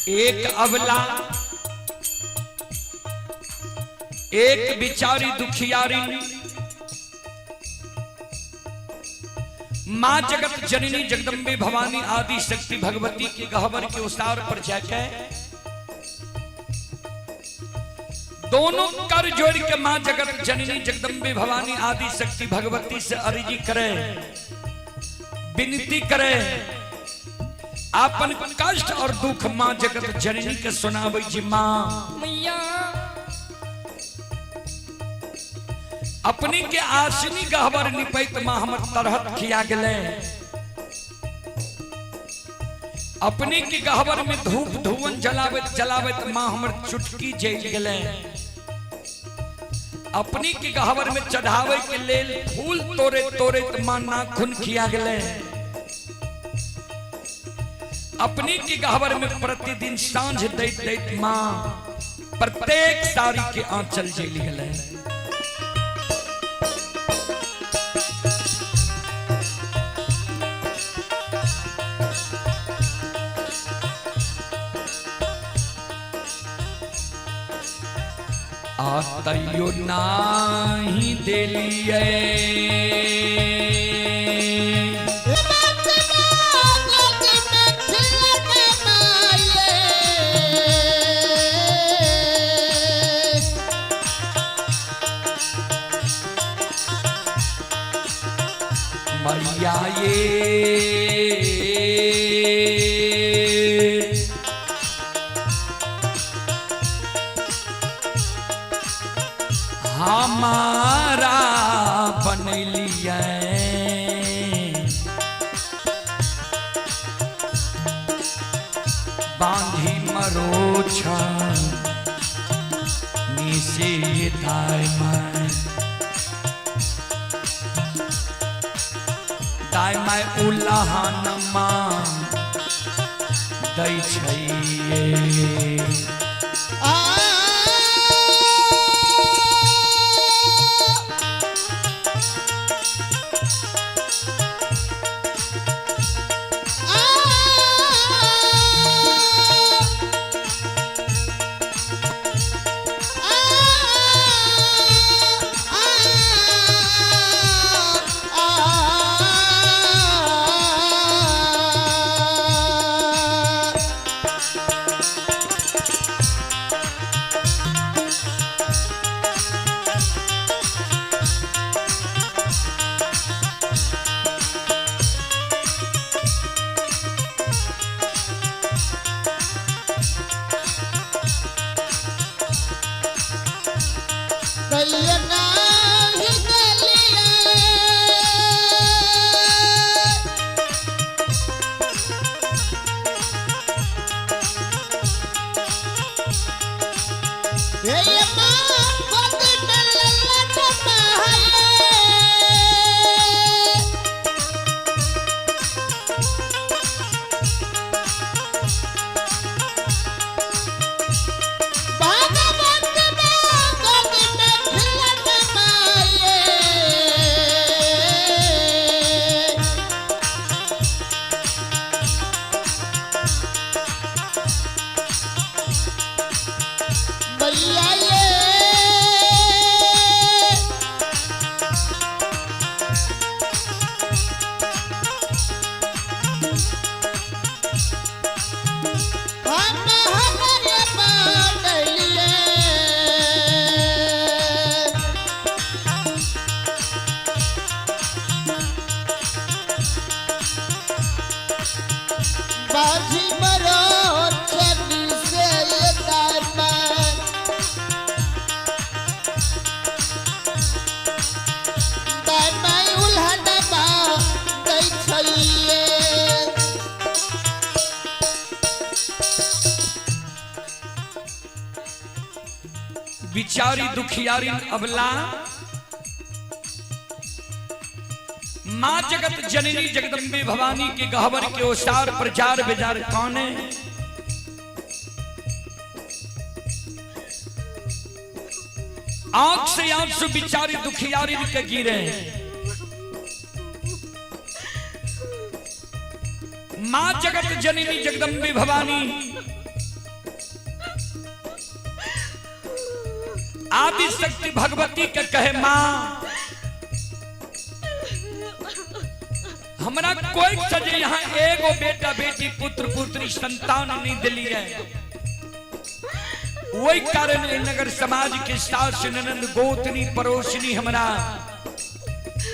एक अबला, एक बिचारी दुखियारी मां जगत जननी जगदम्बे भवानी आदि शक्ति भगवती के गहबर के उसार पर जाके दोनों कर जोड़ के मां जगत जननी जगदम्बे भवानी आदि शक्ति भगवती से अर्जी करे, विनती करे, आपन कष्ट और दुख मां जगत जननी के सुनाबै जी। मां मैया अपनी के आसनी गहबर निपैत मां हमर तरहत खिया गेलै। अपने के गहबर में धूप धुवन जलाबैत जलाबैत मां हमर चुटकी जल गेलै। अपनी के गहबर में चढ़ावे के लेल फूल तोड़े तोड़े मां नाखून खिया गेलै। अपनी के गहबर में प्रतिदिन सांझ दैत दैत मां प्रत्येक साड़ी के आंचल जल गेलै। आ तैयो नाही देलियै। मैया ये हमारा बनैलियै, बांधी मरोछा निसे दाय my, दाय my उलाहन मां दै छैये। बाजी मरो चली से दामन दामन उल्हनबा दै छलिए। बिचारी दुखियारी अबला माँ जगत जननी जगदम्बे भवानी के गहबर के ओसार प्रचार बेजार कौन है? आंख से आंसू बिचारी दुखियारी के गिरे। माँ जगत जननी जगदम्बे भवानी आदि शक्ति भगवती के कहे माँ हमरा कोई सजे यहाँ एगो बेटा बेटी पुत्र पुत्री संतान नहीं दिलिए, वही कारण एहि नगर समाज के सास ननंद गोतनी पड़ोसनी हमरा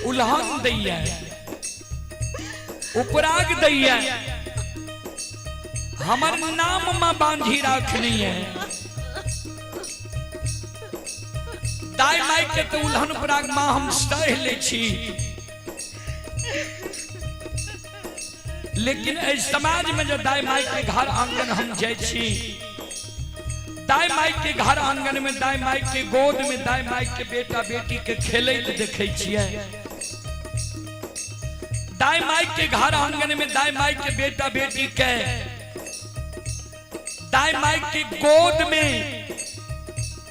उल्हन दैया, उपराग दैया, हमर नाम मां बांधी राखनी है। दाई माई के तो उल्हन उपराग मां हम सह ले छी, लेकिन एहि समाज में जो दाई माई के घर आंगन हम जाय छी, दाई माई के घर आंगन में दाई माई के गोद में दाई माई के बेटा बेटी के खेलैत देखै छियै, दाई माई के घर आंगन में दाई माई के बेटा बेटी के दाई माई के गोद में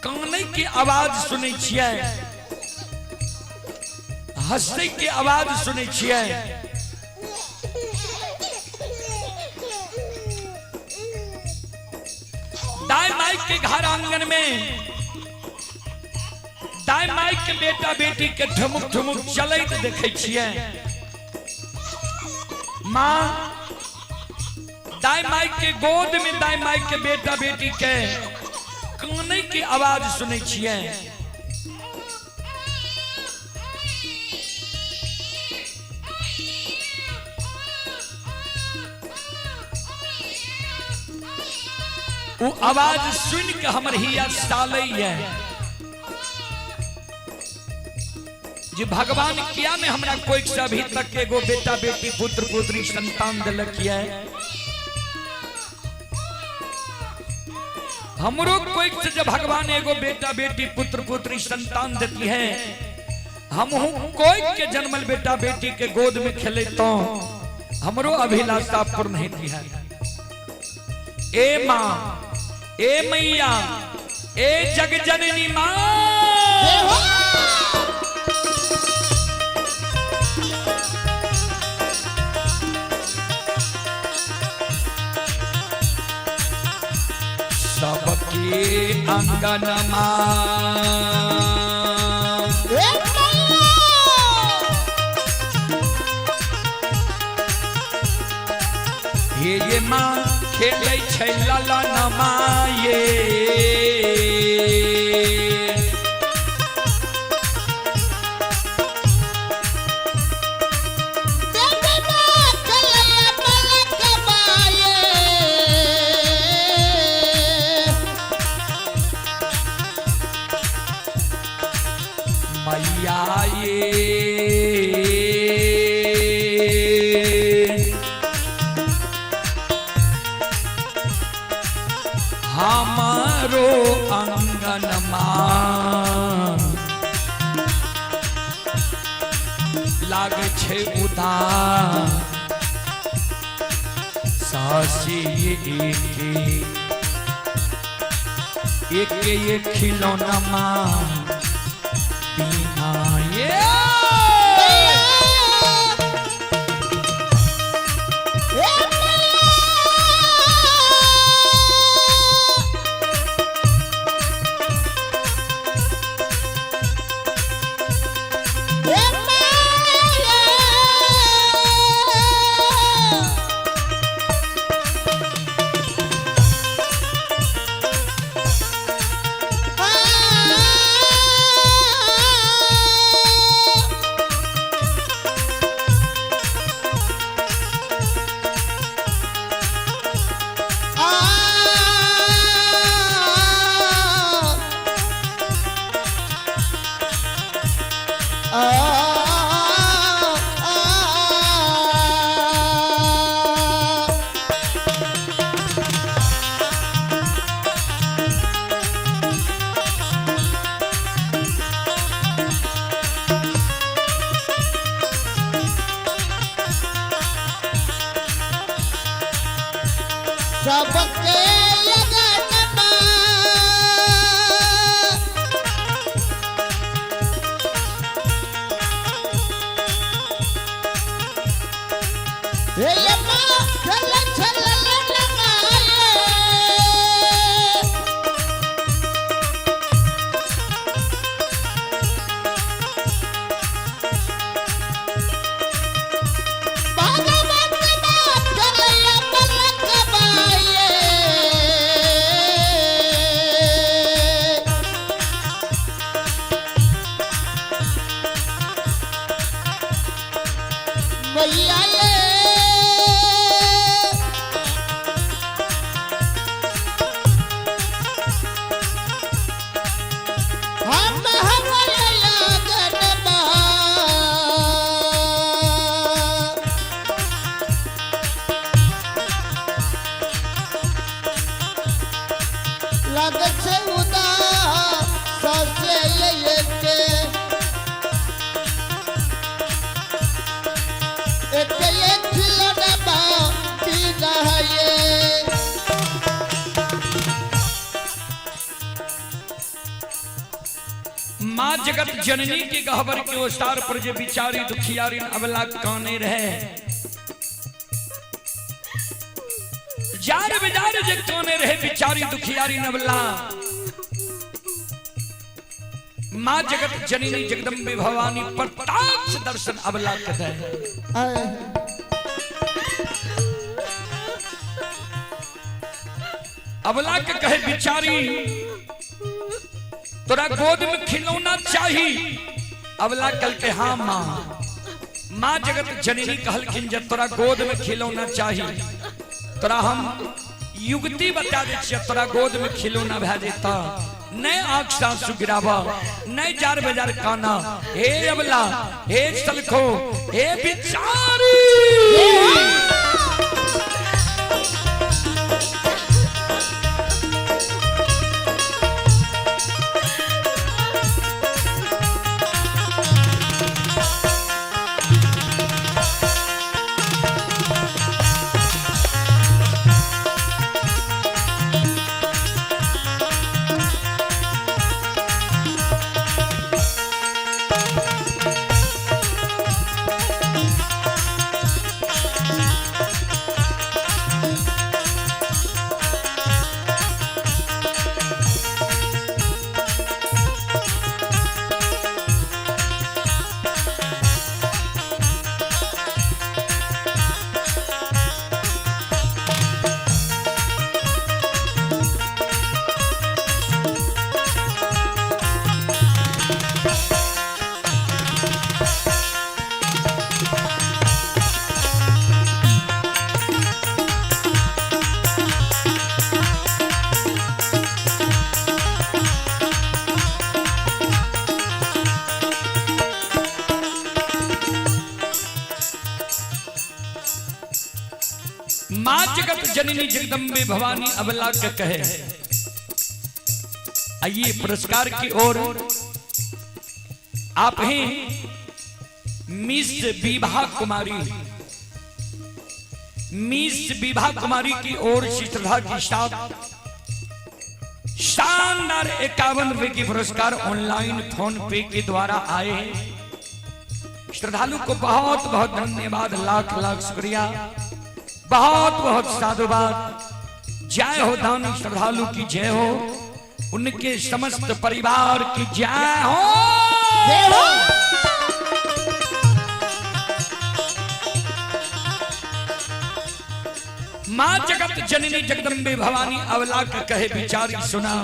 कानै के आवाज सुनै छियै, हंसै के आवाज सुनै छियै। दाई माई के घर आंगन में दाई माई के बेटा बेटी के ठुमुक ठुमुक चलैत देखै छियै। माँ दाई माई के गोद में दाई माई के बेटा बेटी के कानै के आवाज सुनै छियै। वो आवाज सुन के हमर हिया सालैया जे भगवान किया ने हमरा कोई से अभी तक एगो बेटा बेटी पुत्र पुत्री संतान दिलक है। हमरो कोई से जब भगवान एगो बेटा बेटी पुत्र पुत्री संतान देती है, हमहू कोई के जन्मल बेटा बेटी के गोद में खेले तो हमरो अभिलाषा पूर्ण होती है। ए माँ, ए मैया, ए जगजननी माँ, सबके अंगन माँ हे ये माँ खेलै छै ललन माये, मैया ये हमारो अंगन माँ लागे छै उदास सासी एके एके एक खिलौना माँ बिना ये सबके लगनमा हे यम्मा चल चल ललनमा ये। लागै छै उदास ससे एके एके एक खिलौना बिना ये। माँ जगत जननी के गहबर के ओसार पर जे बिचारी दुखियारी अबला काने रहे, जार बिजार जे काने रहे बिचारी दुखियारी नबला, माँ जगत जननी जगदम्बे भवानी प्रताप दर्शन अबला के दे। आए। अबला के कहे बिचारी तोरा गोद में खिलौना चाही। अबला कल के हाँ माँ। माँ जगत जननी कहलखिन जे तोरा गोद में खिलौना चाही, तोरा हम युक्ति बता दै छियै, तोरा गोद में खिलौना भए जेता, नहीं आंख सासु गिरावा, नहीं जार बाजार काना। हे अबला, हे सलखो, हे बिचारी, माँ जगत जननी जगदम्बे भवानी अबला के कहे। आइए पुरस्कार की ओर आप हैं मिस विभा कुमारी। मिस विभा कुमारी की ओर से श्रद्धा के साथ शानदार 51 रुपए की पुरस्कार ऑनलाइन फोन पे के द्वारा आए हैं। श्रद्धालु को बहुत बहुत धन्यवाद, लाख लाख शुक्रिया, बहुत बहुत साधुवाद। जय हो दानी श्रद्धालु की जय हो, उनके समस्त परिवार की जय हो। जय हो। माँ जगत जननी जगदम्बे भवानी अवला के कहे बिचारी सुना,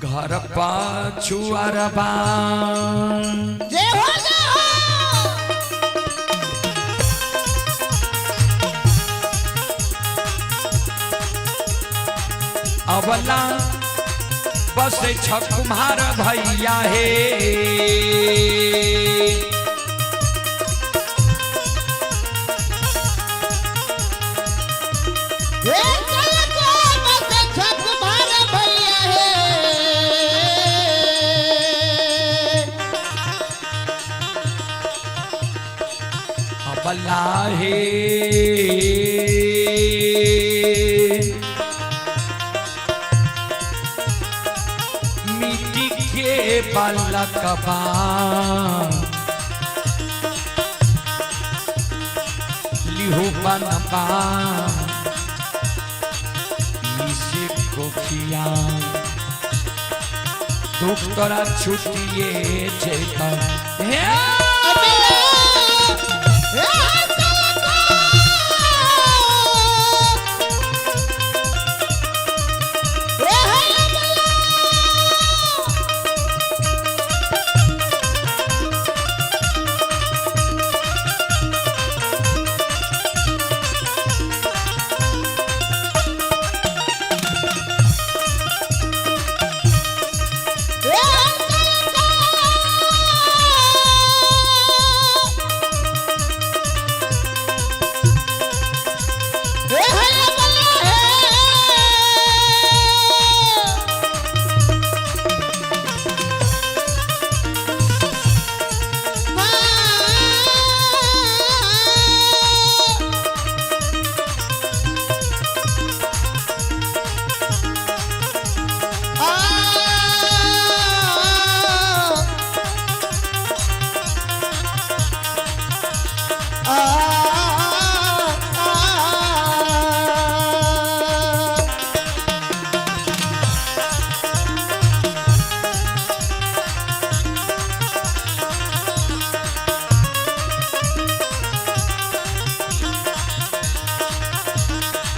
घर पाछू अरबा जय हो जय हो। अबला बस छ कुम्हार भैया हे, हे चल को बस छक मार भैया हे। अबला हे मिट्टी के बालकबा लिहु बनबा इसे कोखिया दुख तोरा छुटिए जेता हे। अबला हे चल को हे अबला हे चल को।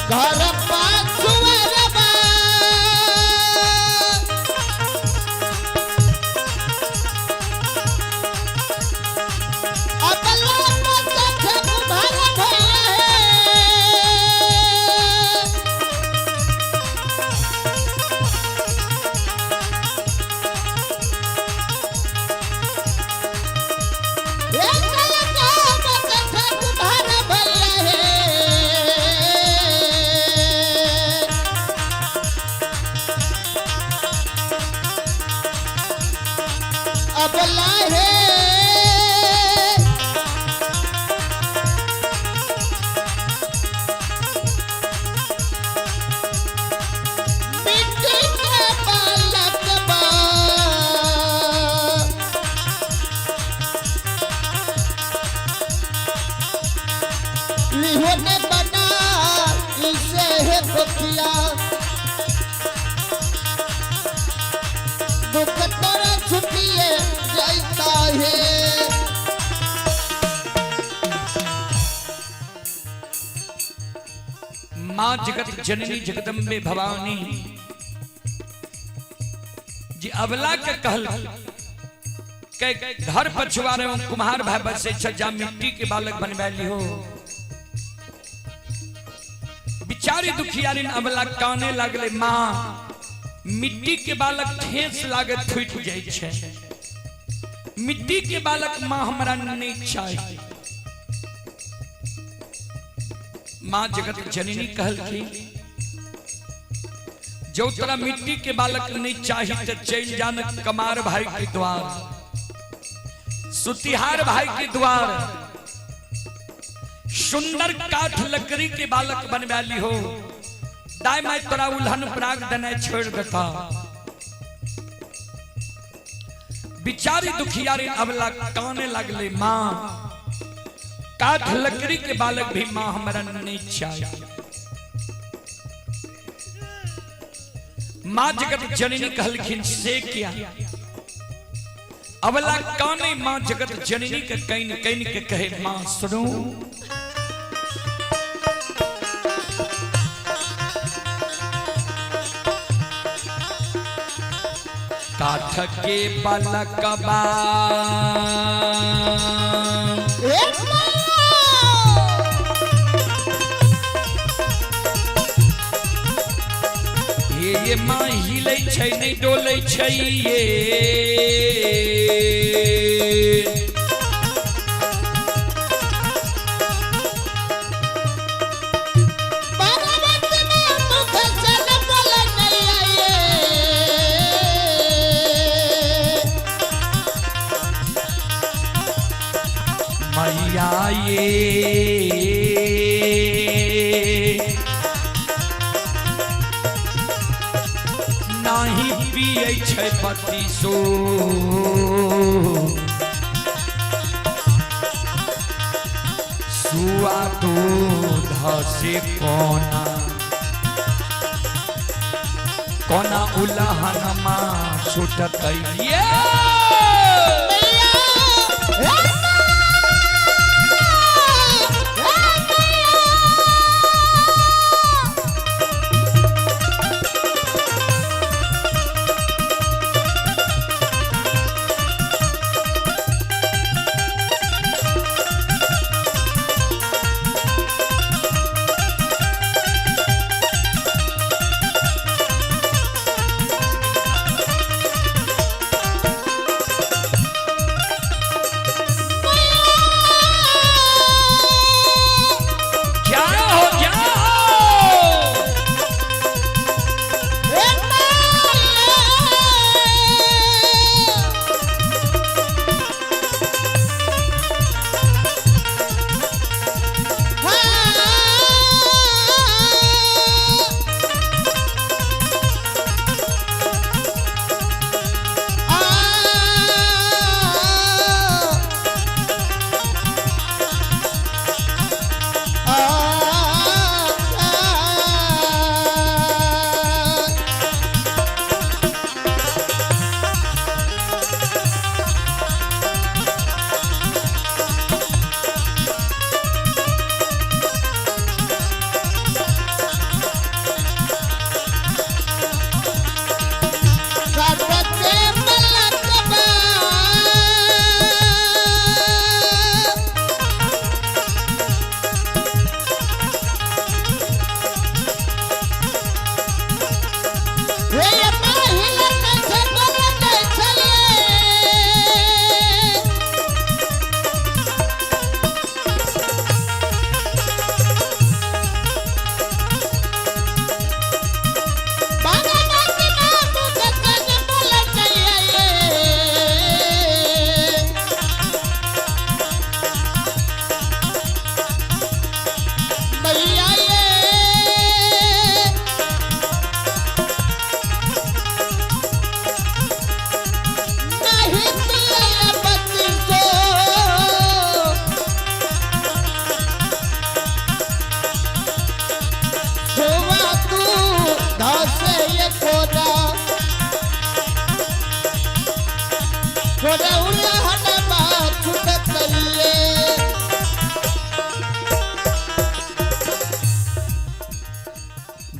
घर पाछुअरबा। अबला बस छक भर भैया हे। अबला है। मिट्टी के बालक बा। लिहो ने बना इसे है दुखिया, दुख तोरा छुटिए जाता है। माँ जगत जननी जगदम्बे भवानी जी अबला के कहल के घर पछुआरे में कुम्हार भाई बसे छजा मिट्टी के बालक बनवा लिहो। बिचारी दुखियारी अबला काने लागले, माँ मिट्टी के बालक ठेस लागे फूट जाय छै, मिट्टी के बालक माँ हमरा नहीं चाहिए। माँ जगत जननी कहलखिन जो तोरा मिट्टी के बालक नहीं चाहिए तो चल जान कमार भाई के द्वार, सुतिहार भाई के द्वार, सुंदर काठ लकड़ी के बालक बनवा ली हो, दाई माई तोरा उल्हन प्राग देने छोड़ देता। बिचारी दुखियारी अबला काने लगले, माँ काठ लकड़ी के बालक भी माँ हमरा नहीं चाहिए। माँ जगत जननी कहलखिन से क्या? अबला काने माँ जगत जननी के can can के कहे, माँ सुनो काठ के बालकबा ए माँ। ये माँ हिलै छै नहि डोलै छै ये, पर्वत में मुख से न बोल नहीं आए। मैया ये नाही पियै छै बत्तीसो, सुआ दूध से कोना कोना उलहनमा छूटतै ये। मैया, हे माँ, हे मैया।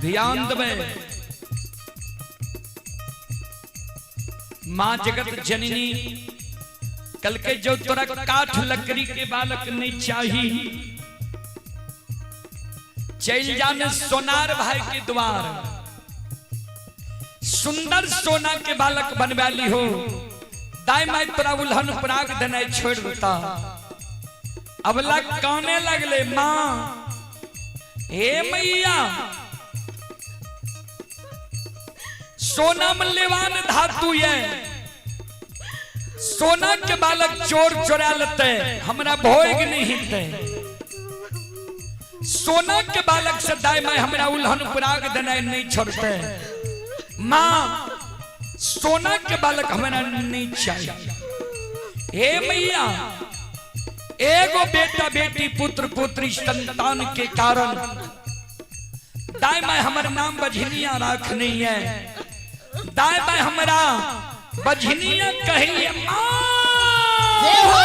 ध्यान देबै। माँ जगत जननी कल के जो तोरा काठ लकड़ी के बालक नहीं चाही, चल जाने सोनार भाई के द्वार, सुंदर सोना के बालक बनवा ली हो, दाई माई तोरा उल्हन पराग देना छोड़ देता। अबला काने लगले, माँ हे मैया, सोना मूल्यवान धातु ये, सोना के बालक चोर चोरा लेते, हमरा भोग नहीं हिते। सोना के बालक से दाई माई हमरा उल्हन पराग देना नहीं छोड़ते। माँ सोना के बालक हमरा नहीं चाहिए। हे मैया, एगो बेटा बेटी पुत्र पुत्री संतान के कारण दाई माई हमर नाम बझनिया राख नहीं है, दाई माई हमरा बझनिया कहिए। माँ जय हो।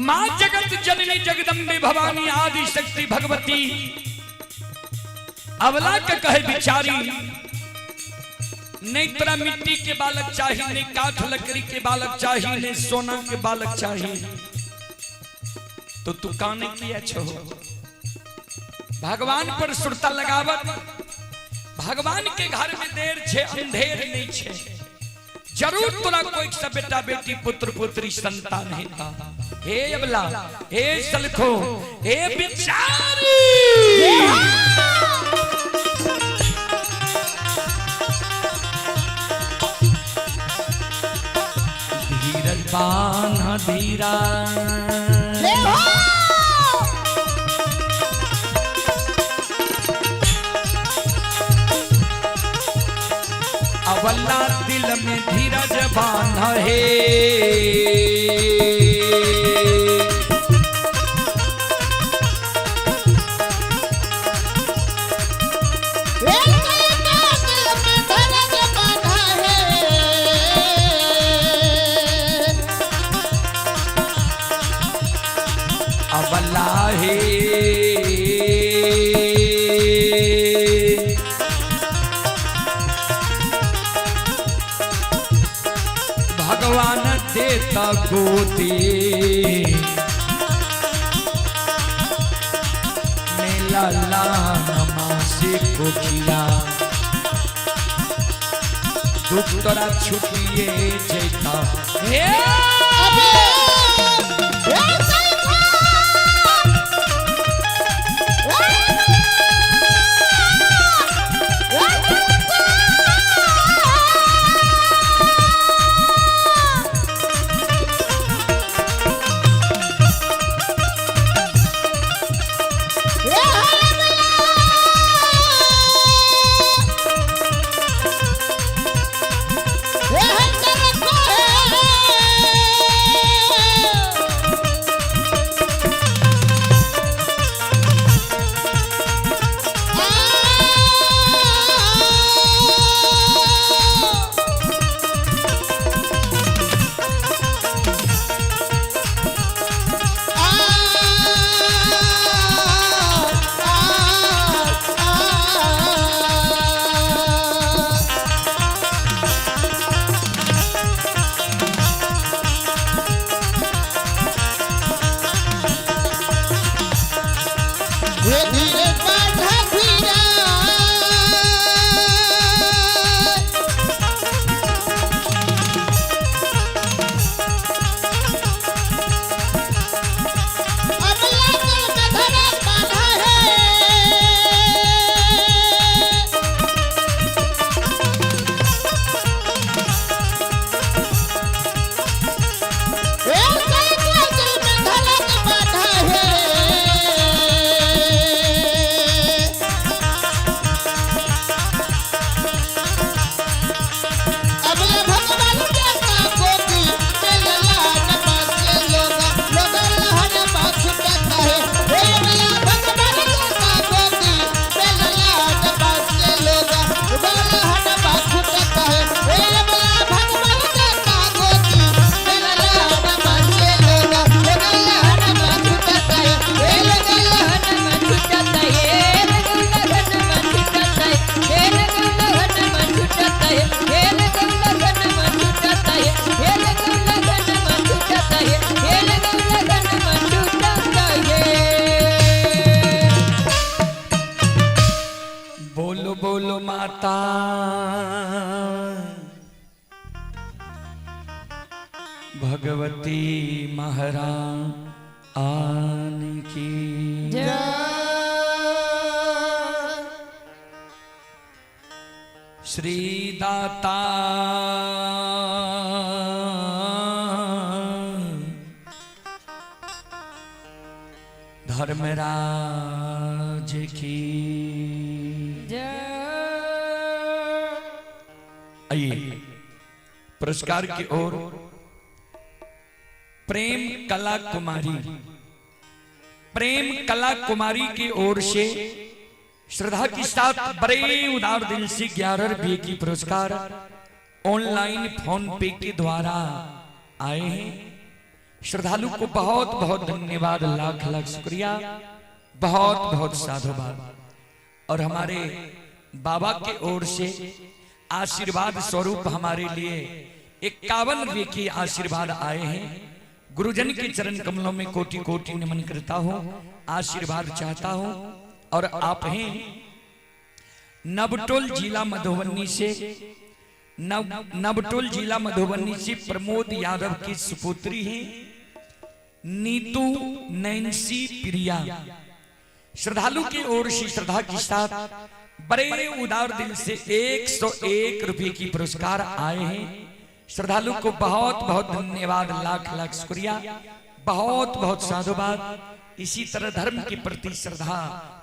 माँ जगत जननी जगदम्बे भवानी आदि शक्ति भगवती अवला के कहे बिचारी, नहीं तोरा मिट्टी के बालक चाहिए, नहीं काठ लकड़ी के बालक चाहिए, नहीं सोना के बालक चाहिए, तो तू काने किया छो? भगवान पर सुरता लगावत, भगवान के घर में देर छे अंधेर नहीं छे, जरूर तोरा कोई सब बेटा बेटी पुत्र पुत्री संतान हेता। हे अबला, हे सलखो, हे बिचारी, धीरज बान्ह धीरा, जय हो। अबला दिल में धीरज बांध हे, अबला हे भगवान देता गोती मेला लामा से कोखिया, दुख तोरा छुटिए जेता। हे धीरे बाधा धीरा। श्री दाता धर्मराज की जय। आइए पुरस्कार की ओर प्रेम कला कुमारी, प्रेम कला कुमारी की ओर से श्रद्धा के साथ बड़े उदार दिल से 11 रुपये की पुरस्कार ऑनलाइन फोन पे के द्वारा आए हैं। श्रद्धालु को बहुत बहुत धन्यवाद, लाख लाख शुक्रिया, बहुत बहुत साधुवाद। और हमारे बाबा के ओर से आशीर्वाद स्वरूप हमारे लिए 51 रुपये की आशीर्वाद आए हैं। गुरुजन के चरण कमलों में कोटि कोटि नमन करता हूँ, आशीर्वाद चाहता हूँ। और आप हैं नवटोल जिला मधुबनी से, नवटोल जिला मधुबनी से प्रमोद यादव की सुपुत्री हैं नीतू नैन्सी प्रिया। श्रद्धालु की ओर से श्रद्धा के साथ बड़े उदार दिल से 101 रुपए की पुरस्कार आए हैं। श्रद्धालु को बहुत बहुत धन्यवाद, लाख लाख शुक्रिया, बहुत बहुत साधुवाद। इसी तरह धर्म के प्रति श्रद्धा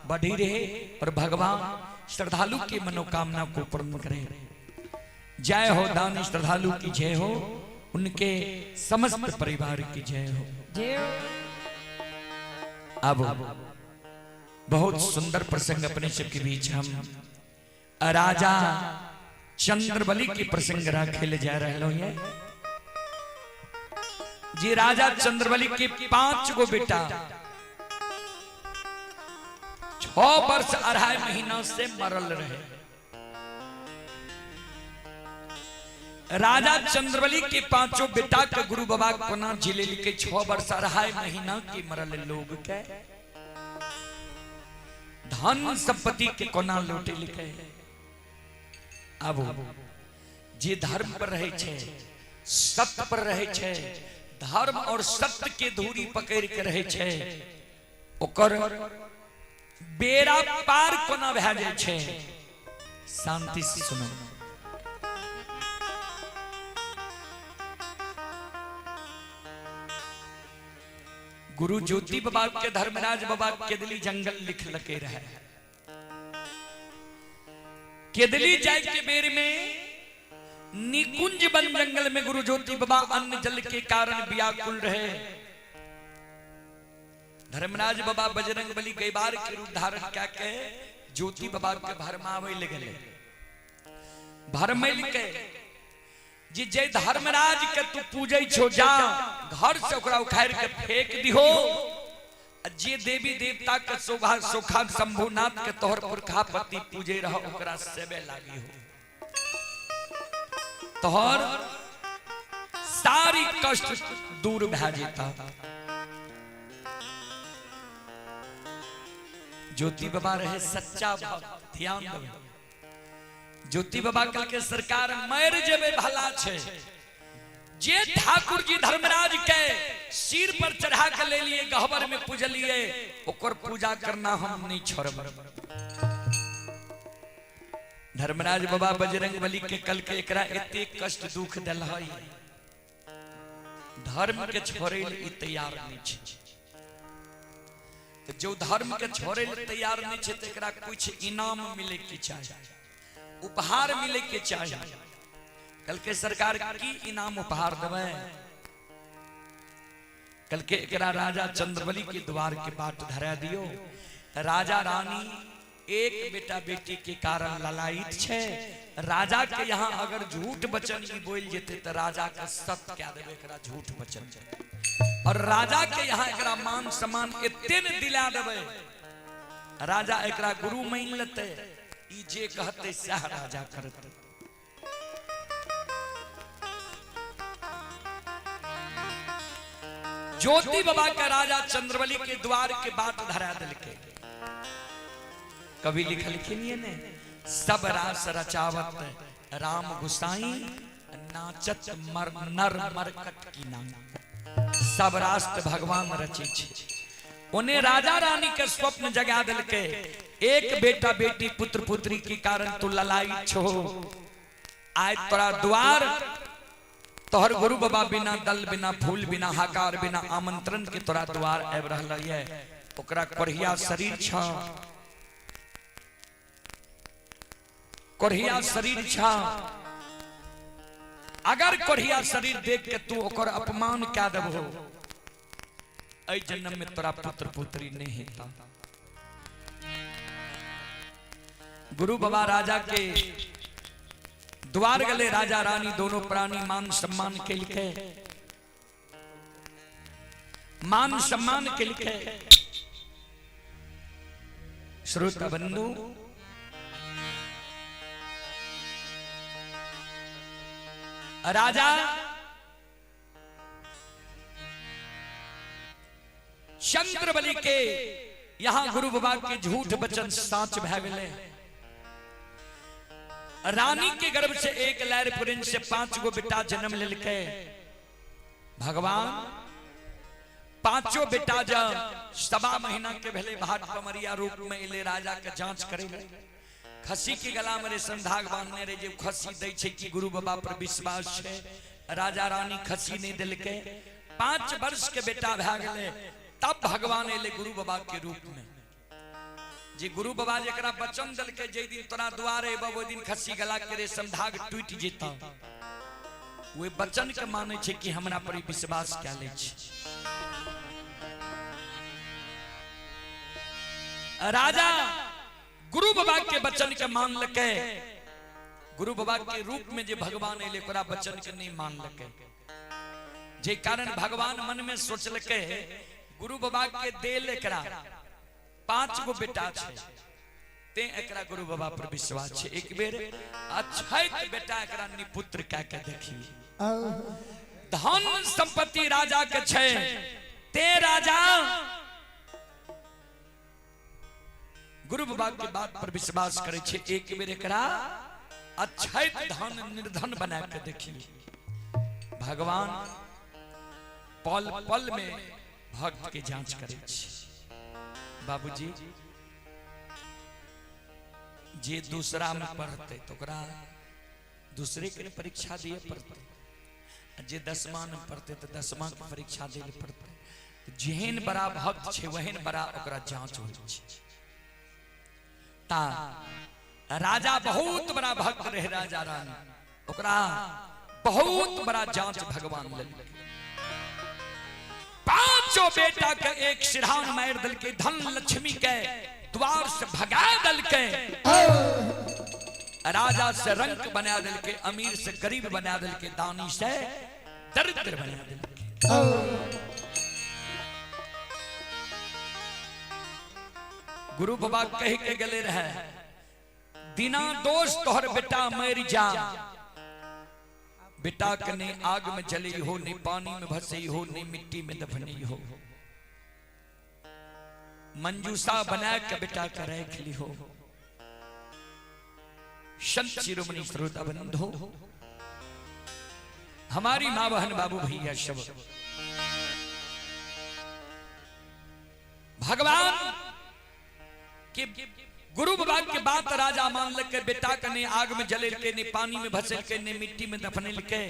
बढ़ी रहे और भगवान श्रद्धालु की मनोकामना को पूर्ण करें। जय हो दानी श्रद्धालु की जय हो, उनके समस्त परिवार की जय हो। जय हो। अब बहुत सुंदर प्रसंग अपने सबके बीच हम राजा चंद्रबली के प्रसंग राखे ले जा रहे हैं। जी राजा चंद्रबली के 5 गो बेटा 6 वर्ष 2.5 महीना से मरल रहे। राजा चंद्रबली के पांचों बेटा के गुरु बाबा कोना झेले के 6 वर्ष 2.5 महीना के मरल लोग के धन संपत्ति के कोना लौटे लिखे। अब जे धर्म पर रहे छे, सत्य पर रहे छे, धर्म और सत्य के धूरी पकड़ के रहे छे, ओकर बेड़ा पार कोना भए जाय छे। शांति से सुनो। गुरु ज्योति बाबा के धर्मराज बाबा केदली जंगल लिख लके रहे। केदली जाय के बेर में निकुंज वन जंगल में गुरु ज्योति बाबा अन्न जल के कारण व्याकुल रहे। धर्मराज बाबा बजरंग बली गैबार के रूप धारण क्या के ज्योति बाबा के भरमावे ले गए। भरमेल के जे जय धर्मराज के तू पूजै छो, जा घर से ओकरा उखाड़ के फेंक दिहो। जे देवी देवता के शोभा सोखा शंभुनाथ के तोहर पुरखा पति पूजे रहो, ओकरा सेवे लागी हो, तोहर सारी कष्ट दूर भए जेता। ज्योति बाबा रहे सच्चा भक्त, ध्यान देबै। ज्योति बाबा कल के सरकार मर जेबे भला छे, जे ठाकुर जी धर्मराज के सिर पर चढ़ा के ले लिए गहबर में पूजलिए, ओकर पूजा करना हम नहीं छोड़ब। धर्मराज बाबा बजरंग बली के कल के एकरा एते कष्ट दुख दिल है, धर्म के छोड़े ले तैयार नहीं छे। तो जो धर्म के छोड़े ले तैयार नहीं छे, तो एकरा कुछ इनाम मिले के चाहिए, उपहार मिले के चाहिए। कल के सरकार की इनाम उपहार देवे। कल के एकरा राजा चंद्रबली के द्वार के बाट धरा दियो। राजा रानी एक बेटा बेटी के कारण ललायित छे। राजा के यहाँ अगर झूठ वचन ई बोल जेते तो राजा के सत क्या देवे एकरा झूठ वचन। और राजा के यहाँ एकरा मान सम्मान एते ने दिला देवे, राजा एकरा गुरु मान लेते, ई जे कहते सह राजा करते। ज्योति बाबा का राजा चंद्रबली के द्वार के बाट धरा दिलके। कवि लिखलखिन ये ने, सब रास रचावत राम गुसाई, नाचत मर नर मरकट की नाम। सब रास भगवान रचे छे। उन्हें राजा रानी के स्वप्न जगा दिलके एक बेटा बेटी पुत्र पुत्री के कारण तू ललाई छो। आय तोरा द्वार तोहर गुरु बाबा बिना दल बिना फूल बिना हाकार बिना आमंत्रण के तोरा द्वार आबि रहल ये। ओकरा कोढ़िया शरीर छ, कोढ़िया शरीर छ। अगर कोढ़िया शरीर देख के तू ओकर अपमान कए देबहो, एहि जन्म में तोरा पुत्र पुत्री नहीं हेता। गुरु बाबा राजा के द्वार गले, राजा रानी दोनों प्राणी मान सम्मान के लिखे, मान सम्मान के लिखे। श्रोता बंधु, राजा चंद्रबली के यहां गुरु बाबा के झूठ वचन साच भय गए। रानी के गर्भ से एक लहर पुरिन से 5 गो बेटा जन्म लेलके। भगवान पांचों बेटा जब 1.25 महीना के भेले भाट पमरिया रूप में एले राजा के जांच करे। खसी के गला में रेशम धाग बांधने रहे, जे खसी दै छै कि गुरु बाबा पर विश्वास छै। राजा रानी खसी नहीं दिलके। 5 वर्ष के बेटा भए गेले तब भगवान एले गुरु बाबा के रूप में। जे गुरु बाबा जकरा वचन दिलके जे दिन तोरा द्वार एबो ओहि दिन खसी गला के रेशम धाग टूटि जेता, ओहि वचन के मानै छै कि हमरा पर विश्वास कए लै छै। राजा गुरु बाबा के वचन के मानलकै। गुरु बाबा के रूप में जे भगवान एले ओकरा वचन के नहीं मानलकै। जे कारण भगवान मन में सोचलकै गुरु बाबा के देल एकरा 5 गो बेटा छै, ते एकरा गुरु बाबा पर विश्वास छै। एक बेर अछैत बेटा एकरा निपुत्र कह के देखी। धन संपत्ति राजा के छै, ते राजा गुरु बाबा के बात पर विश्वास करे छै। एक बेर एकरा अछैत धन निर्धन बना के देखी। भगवान पल पल में भक्त के जांच करे छै। बाबूजी जे दूसरा में पढ़ते तो ओकरा दूसरे के परीक्षा दिए पड़ते, जे 10वां में पढ़ते तो 10वां के परीक्षा दिए पड़ते। जेहन बड़ा भक्त छै वहन बड़ा ओकरा जांच होइ छै। ता राजा बहुत बड़ा भक्त रहे, राजा रानी ओकरा बहुत बड़ा जांच भगवान लेलकै। 5 बेटा के एक सिरहान मार दिलकै, धन लक्ष्मी के द्वार से भगा दिलकै, राजा से रंक बना दिलकै, अमीर से गरीब बना दिलकै, दानी से दरिद्र बना दिलकै। गुरु बाबा कह के गले रहे बिना दोष तोहर बेटा मर जा, बेटा के नहीं आग में जली हो, नहीं पानी में भसी हो, नहीं मिट्टी में दफनी हो। मंजूसा बना के बेटा के रख ली हो। संत शिरोमणि श्रोता बंधु, हमारी माँ बहन बाबू भैया सब, भगवान के गुरु बाबा के बात राजा मान लके, बेटा के नहीं आग में जले के, नहीं पानी में भसल के, नहीं मिट्टी में दफने के।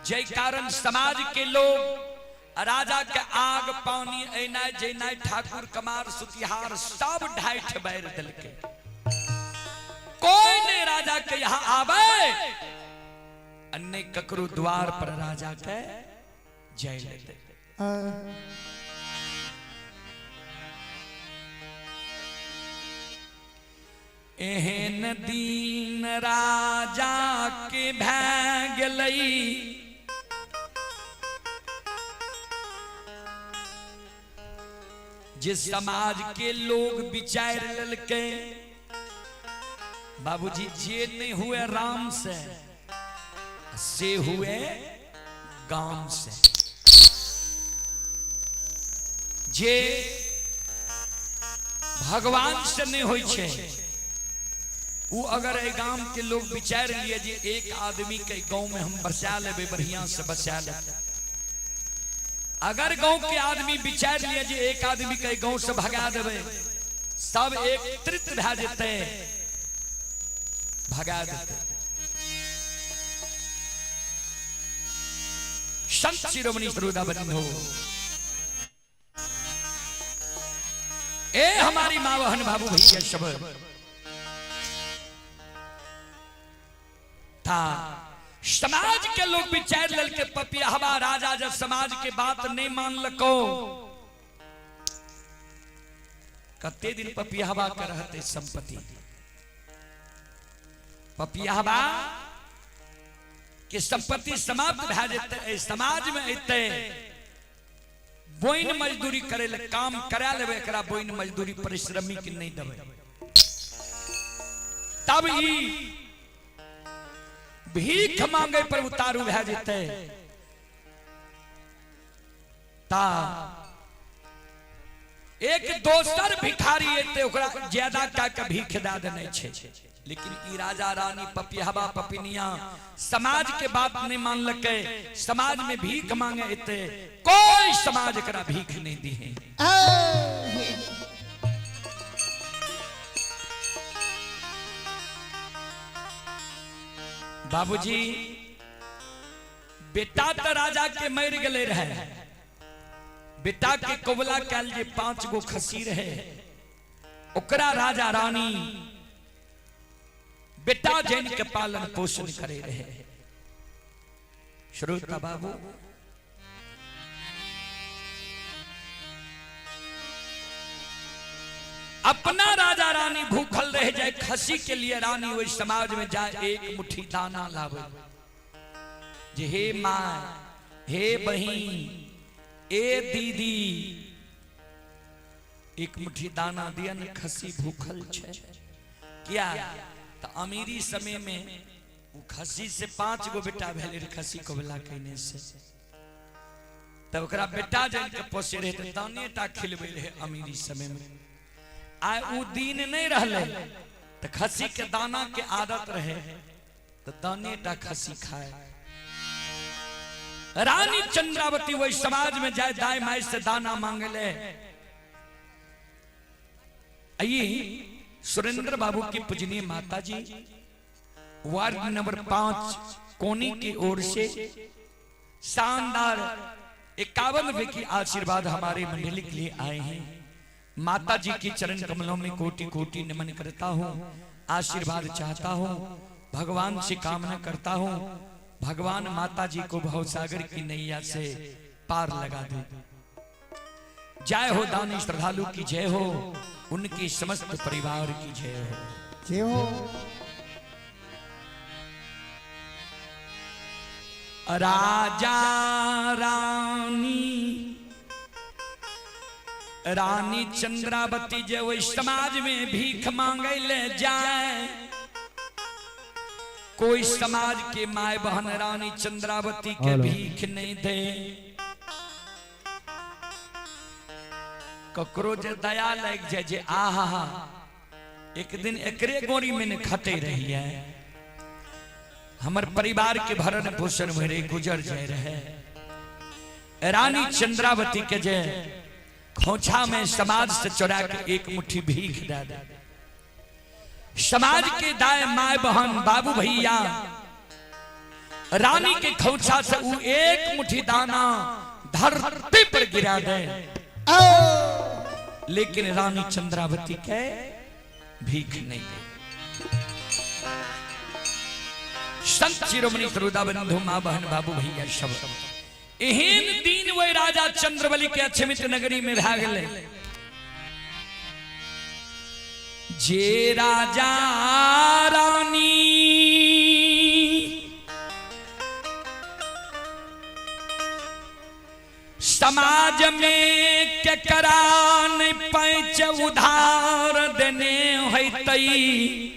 जय कारण समाज के लोग राजा के आग पानी ऐनाय जैनाय ठाकुर कमार सुतिहार सब ढाइठ बैर दिलके। कोई नहीं राजा के यहाँ आवे, अन्य ककरो द्वार पर राजा के जय लेते। एहन दीन राजा के भै गेलै, जे समाज के लोग विचार लेलकै। बाबूजी जे नहीं हुए राम से से हुए गाम से। जे भगवान से नहीं होई छै वो अगर ए गाम के लोग विचार लिए जे एक आदमी के गांव में हम बसा लेबे, बढ़िया से बसा लेबे। अगर गांव के आदमी विचार लिए जे एक आदमी के गांव से भगा देबे, सब एकत्रित भए जेतै, भगा देतै। संत शिरोमणि श्रोता बंधु, ए हमारी माँ बहन बाबू भैया सब था, समाज के लोग विचार ललके पपियाहवा राजा जब समाज के बात नहीं मानलको, कते दिन पपियाहवा के रहते संपत्ति? पपियाहवा के संपत्ति समाप्त भए जेतै, एहि समाज में अयतै बोइन मजदूरी करे ले, काम करा लेबै एकरा, बोइन मजदूरी परिश्रमी के नहीं देबै, तब ई भीख मांगे पर उतारू भए जेतै। ता एक दोसर भिखारी एते ओकरा ज्यादा कए के भीख दए देने छै। लेकिन ई राजा रानी पपिहवा पपिनिया समाज के बात नहीं मानलकै, समाज में भीख मांगे एते, कोई समाज एकरा भीख नहीं दी है। बाबूजी, बेटा तो राजा के मर गए रहे, बेटा के कबुला कैल जे 5 गो खसी रहे, ओकरा राजा रानी बेटा जैन के पालन पोषण करे रहे। श्रोता बाबू, अपना राजा रानी भूखल रह जाए, खसी के लिए रानी वही समाज में जाए एक मुट्ठी दाना लावे, जे हे माँ, हे बहिन, ए दीदी, एक मुट्ठी दाना दिया ने, खसी भूखल छे। किया तो अमीरी समय में वो खसी से 5 गो बेटा भेले रे, खसी कबला कहने से, तब ओकरा बेटा जान के पोसे रहे तो दाने टा खिलबे रहे अमीरी समय में। आय उ दिन नहीं रहले तो खसी के दाना के आदत रहे तो दाने टा खसी खाए। रानी चंद्रावती वही समाज में जाए दाई माई से दाना मांगे ले। आइए सुरेंद्र बाबू की पूजनीय माता जी वार्ड नंबर 5 कोनी की ओर से शानदार 51 रुपए की आशीर्वाद हमारे मंडली के लिए आए हैं। माता जी की चरण कमलों में कोटि कोटि नमन करता हूँ, आशीर्वाद चाहता हूँ, भगवान से कामना करता हूँ, भगवान माता जी को भवसागर की नैया से पार लगा दे। जय हो दानी श्रद्धालु की जय हो, उनकी समस्त परिवार की जय हो। जय हो। राजा रानी रानी चंद्रावती जे वही समाज में भीख मांगे ले जाए, कोई समाज के my बहन रानी चंद्रावती के भीख नहीं दे। ककरो जे दया लग जाए जे आहा एक दिन एकरे गोरी में न खटे रही है, हमर परिवार के भरण पोषण भरे गुजर जाए रहे। रानी चंद्रावती के जे खोछा में समाज से चुरा के एक मुट्ठी भीख दे दे। समाज के दाए my बहन बाबू भैया रानी के खोछा से उ एक मुट्ठी दाना धरती पर गिरा दे, लेकिन रानी चंद्रावती के भीख नहीं दे। संत शिरोमणि श्रोता बंधु माँ बहन बाबू भैया सब, एहन दिन वही राजा चंद्रबली के अक्षमित नगरी में भाग ले। जे राजा रानी समाज में केकरा नहीं पैंच उधार देने होतई,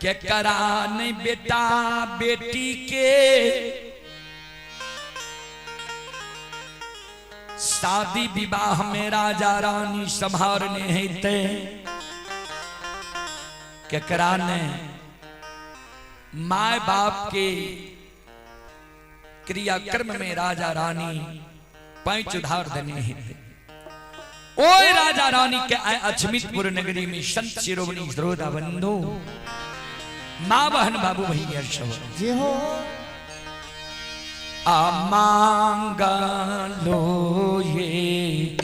केकरा नहीं बेटा बेटी के शादी विवाह में राजा रानी संभारने हेते, केकरा ने my बाप के क्रिया कर्म में राजा रानी पैंच उधार देने हैं। ओए राजा रानी के आए अचमितपुर नगरी में संत शिरोमणि श्रोता बंधु माँ बहन बाबू भैया सब जी हो। आ मांगा लो ये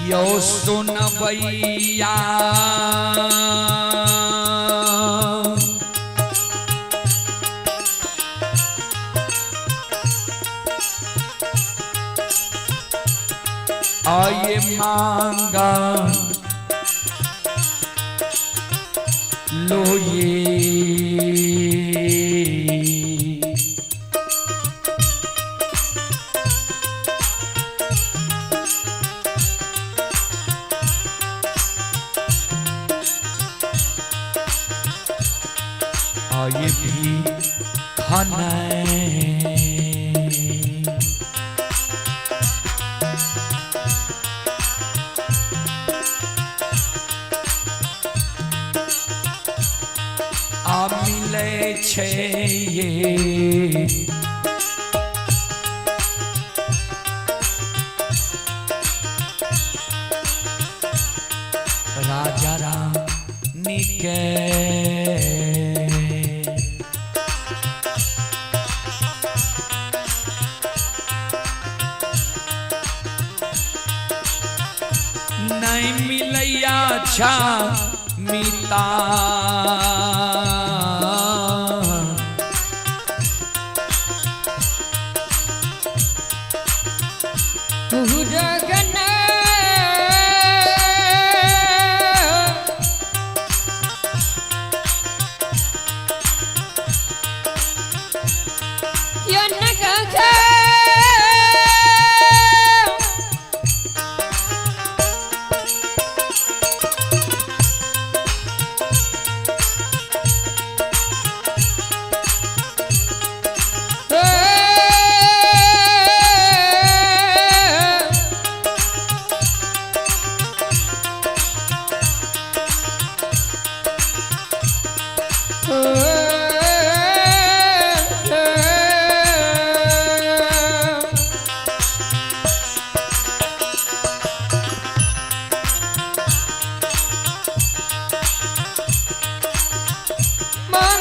यो सुन भैया आये मांगा लो ये आये भी खाना आ मिले छे ये राजा रानी के नहीं मिलैया अच्छा मिता पूरगन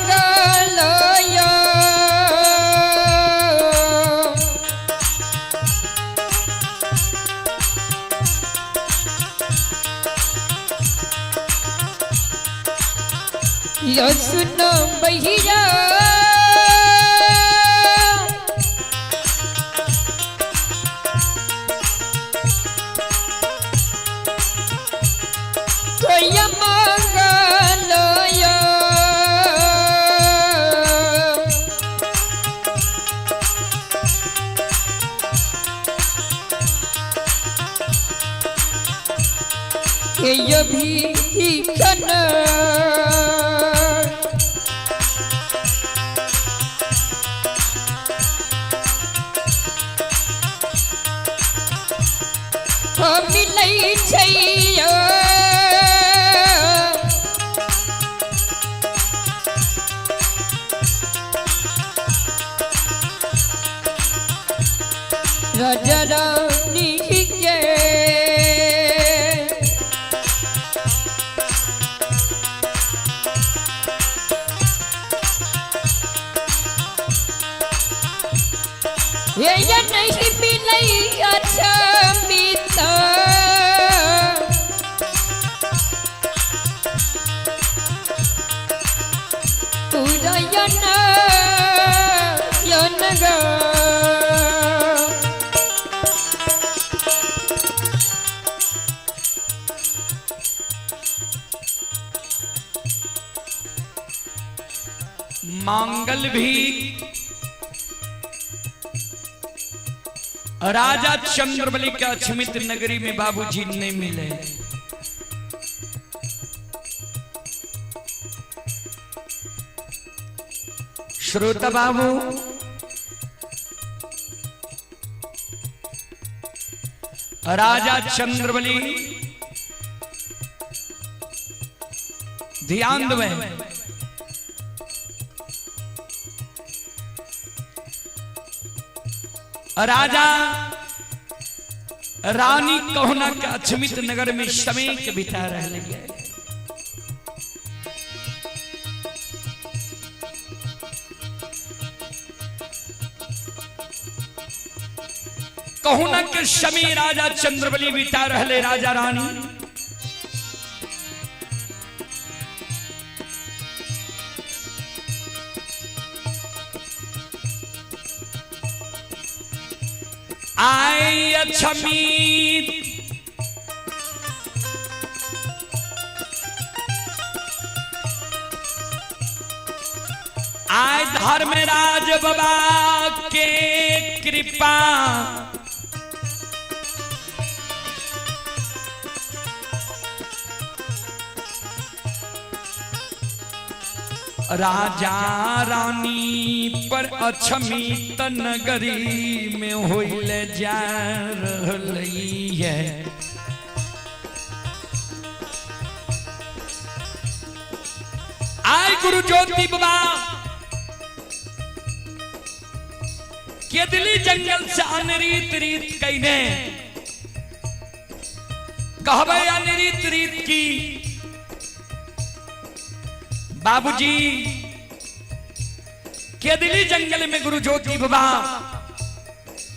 मंगलय यसुन बहिरा जय मंगलय ये भी खन मिलै छै राजा रानी के ये ये नहीं मिलै अच्छा मिता पूरा यन यन गा मांगल भी राजा चंद्रबली के अछमित नगरी में बाबूजी नहीं मिले। श्रोता बाबू, राजा चंद्रबली ध्यान देबै। राजा रानी कहुना के अछमित नगर में समय के बिता रहे है। कहुना के समय राजा चंद्रबली बिता रहे राजा रानी। आए अछमीत आए धर्मराज बाबा के कृपा राजा रानी पर अछमीत नगरी में होइल जा रहलई है। आय गुरु ज्योति बाबा केदली जंगल से अनरीत रीत कईने कहबे अनरीत रीत की बाबूजी केदली जंगल में गुरु ज्योति बाबा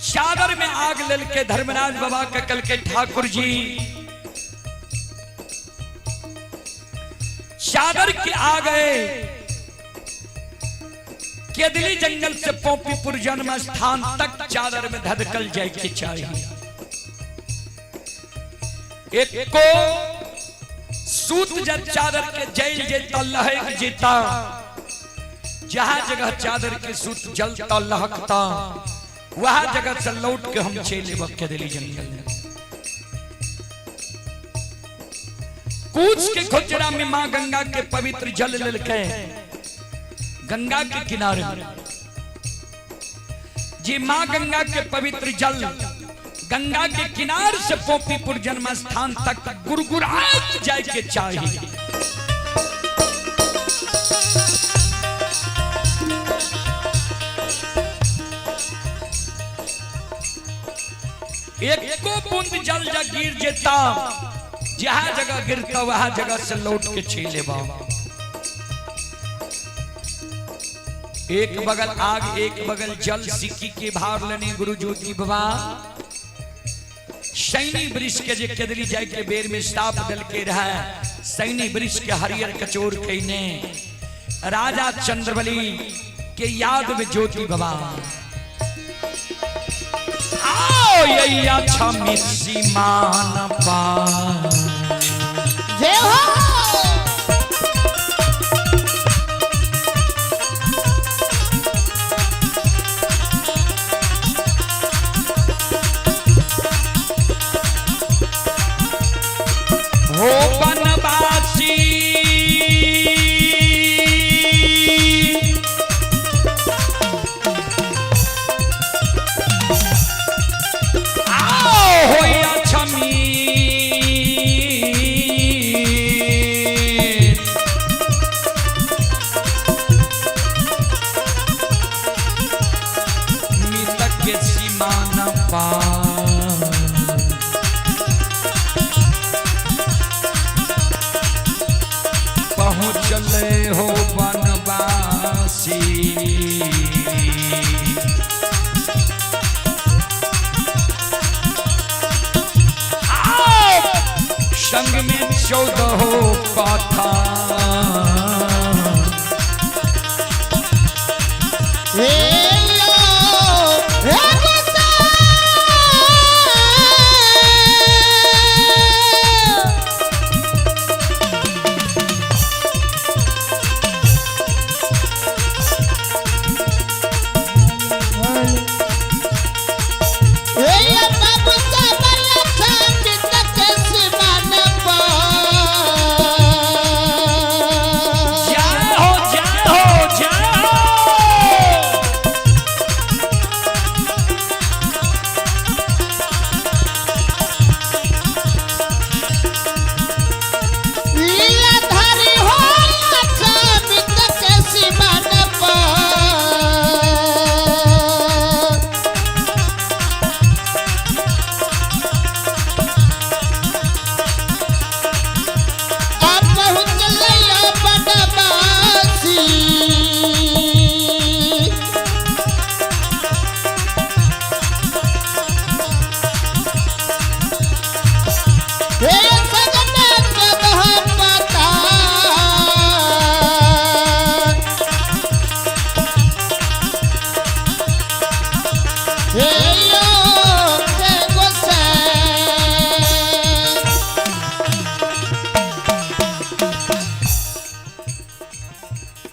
चादर में आग ललके धर्मराज बाबा के कल के ठाकुर जी चादर के आ गए केदली जंगल से पोपीपुर जन्म स्थान तक चादर में धधकल जाए के चाहिए। एक को सूत जब चादर के जल जेता लहक जेता, जहां जगह चादर के सूत जलता लहकता वहां जगह से लौट के हम चले केदली जंगल में। कूच के खोजरा में मां गंगा के पवित्र जल ललके गंगा के किनारे जी मां गंगा के पवित्र जल गंगा के किनार से पोपीपुर जन्म स्थान तक गुरगुरात जाए के चाहिए। एको बूंद जल जा गिर जेता जहां जगह गिरता वहां जगह से लौट के चले बाबा। एक बगल आग एक बगल जल सिक्की के भार लेने गुरु ज्योति बाबा सैनी वृक्ष के जे केदली जाय के बेर में साप दल के रहा सैनी वृक्ष के हरियर कचोर कईने राजा चंद्रबली के याद में ज्योति बाबा आओ यैया छमी सीमान पा जय हो। हो बनवासी आओ होया छमी मितक के सीमा न पा पहुँचले हो बनवासी आओ! संग में 14 हो पाथा हे लो, हे गोसाई। हे बाबू साहब, लक्ष्मी तक सीमान पर।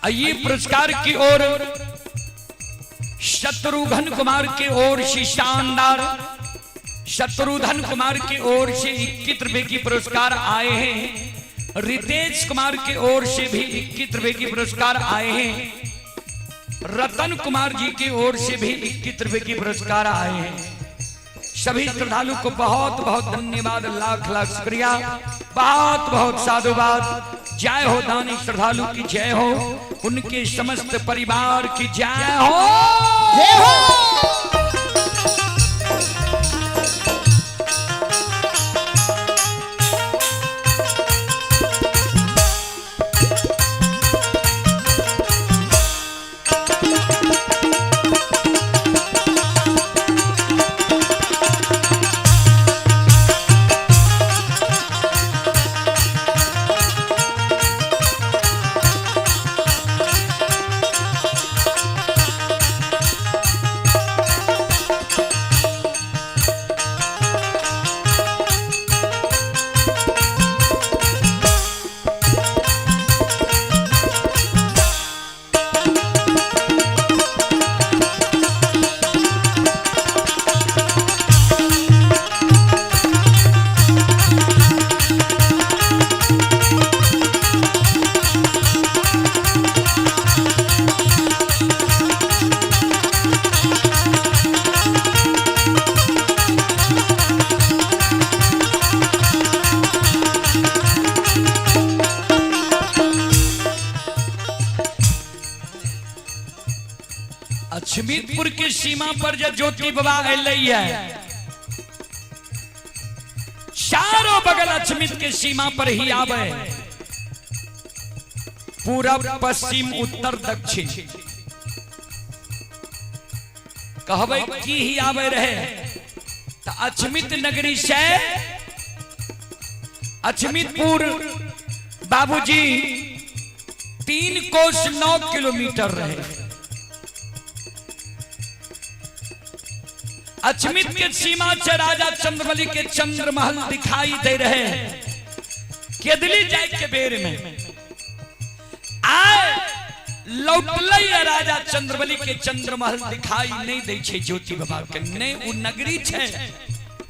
ये पुरस्कार की ओर शत्रुघ्न कुमार की ओर से शानदार शत्रुघ्न कुमार की ओर से 21 रुपए की पुरस्कार आए हैं। रितेश कुमार की ओर से भी 21 रुपए की पुरस्कार आए हैं। रतन कुमार जी की ओर से भी 21 रुपए की पुरस्कार आए हैं। सभी श्रद्धालु को बहुत बहुत धन्यवाद, लाख लाख शुक्रिया, बहुत बहुत साधुवाद। जय हो दानी श्रद्धालु की जय हो, उनके समस्त परिवार की जय हो। जय हो। अछमीतपुर की सीमा पर जब ज्योति बाबा अलै है, चारों बगल अछमित के सीमा पर ही आवे, पूरब पश्चिम उत्तर दक्षिण कहबै की ही आवे रहे। तो अछमित नगरी से अछमितपुर बाबूजी 3 कोस 9 किलोमीटर रहे। अछमित के सीमा से राजा चंद्रबली के चंद्रमहल दिखाई दे रहे हैं। केदली जाए के बेर में आए लौटलै राजा चंद्रबली के चंद्रमहल दिखाई नहीं दे छे ज्योति बाबा के। ने उ नगरी छे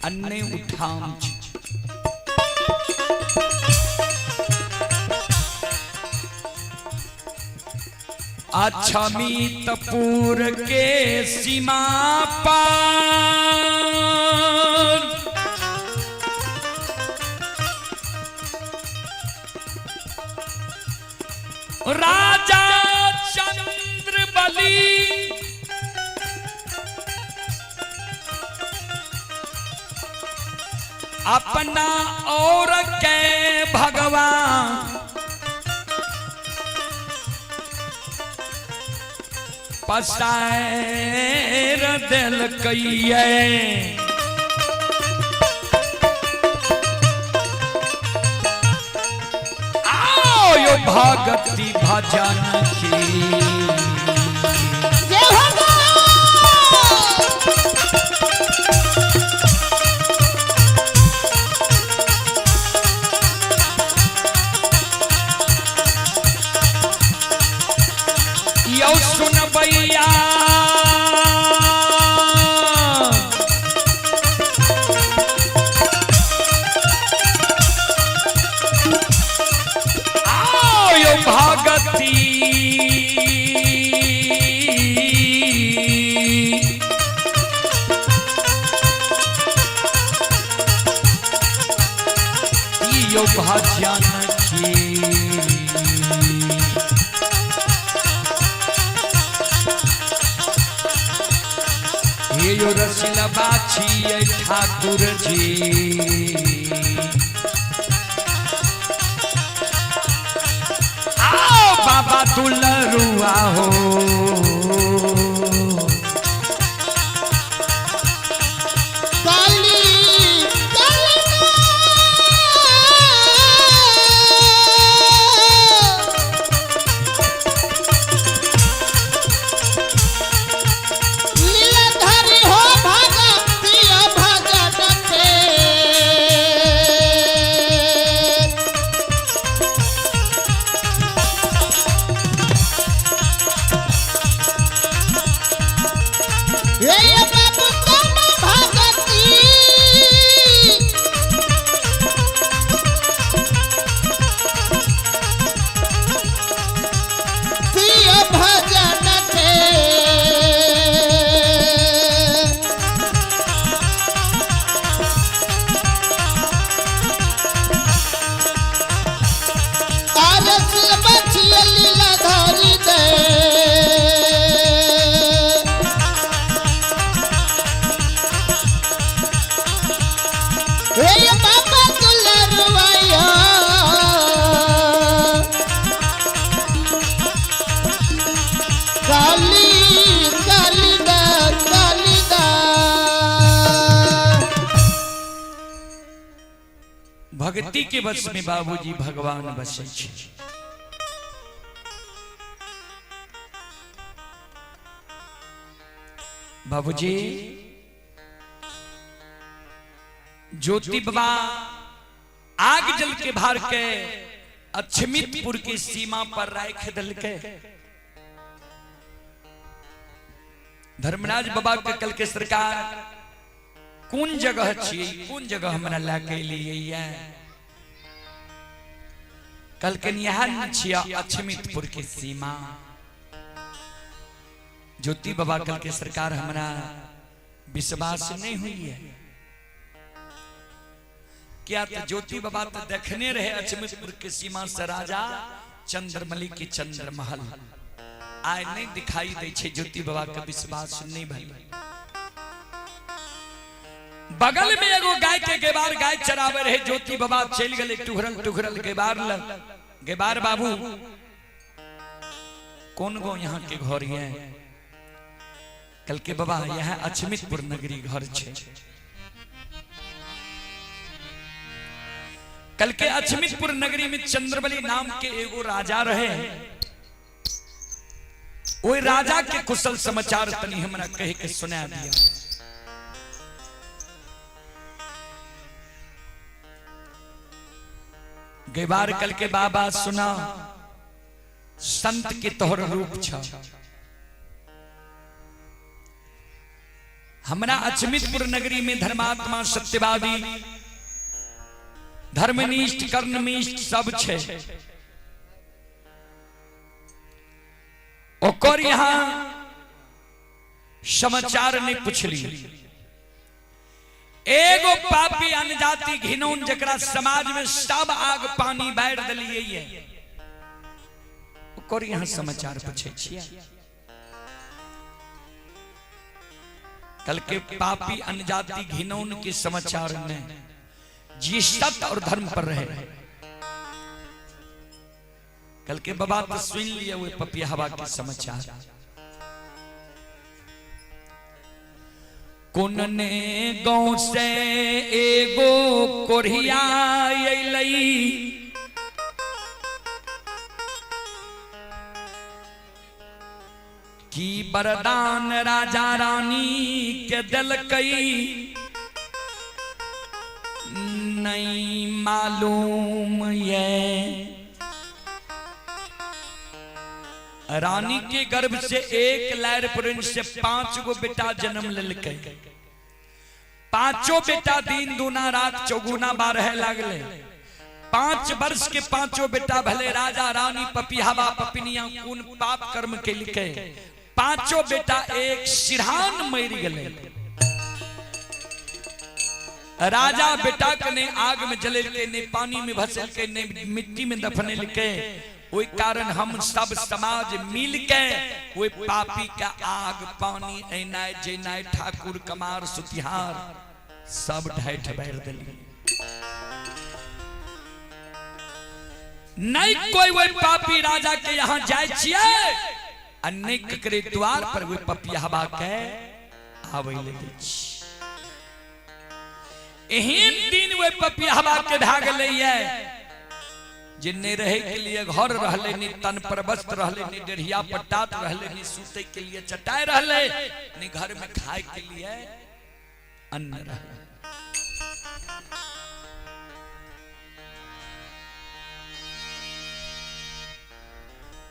आ ने उ ठाम छे। अछमितपुर के सीमा पर राजा चंद्रबली अपना और के भगवान पसार दिलकैये। आओ यो भगति भजन की जय हो। यो सुनबैया आओ यो भगति यो भजन की। हे यो रसिला बाछी ठाकुर जी, आओ बाबा दुलरुआ हो। काली काली लीलाधारी हो भगतिया भजन के। भक्ति के वश में बाबूजी भगवान बसै छै। बाबूजी ज्योति बाबा आग जल के भार के अक्षमितपुर की सीमा पर राख दल के धर्मराज बाबा के कल के सरकार कोन जगह छी, कोन जगह हमरा लए के एलियै? कल के निहार छिया अक्षमितपुर के सीमा। ज्योति बाबा कल के सरकार हमरा विश्वास नहीं हुई है क्या? तो ज्योति बाबा तो देखने रहे अक्षमितपुर के सीमा से राजा चंद्रमणि के चंद्रमहल आय नहीं दिखाई दे छे। ज्योति बाबा के विश्वास नहीं भइल। बगल में एगो गाय के गेबार गाय चरावे रहे। ज्योति बाबा चल गए टुघरल टुघरल गेबार लग। गेबार बाबू, कौन गो यहाँ के घर ये? कल के बाबा, यह अक्षमितपुर नगरी घर छे। कल के अक्षमितपुर नगरी में चंद्रबली नाम के एगो राजा रहे। ओई राजा के कुशल समाचार तनी हमरा कह के सुना दिया। गेबार कल के बाबा सुना, संत के तोहर रूप छ। हमरा अक्षमितपुर नगरी में धर्मात्मा, सत्यवादी, धर्मनिष्ठ, कर्णनिष्ठ सब छे। ओकर यहाँ समाचार नहीं पुछली। एगो पापी अनजाति घिनौन जकरा समाज में सब आग पानी बाढ़ दिलिए, ओकर यहाँ समाचार पूछे छियै? कल के पापी अनजाति घिनौन के समाचार में जी सत्य और धर्म पर रहे। कल के बाबा तो सुन लिया वो पपिया हवा के समाचार। कोन ने गांव से एगो कोढ़िया अयलई, की वरदान राजा रानी के दिलकई नहीं मालूम। ये रानी के गर्भ से एक लहर पुरन से 5 गो बेटा जन्म लेलकै। पांचों बेटा दिन दूना रात चौगुना बारह लागले। 5 वर्ष के पांचों बेटा भले राजा रानी पपिहावा पपिनिया कोन पाप कर्म के लिखे, पांचों बेटा एक सिरहान मर गए। राजा बेटा के ने आग में जलेलके, ने पानी में भसेलके, ने मिट्टी में दफनेलके। ओहि कारण हम सब समाज मिल के ओहि पापी का आग पानी एनाय जेनाय ठाकुर कमार सुतिहार सब ढाठ बैर दिली। नहीं कोई वही पापी राजा के यहाँ जाय छियै आ नहीं ककरे द्वार पर वही पपियाबा के आबै ले दै छी। एहन दिन वही पपियाबा के भए गेलैये जे नहीं रहे के लिए घर रहले, नहीं तन पर वस्त्र रहले, नहीं डेढ़िया पट्टात रहले, नहीं सूते के लिए चटाई रहले, नहीं घर में खाए के लिए अन्न रहले।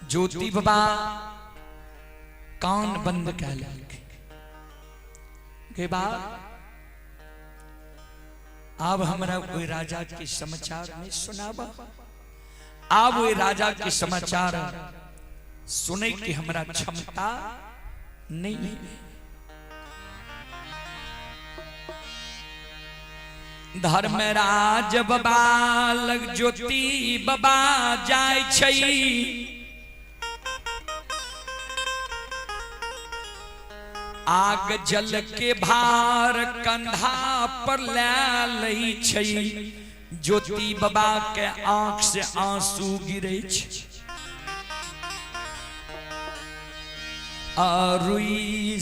ज्योति बाबा कान बंद कर के बाद अब हमरा कोई राजा के समाचार नहीं सुनाबा। आब ओहि राजा के समाचार सुने के हमरा क्षमता नहीं है। धर्मराज बाबा लग ज्योति बाबा जाय छै, आग जल के भार कंधा पर ले लै छै। ज्योति बाबा के आंख से आंसू गिरे छै अरुई।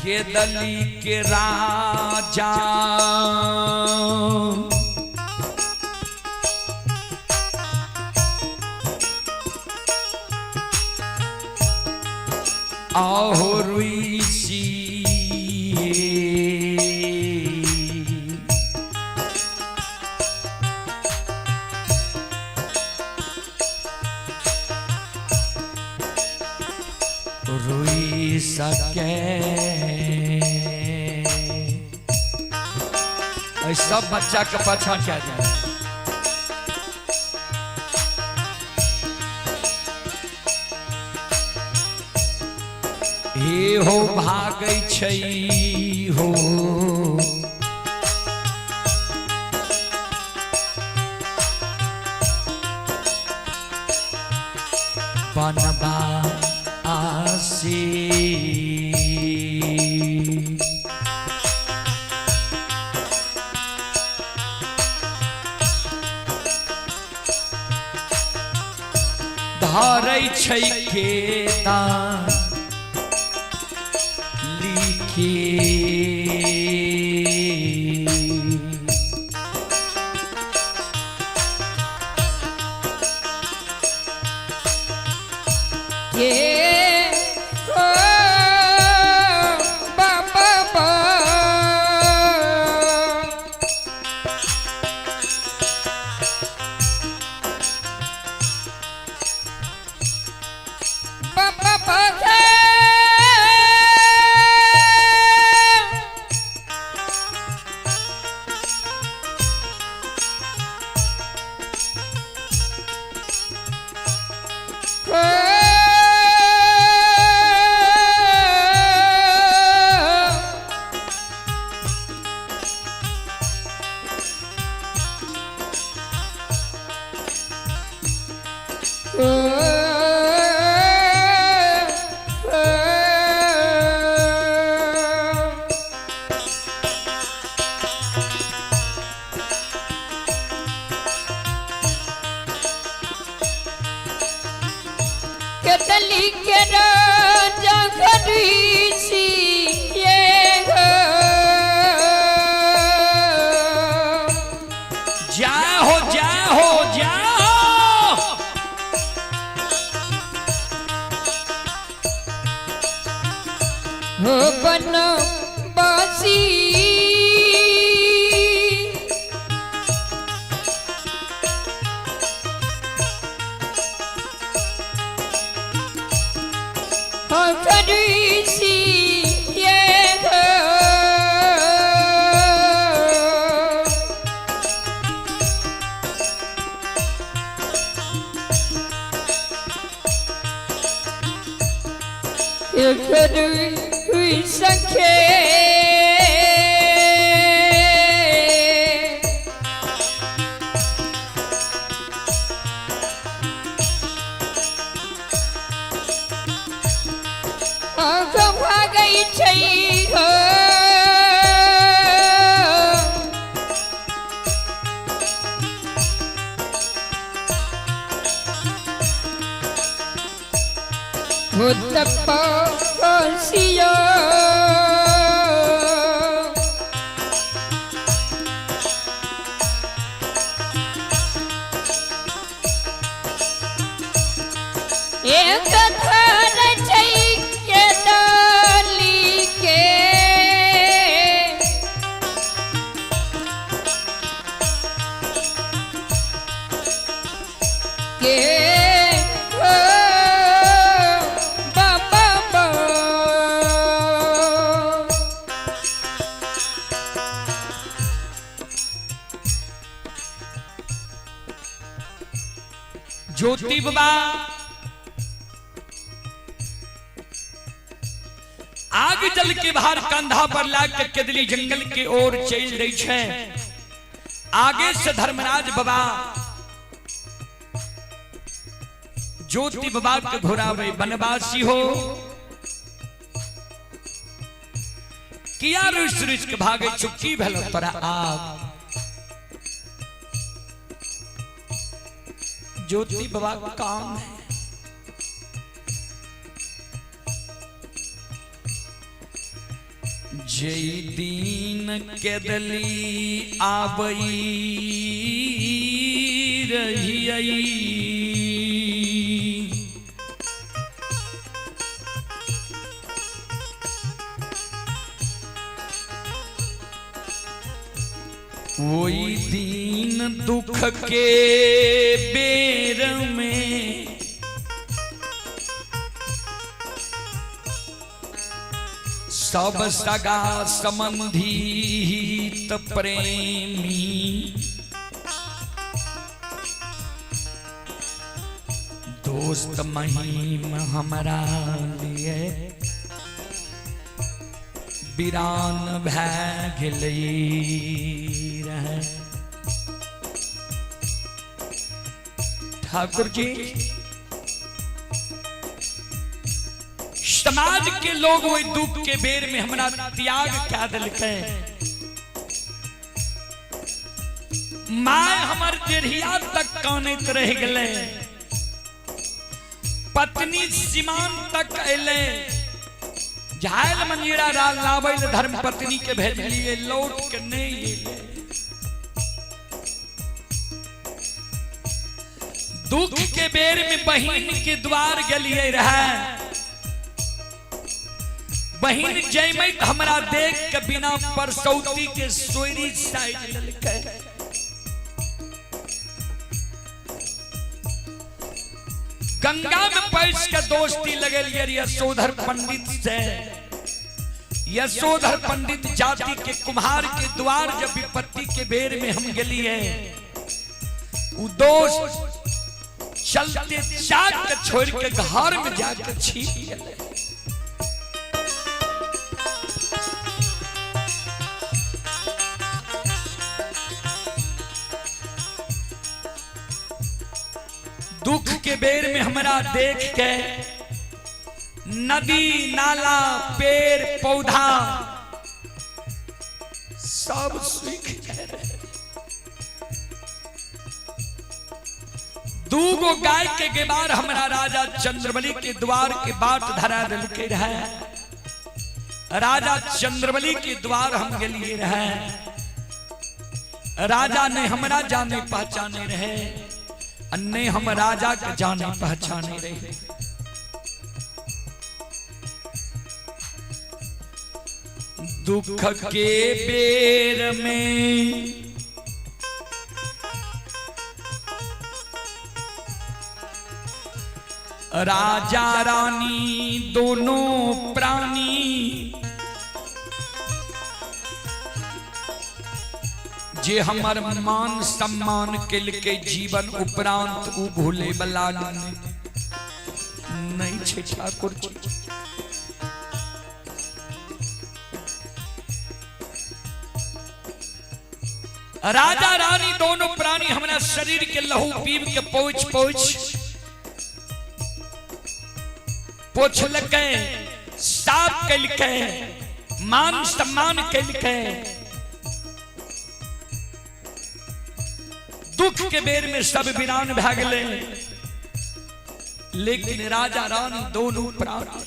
केदली के राजा आहो रुईसी रुई सके। ऐ सब बच्चा के पाछा क्या जाए। हे हो भागै छै हो बनबा आसी। धरै छै केता लिखे। के ओ बाबा बा। बाबा बा। केतली के राजा खरीसी ये हो। जय हो जय हो जय हो। हो बनवासी हो खरीसी ये हो। एक सखे आँख भागै छै हो। हो तपस्या एक धर छै के डाली के के ओ बाबा बा। ज्योति बाबा आग जल के बाहर कंधा पर ला के केदली जंगल के ओर चल रही छै। आगे से धर्मराज बाबा ज्योति बाबा के घोरावे बनवासी हो किया रुस रुस के भागे चुक्की भेल तोरा आग। ज्योति बाबा का काम है। जे दिन केदली आबई रहियई, ओई दिन दुख के बेर में सब सगा संबंधी हित प्रेमी दोस्त महिम हमरा लिए वीरान भए गेलै रहै। ठाकुर जी, समाज के लोग वही दुख के बेर में हमरा त्याग कह दिलकै। My हमर देरिया तक कानैत रह गेलै, पत्नी सीमान तक अयलै, झायल मंजीरा लाबै लए धर्म पत्नी के भेजलिए, लौट के नहीं एलै। दुख के बेर में बहिन के द्वार गेलिए रहे, बहिन जैमैत हमरा देख के बिना परसौती के सोयरी साइज लेलकै। गंगा में पैस के दोस्ती लगेलिए यशोधर पंडित से। यशोधर पंडित जाति के कुम्हार के द्वार जब विपत्ति के बेर में हम गेलिए, उ दोस्त चलते चाक के छोड़ के घर में जाके छिप गेलै। दुख के बेर में हमरा देख के नदी नाला पेड़ पौधा सब सूख गए। दूगो गाय के गेबार हमरा राजा चंद्रबली के द्वार के बाट धरा दिलके रहे। राजा चंद्रबली के द्वार हम गेलिए रहे, राजा ने हमरा जाने पहचाने रहे, अन्य हम राजा के जाने पहचाने रहे। दुख के बेर में राजा रानी दोनों प्राणी जे हमर मान सम्मान केलकै जीवन उपरांत उ भूले वाला नहीं छै ठाकुर जी। राजा रानी दोनों प्राणी हमरा शरीर के लहू पीब के पोछ पोछ पोछलकै, साफ केलकै, मान सम्मान केलकै। दुख के बेर में सब वीरान भए गेलै, लेकिन राजा रानी दोनों प्राणी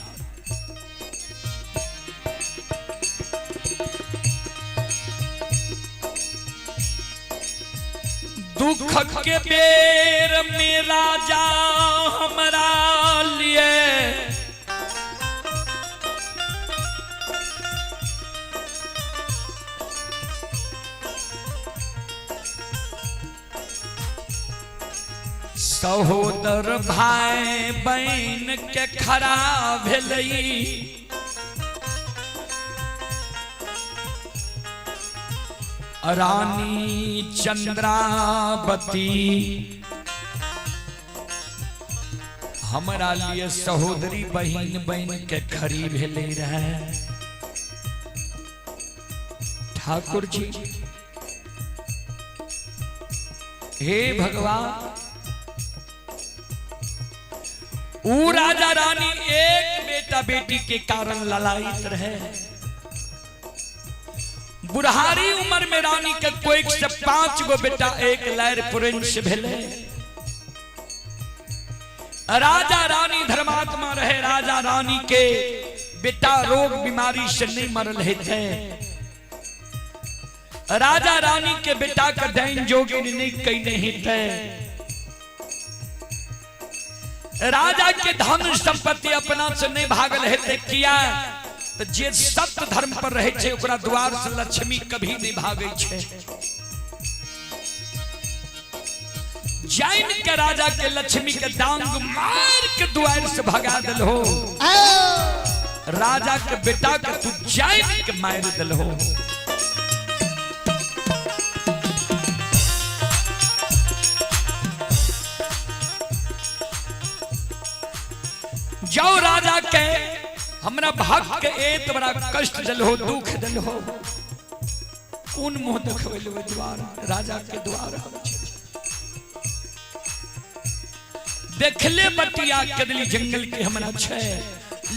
दुख के बेर में राजा हमरा लिए सहोदर भाई बहन के खड़ा भेलै, रानी चंद्रावती हमरा लिए सहोदरी बहन बहन के खड़ी भेलै रहे। ठाकुर जी हे भगवान, ऊ राजा रानी एक बेटा बेटी के कारण ललायित रहे। बुढ़ारी उम्र में रानी के कोई से 5 गो बेटा एक लैर पुरन से भेले। राजा रानी धर्मात्मा रहे, राजा रानी के बेटा रोग बीमारी से नहीं मरल हेतै, राजा रानी के बेटा के दैन जोगिन नहीं कईने हेतै, राजा के धन संपत्ति अपना से नहीं भागल हेतै। किया तो जे सत्य धर्म पर रहे छै ओकरा द्वार से लक्ष्मी कभी नहीं भागै छै। जैन के राजा के लक्ष्मी के डांग मार के द्वार से भगा दिल हो, राजा के बेटा के तू जैन के मार दिल हो। जाओ राजा के हमरा भक्त के एत बड़ा कष्ट दिल हो, दुख दिल हो, कोन मुंह देखबै ले द्वार राजा के द्वार हम छै। देखले बटिया केदली जंगल के हमरा छै,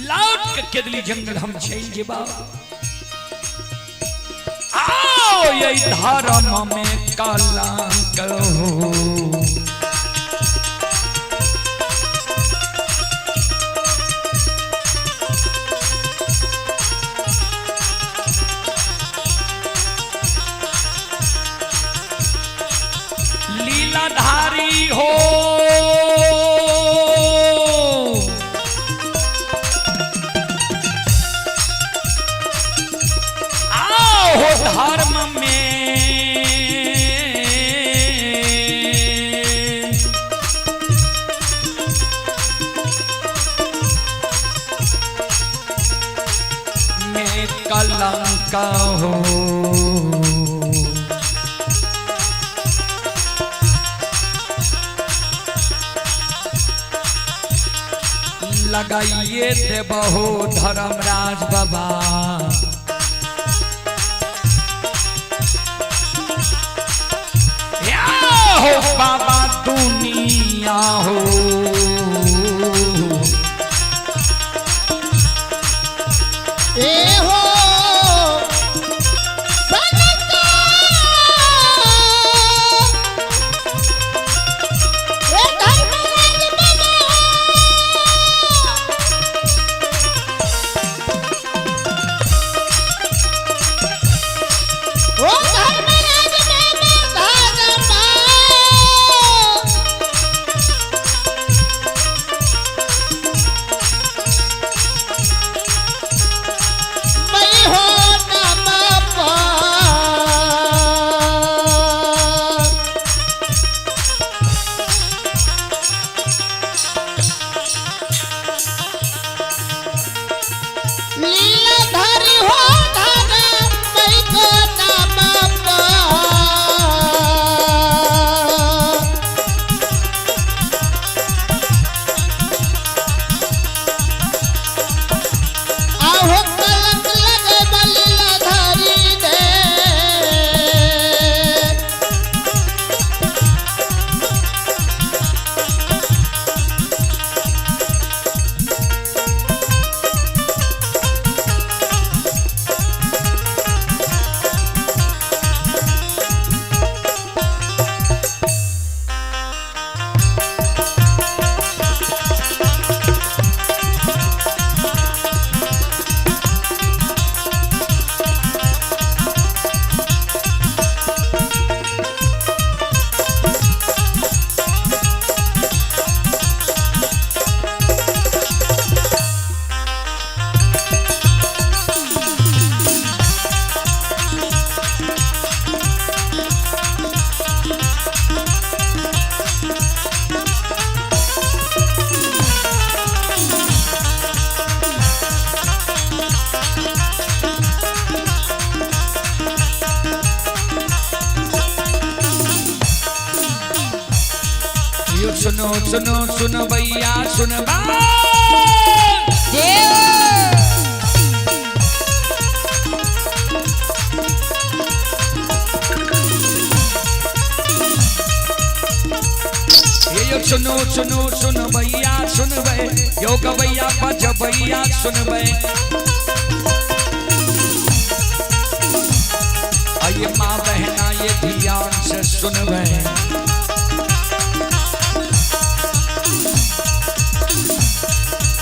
लौट के केदली जंगल हम चलि जेबा। आओ ये धर्म में कलंक हो, लीलाधारी हो, आओ हो धर्म में में कलंक हो। लगाइए देबहो धर्मराज बाबा, या हो बाबा दुनिया हो। ए हो सनता, ए धर्मराज बाबा, ओ धर्मराज बाबा धर्मा, मैं हो नमः पार। लीलाधारी हो धारा मैं को नाम पार। आहो कलंक लगे लीलाधारी दे, यो सुनो सुनो सुनो भैया सुन बा। ये यो सुनो सुनो सुनो भैया सुनबै, यो गवैया बजबैया सुनबै, आइए माँ बहना ये ध्यान से सुनबै।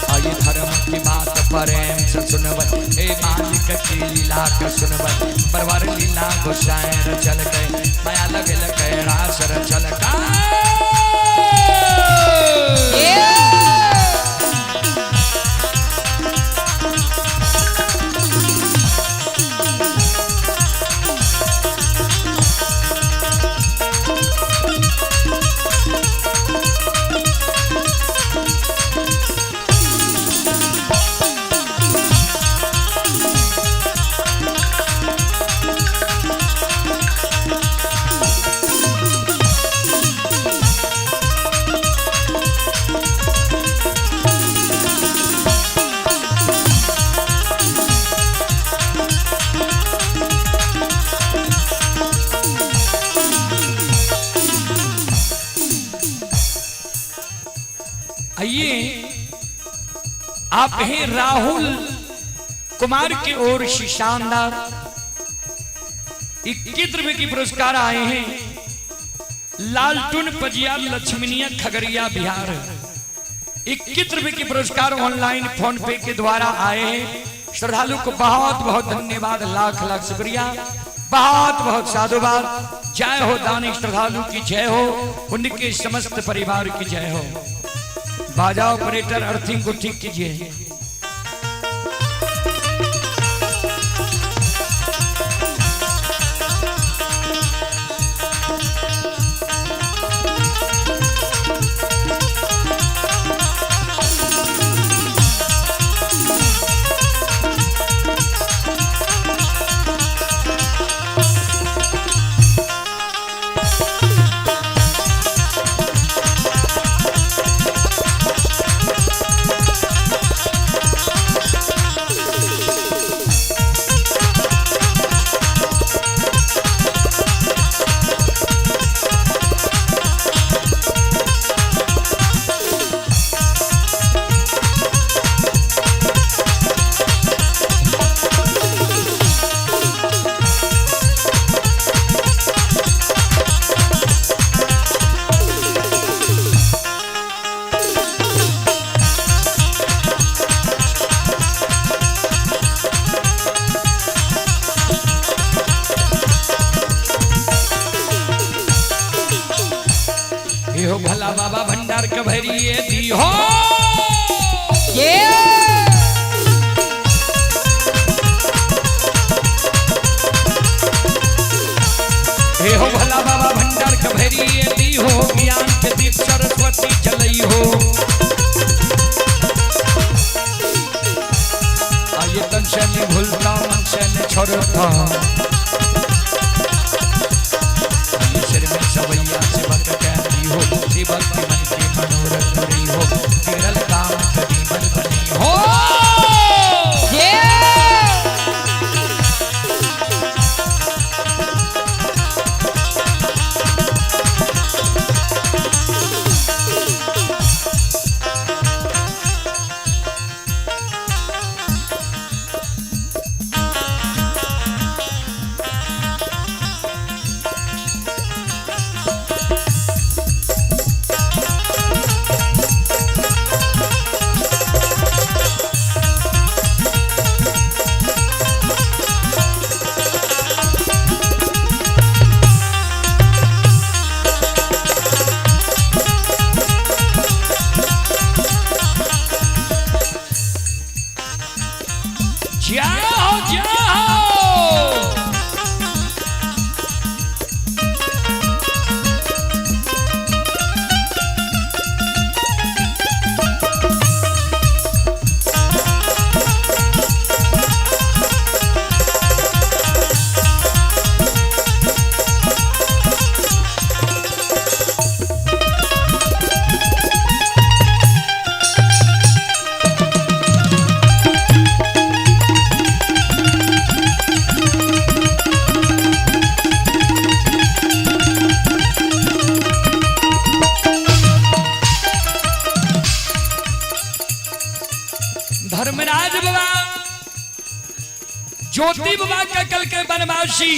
आइए धर्म की बात प्रेम से सुन। हे मालिक की लीला का सुनबै बरबर लीला गोसाई रचल गए माया लगल के रास रचल का। आइए आप हैं राहुल कुमार की ओर से शानदार 21 रुपए की पुरस्कार आए हैं। लालटून पजिया लक्ष्मीनिया खगड़िया बिहार 21 रुपए की पुरस्कार ऑनलाइन फोन पे के द्वारा आए हैं। श्रद्धालु को बहुत बहुत धन्यवाद, लाख लाख शुक्रिया, बहुत बहुत साधुवाद। जय हो दानी श्रद्धालु की जय हो, उनके समस्त परिवार की जय हो। बाजा ऑपरेटर अर्थिंग को ठीक कीजिए। हो भला बाबा भंडार के भरिए दी हो। हे हो भला बाबा भंडार के भरिए दी हो, ज्ञान के दीप सरस्वती जलई हो। आइए तन से नहीं भूलता मन से नहीं छोड़ता, आइए सिर में सवैया से भक्त कहती हो, शिव भक्ति मन के मनोरथ पूरी हो, केरल काम कभी मन बनी हो। जाओ जाओ। धर्मराज बाबा ज्योति बाबा का कल के बनवासी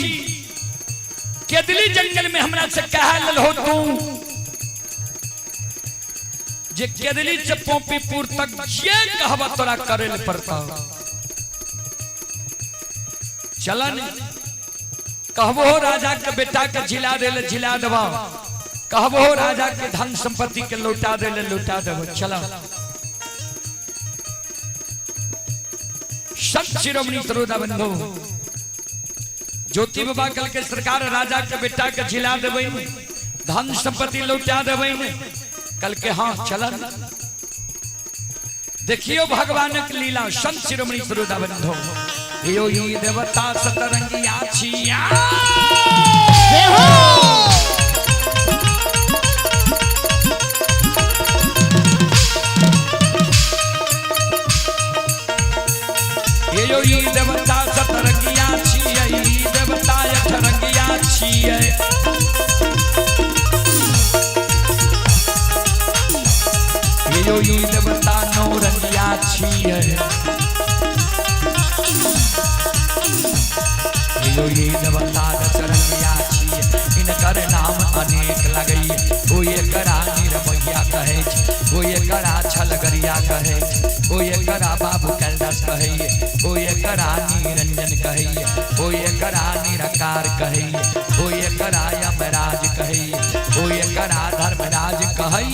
केदली जंगल में हमरा से कहा लल हो तू जे केदली से पोपीपुर तक जे कहबा तोरा करे ले पड़ता। चलन कहबो राजा के बेटा के जिला दे ले जिला देबो, कहबो राजा के धन संपत्ति के लौटा दे ले लौटा देबो। चलो संत शिरोमणि सरोदा बंधु ज्योति बाबा कल के सरकार राजा के बेटा के जिला देबै, धन संपत्ति लौटा देबै। कल के हाँ चलन। देखियो भगवान के लीला। संत शिरोमणि सरोदा बंधु यो ई देवता सतरंगिया छिया। यो ई देवता सतरंगिया छिया, ई देवता अठरंगिया छिया। यो ई देवता नौरंगिया छिया। यो ई देवता दशरंगिया छिया। इनकर नाम अनेक लगई, कोई एकरा निरमैया कहै छै, कोई एकरा छलगरिया कहै छै, कोई एकरा बाबू कैलाश कहै, कोई एकरा निरंजन कहै, कोई एकरा निराकार कहै, कोई एकरा यमराज कहै, कोई एकरा धर्मराज कहै।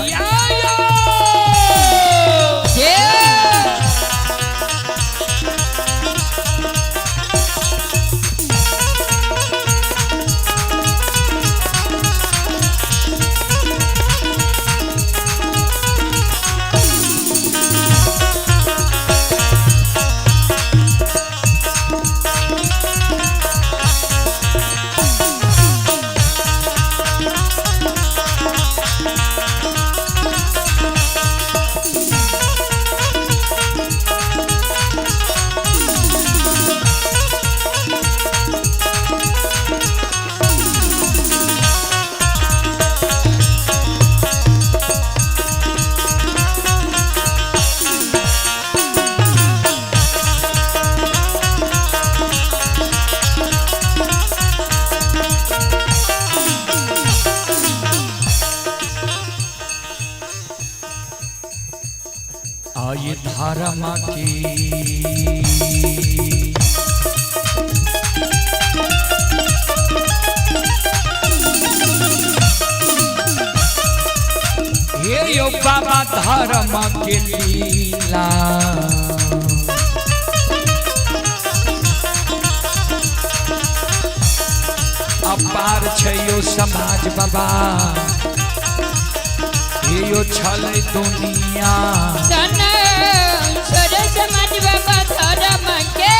आये धर्म की हे यो बाबा धर्म के लीला। अपार छै यो समाज बाबा, हे यो छलै दुनिया। समाज बाबा धर्म के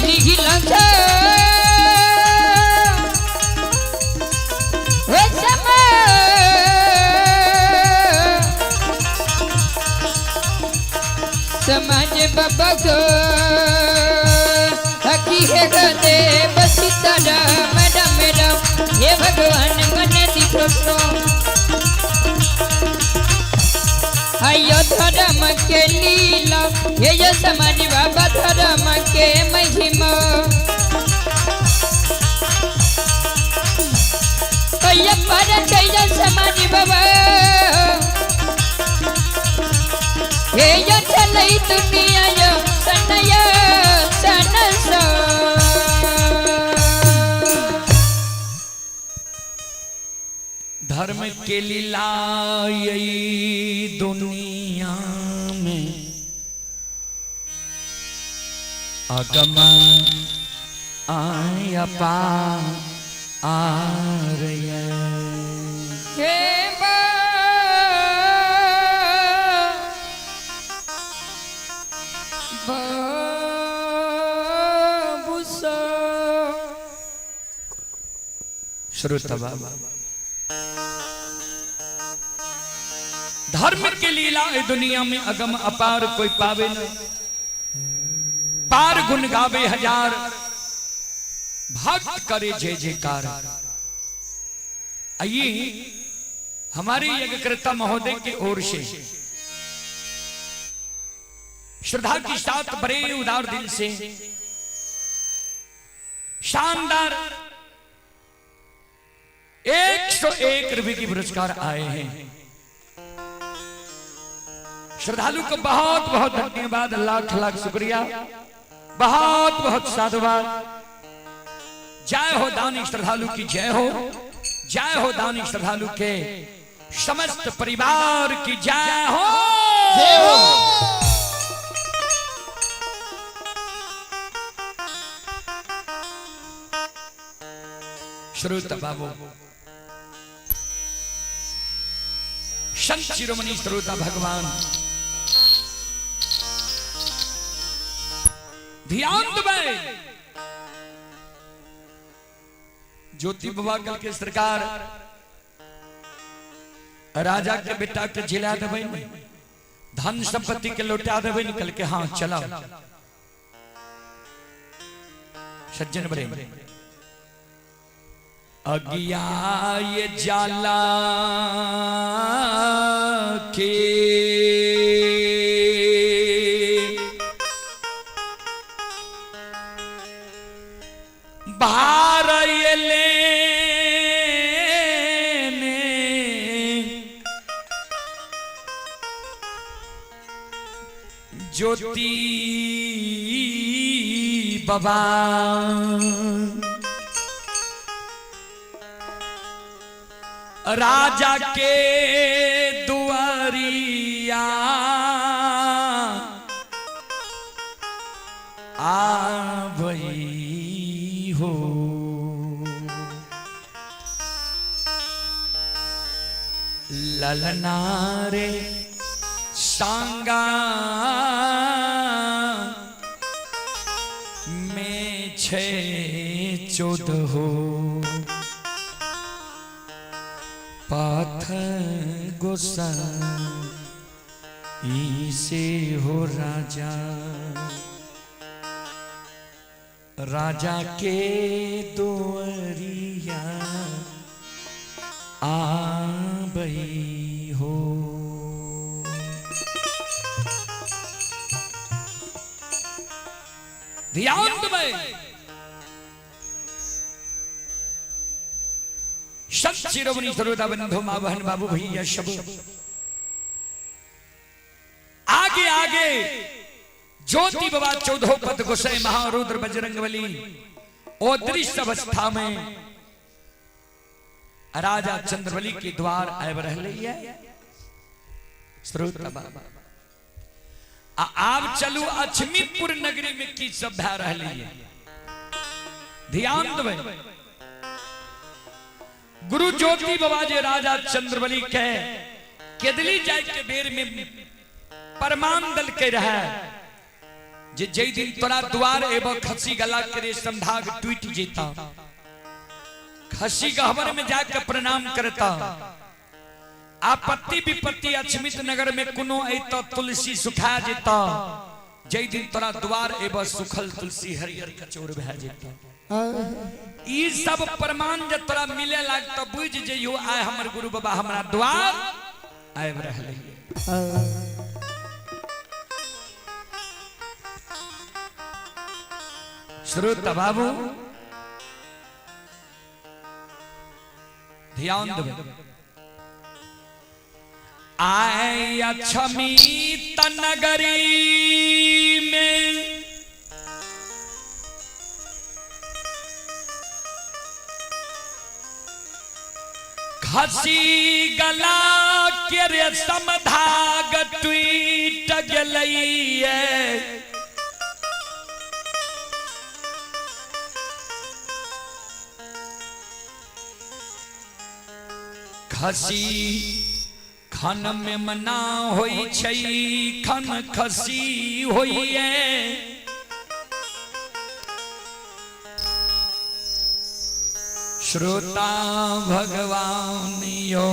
लिखल छै। समाज बाबा को हकी है देव सीताराम राम राम हे भगवान मन दिखो। आयो धर्म के लीला, हे यो समाज बाबा धर्म के महिमा। पर समाज बाबा हे यो चलै दुनिया यो सनया सनसा। धर्म के लीला यही दुनिया में अगम आय पार। श्रोता बाबा धर्म के लीला दुनिया में अगम अपार कोई पावे न, पार गुण गावे हजार, भक्त करे जय जयकार। आइए हमारे यज्ञकर्ता महोदय की ओर से श्रद्धा के साथ बड़े उदार दिल से शानदार 101 रुपए की पुरस्कार आए हैं। श्रद्धालु को बहुत बहुत धन्यवाद, लाख लाख शुक्रिया, बहुत बहुत साधुवाद। जय हो दानी श्रद्धालु की जय हो, जय हो दानी श्रद्धालु के समस्त परिवार की जय हो, जय हो। श्रोता बाबू, संत शिरोमणि श्रोता भगवान ध्यान देबै। ज्योति बाबा कल के सरकार राजा के बेटा के जिला देबै, धन संपत्ति के लौटा देबै, निकल के हाँ चलाओ। सज्जन बड़े अगिया ये जाला के भार ये लेने ज्योति बाबा राजा के दुआरिया आवई हो। ललना रे सांगा में छे चौदह हो पाथर गोसा से हो राजा, राजा के दुआरिया आबई हो। ध्यान देबै। संत शिरोमणि श्रोता बंधु माँ बहन बाबू भैया सब आगे आगे ज्योति बाबा चौदह पद गोसाई महारुद्र बजरंगबली ओ दृश्य अवस्था में राजा चंद्रबली के द्वार आबि रहले है। श्रोता बाबा आ आब चलू लक्ष्मीपुर नगरी में की सब भए रहले है, ध्यान देबै। गुरु ज्योति बाबा जे राजा चंद्रबली के केदली जाय के बेर में परमान दल के रहे जे जै दिन तोरा द्वार एबो खसी गला के रेशम धाग टूट जेता, खसी गहबर में जाके प्रणाम करता, आपत्ति विपत्ति अछमित नगर में कोनो ऐता तुलसी सुखा जेता, जै दिन तोरा द्वार एबो सुखल तुलसी हरियर कचौर भए जेता। ई सब प्रमाण जे तोरा मिले लागत बुझ जइयो आय हमर गुरु बाबा हमरा द्वार आबि रहलै। श्रोता बाबू ध्यान देबै। आय अक्षमित नगरी में खसी गला के रेशम धाग टूट गेलैये, खसी खन में मना होई छै खन खसी होइए। श्रोता भगवान यो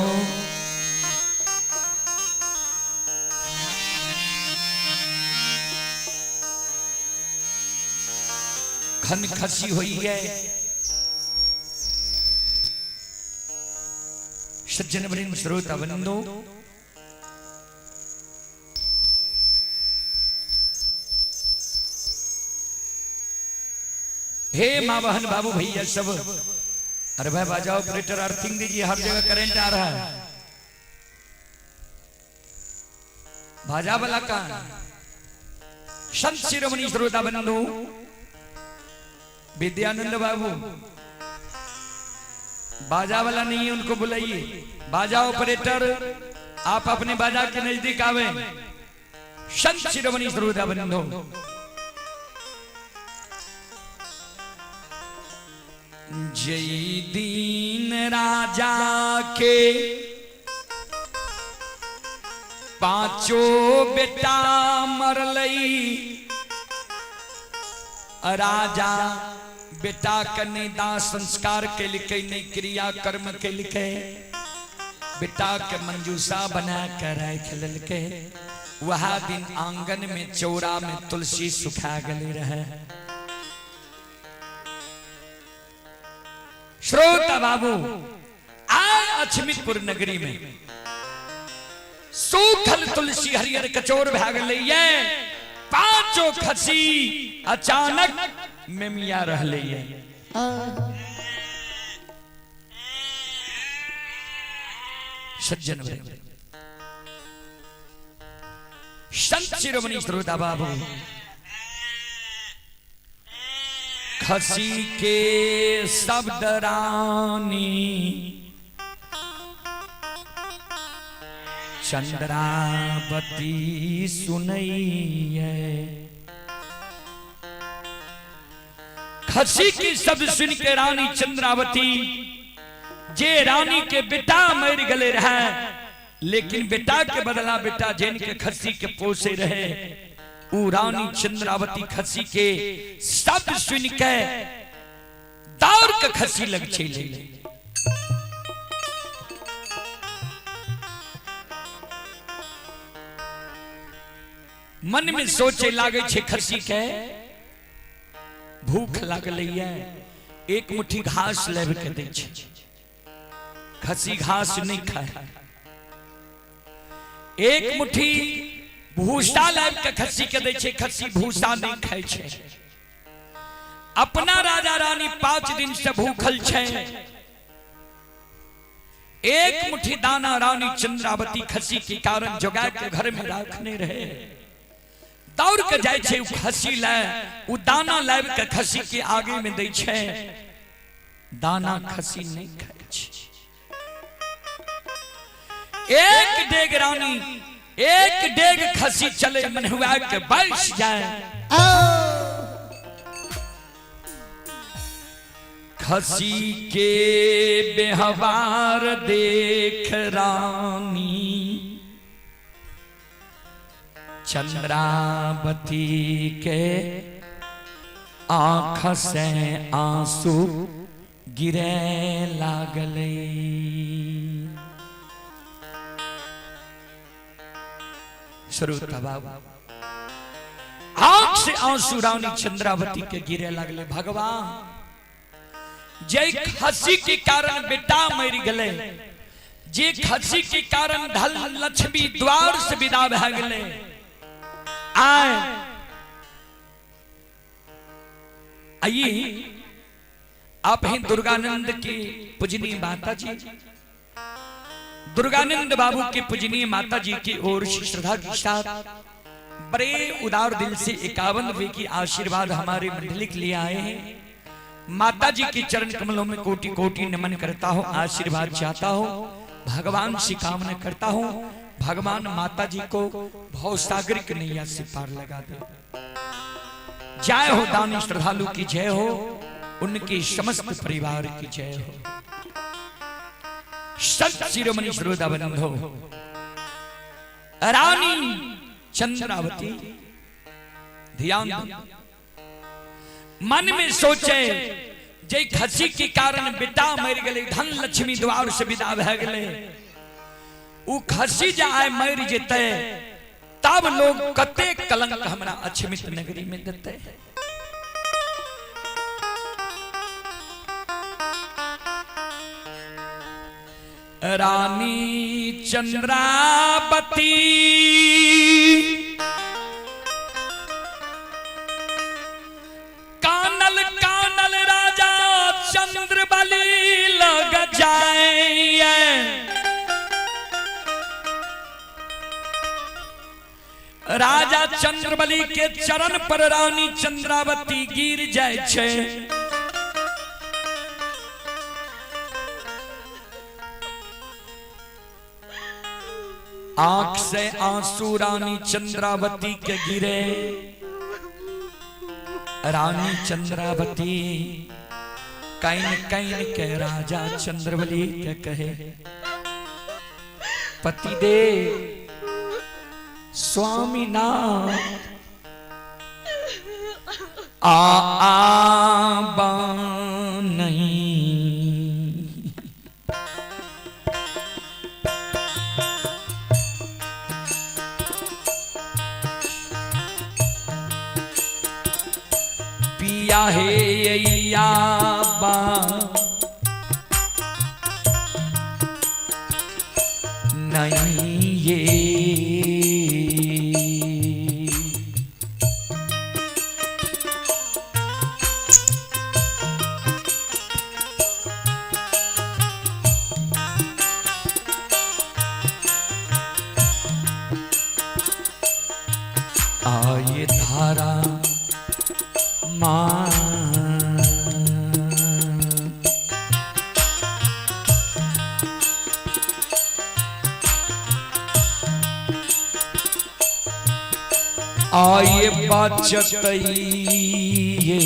खन खसी हुई है। सज्जन वृंद श्रोता बंधु हे माँ बहन बाबू भैया सब, अरे भाई बाजाओ ऑपरेटर अर्थिंग दीजिए, हर जगह करंट आ रहा है। बाजा वाला कहाँ? संत शिरोमणि श्रोता बंधु विद्यानंद बाबू, बाजा वाला नहीं है, उनको बुलाइए। बाजा ऑपरेटर आप अपने बाजा के नजदीक आवे। संत शिरोमणि श्रोता बंधु, जय दीन राजा के पांचों बेटा मरलई, राजा बेटा के नहीं दाह संस्कार केलकै, नहीं क्रिया कर्म केलकै, बेटा के मंजूषा बना के राखि लेलकै। वह दिन आंगन में चौरा में तुलसी सुखा गेली रहे। श्रोता बाबू, आय अछमितपुर नगरी में सूखल तुलसी हरियर कचोर भए गेलै ये, पांचों खसी अचानक मेमिया रहलै ये। सज्जन भाई, संत शिरोमणि श्रोता बाबू, खसी के शब्द रानी चंद्रावती सुनैये, खसी की शब्द सुन के रानी चंद्रावती, जे रानी के बेटा मर गले रहे, लेकिन बेटा के बदला बेटा जैन के खसी के पोसे रहे, उ रानी चंद्रावती खसी के शब्द सुन के दौड़ के खसी लग चली। मन में सोचे लागे छे खसी के भूख लागलै ये, एक मुट्ठी घास लाबि के दै छे, खसी घास नहीं खाए, एक मुट्ठी भूसा लाबि के खसी के दै छे, खसी भूसा नहीं खाए छे। अपना राजा रानी 5 दिन से भूखल छे, एक मुट्ठी दाना रानी चंद्रावती खसी के कारण जोगा के घर में रखने रहे, दौड़ के जाय छे उ खसी ले, उ दाना लाबि के खसी के आगे में दै छे, दाना खसी नहीं खाए छे। एक डेग रानी, एक डेग खसी चले मनहुआ के बैस जाए। खसी के व्यवहार देख रानी चंद्रावती के आंख से आंसू गिरे लागले। श्रोता बाबू, आंख से आंसू रानी चंद्रावती के गिरे लागले। भगवान जे खसी के कारण बेटा मर गले, जे खसी के कारण धन लक्ष्मी द्वार से विदा भए गेले, आए आइए आप हैं दुर्गानंद की पूजनीय माता जी, दुर्गानंद बाबू के पूजनीय माता जी की ओर से श्रद्धा के साथ बड़े उदार दिल से 51 रुपए की आशीर्वाद हमारे मंडली के लिए आए हैं। माता जी के चरण कमलों में कोटि कोटि नमन करता हूँ, आशीर्वाद चाहता हूँ, भगवान से कामना करता हूँ, भगवान माता जी को भवसागर की नैया से पार लगा दे। जय हो दानी श्रद्धालु की जय हो, उनके समस्त परिवार की जय हो। संत शिरोमणि श्रोता बंधो, रानी चंद्रावती ध्यान मन में सोचे जे खसी के कारण बेटा मर गए, धन लक्ष्मी द्वार से विदा भए गए, उ खसी जे आय मर जेते तब लोग कते कलंक हमरा अछमित नगरी में देते। रानी चंद्रावती कानल कानल राजा चंद्रबली लग जाए, राजा चंद्रबली के चरण पर रानी चंद्रावती गिर जाय छै। आंख से आंसू रानी चंद्रावती के गिरे। रानी चंद्रावती can can के राजा चंद्रबली के कहे, पति देव स्वामीनाथ आ आ नहीं। पिया हे या बा नहीं ये। आए धारा मां आए बचत ये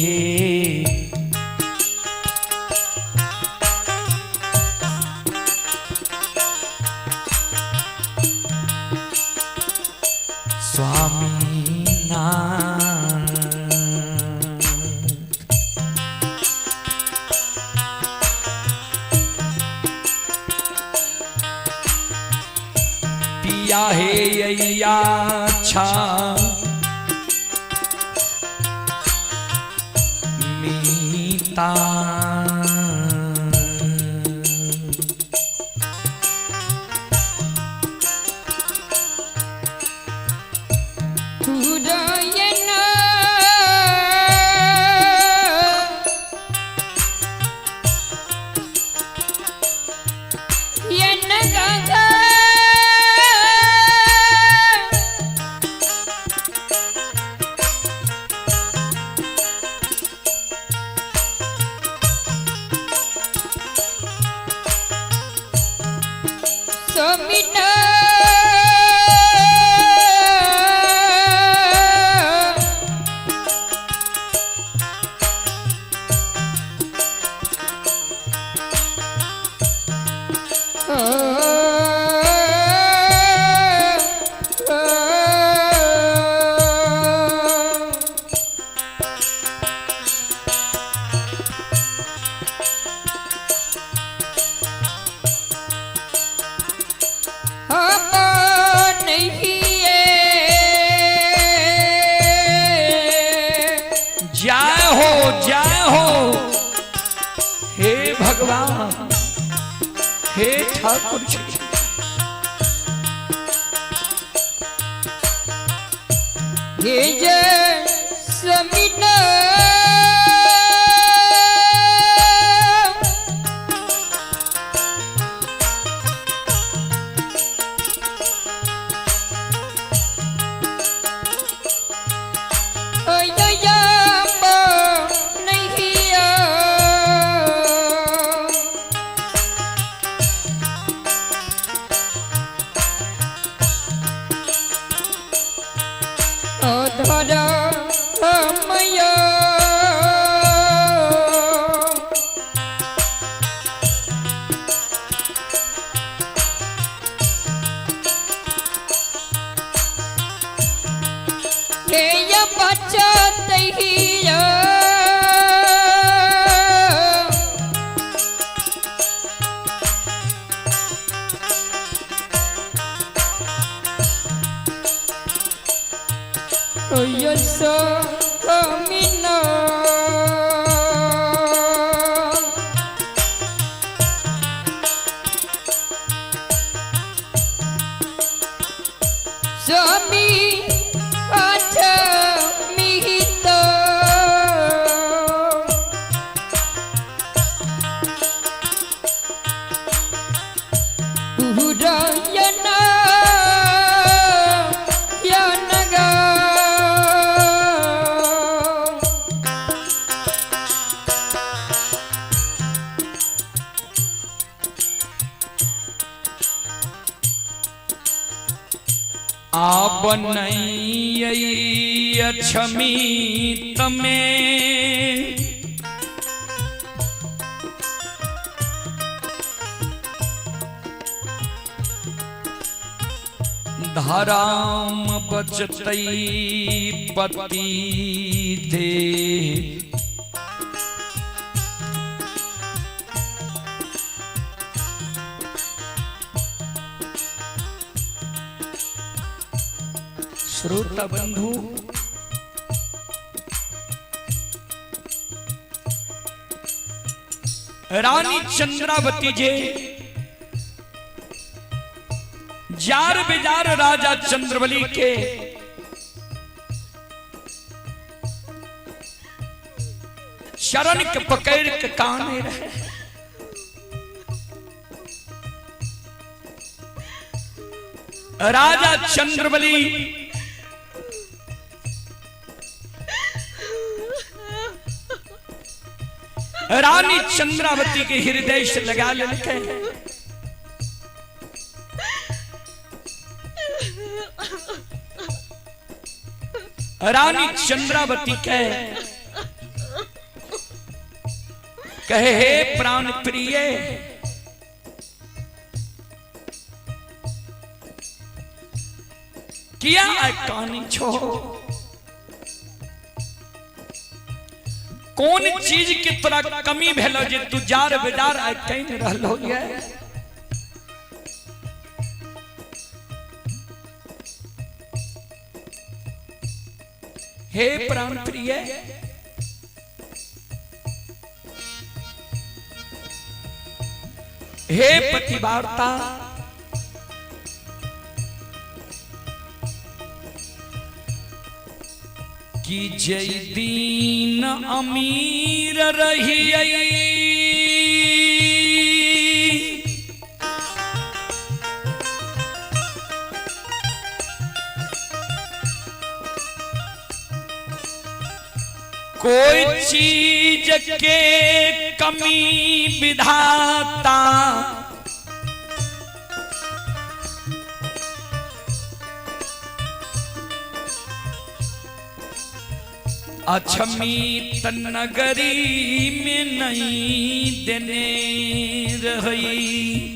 स्वामीनाथ। पिया हे अय्या छा मीता। पुरायन यन गंगा स्वामीना जय हो जय हो हे भगवान हे ठाकुर जी। हे जय स्वामीना स्वामी पुरायना यनग नहीं अक्षमित में, धराम बचतई पति दे। श्रोता बंधु, रानी चंद्रावती जे जार बेजार राजा चंद्रबली के शरण के पकड़ के काने रहे। राजा चंद्रबली रानी चंद्रावती के हृदय से लगा लेलकै। रानी चंद्रावती के कहे, हे प्राण प्रिय, किया कानी छो, कौन चीज के तोरा कमी भेलो जे तू जार बेजार आइ can रहलो ये? हे प्राण प्रिय, हे पतिवार्ता, कि जय दीन अमीर रही, कोई चीज के कमी विधाता अक्षमित नगरी में नहीं देने रही।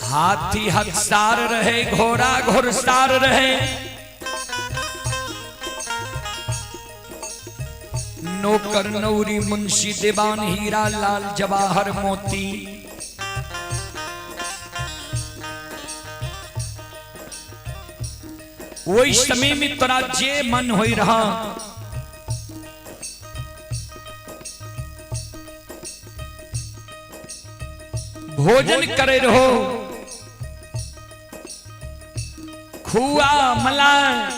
हाथी हकसार रहे, घोड़ा घोड़सार रहे, नौकर नौरी मुंशी दीवान हीरा लाल जवाहर मोती, वही समय में तोरा जे मन हो रहा, भोजन करे रहो, खुआ मलाई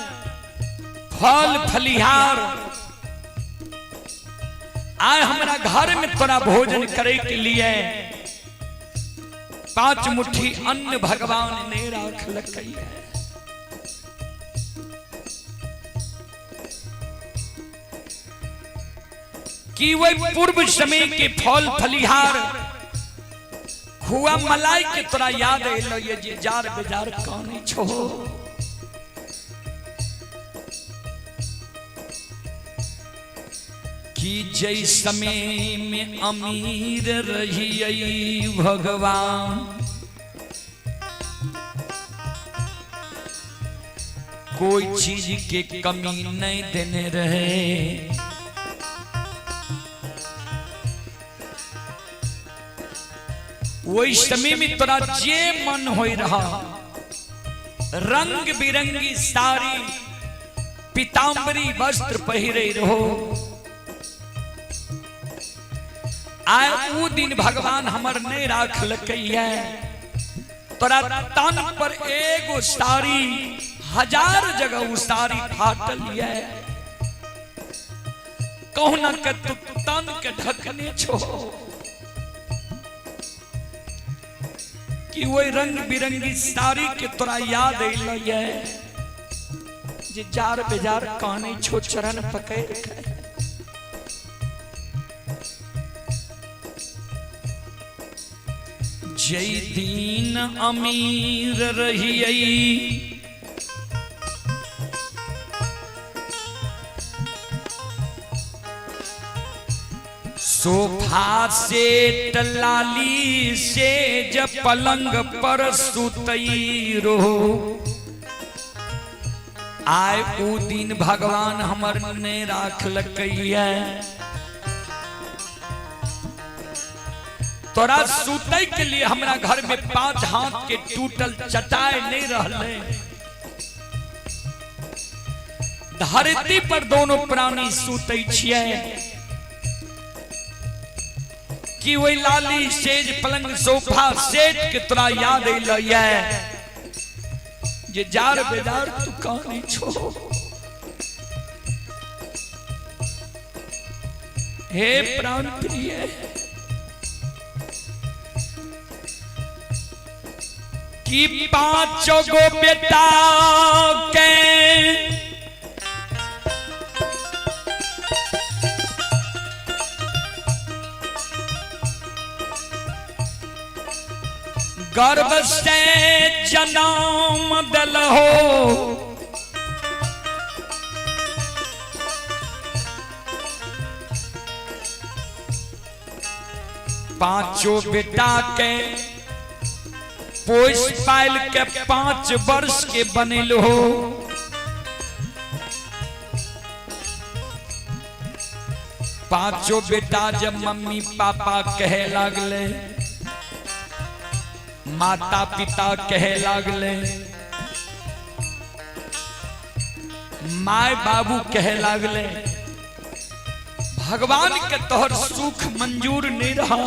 फल फलिहार आय हमरा घर में तोरा भोजन करे के लिए 5 मुट्ठी अन्न भगवान ने राख लकई है। कि वही पूर्व समय के फल फलिहार खुआ मलाई के तोरा याद एलो ये जे जार बेजार काने छो। कि जय समय में अमीर रही भगवान, कोई चीज के कमी नहीं देने रहे। वही समय में तोरा जे मन हो रहा, रंग बिरंगी साड़ी पीताम्बरी वस्त्र पहिरे रहो, आय ऊ दिन भगवान हमर नहीं राख लकैया। तोरा तन पर एगो साड़ी 1000 जगह उ साड़ी फाटल ये, कहुना के तू तन के ढकने छो कि वही रंग बिरंगी साड़ी के तोरा याद अइलो ये जे जार बेजार कानै छो चरण पकड़ के। जय दिन अमीर रहियै सोफा सेट लाली सेज पलंग पर सुतई रहो। आय ऊ दिन भगवान हमर ने राखलकैया। तोरा सुतै के लिए हमरा घर में 5 हाथ के टूटल चटाई नहीं रहले। धरती पर दोनों प्राणी सुतै छियै कि वही लाली सेज पलंग सोफा सेट के तोरा याद अइलैया जे जार बेजार तू कानै छो। हे प्राण प्रिय, कि 5 गो बेटा के गर्भ से जन्म दिलहो, पांचों बेटा के पोष पाल के 5 वर्ष के बनेल हो। पांचों बेटा जब मम्मी पापा कहे लागले, माता पिता कहे लागले, my बाबू कहे लागले, भगवान के तोहर सुख मंजूर नहीं रहा।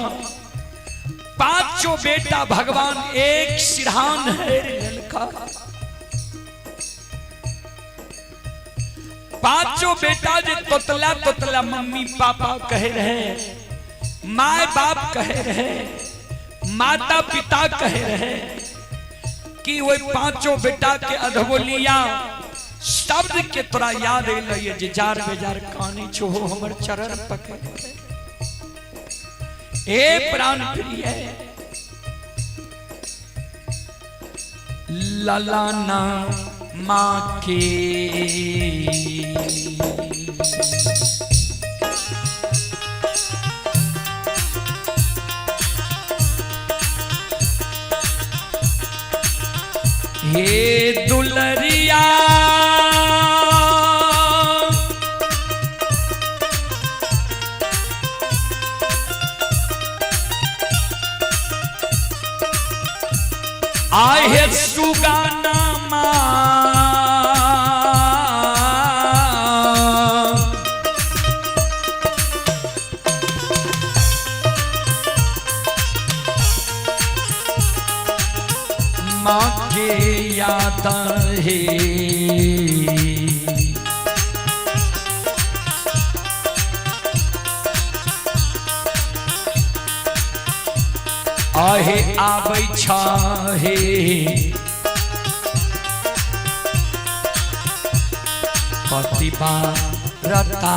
पांचों बेटा भगवान एक सिरहान है ललका। पांचों बेटा जे तोतला तोतला मम्मी पापा कहे रहे, my बाप कहे रहे, माता पिता कहे रहे, कि वही पांचों बेटा के अधबोलिया शब्द के तोरा याद अइलै जे जार बेजार कानै छो हमर चरण पकड़। हे प्राण प्रिय, ललाना माँ के हे दुलरिया, आहे सुगाना माँ, माँ के याद है। आहे आबै छहे पतिबा रता।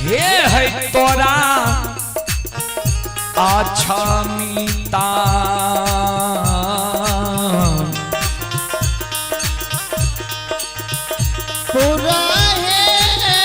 हे है तोरा अक्षमिता, पूरा है है।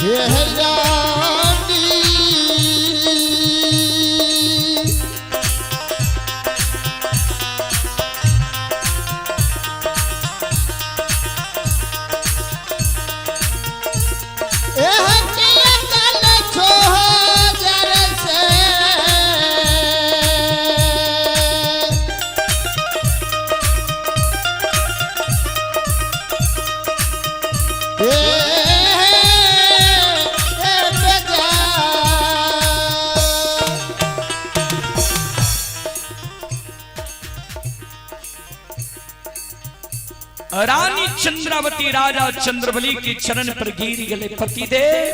हे रानी। एह के कल छोजर से हे हे बेजा। रानी चंद्रावती राजा चंद्रबली के चरण पर गिर गए। पतिदेव,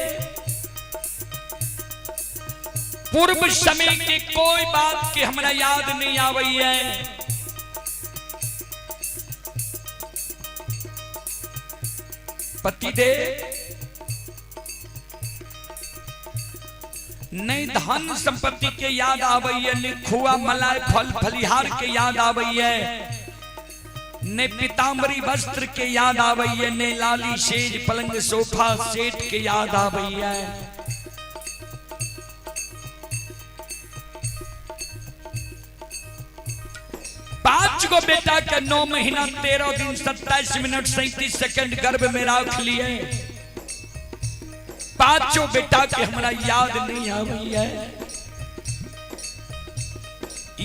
पूर्व समय के कोई बात के हमरा याद नहीं आवई है। पतिदेव, नहीं धन संपत्ति के याद आवई है, नहीं खुआ मलाई फल फलिहार के याद आवई है, ने पीताम्बरी वस्त्र के याद आवई है, ने लाली सेज पलंग सोफा सेट के याद आवई है। पांच गो बेटा के 9 महीना 13 दिन 27 मिनट 37 सेकंड गर्भ में राख लिए। पांचों बेटा के हमरा याद नहीं आवई है।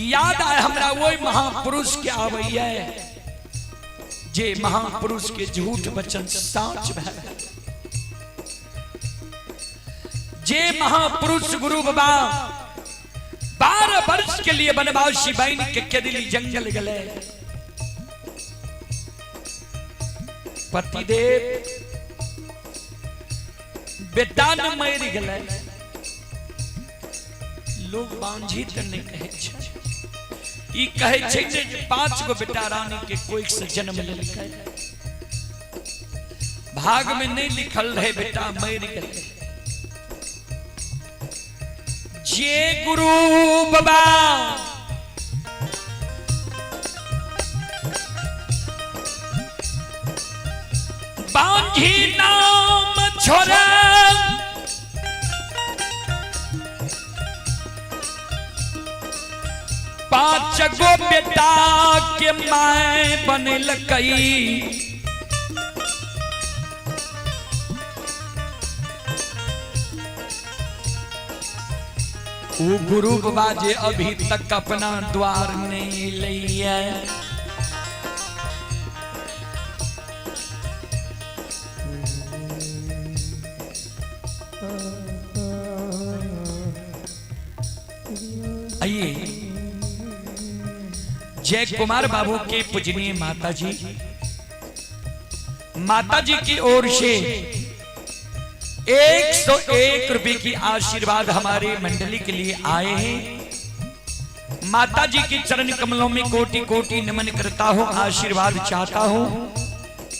याद आए हमरा वही महापुरुष के आवई है जे महापुरुष के झूठ वचन साच भय। जे महापुरुष गुरु बाबा 12 वर्ष के लिए वनवासी बन के केदिली जंगल गले। पतिदेव, बेटा न मर गले, लोग बांझी त नहीं कहे छै, ई कहे छै जे 5 गो बेटा रानी के कोई से जन्म लेलकै, भाग में नहीं लिखल रहे बेटा मर गए। जे गुरु बाबा बांझी नाम छोड़ा, पांच गो बेटा के my बनलकई। ऊ गुरु बाबा जे अभी तक अपना द्वार नहीं लिया। आइए जय कुमार बाबू के पूजनीय माता जी, माता जी की ओर से 101 रुपए की आशीर्वाद हमारे मंडली के लिए आए हैं। माता जी के चरण कमलों में कोटि कोटि नमन करता हूं, आशीर्वाद चाहता हूं,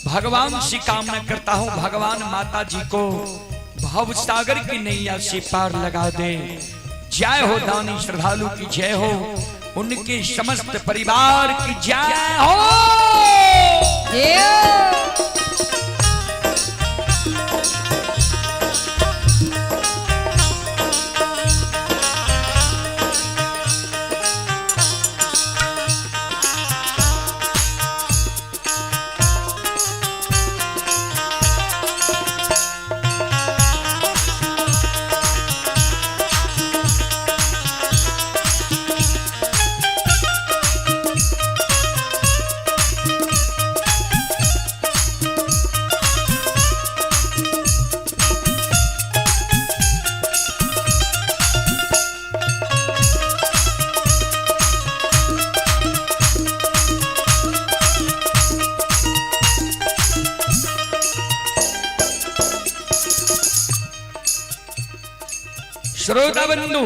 भगवान से कामना करता हूं, भगवान माता जी को भव सागर की नैया से पार लगा दे। जय हो दानी श्रद्धालु की जय हो, उनके समस्त परिवार की जय हो। जय हो। श्रोता बंधु,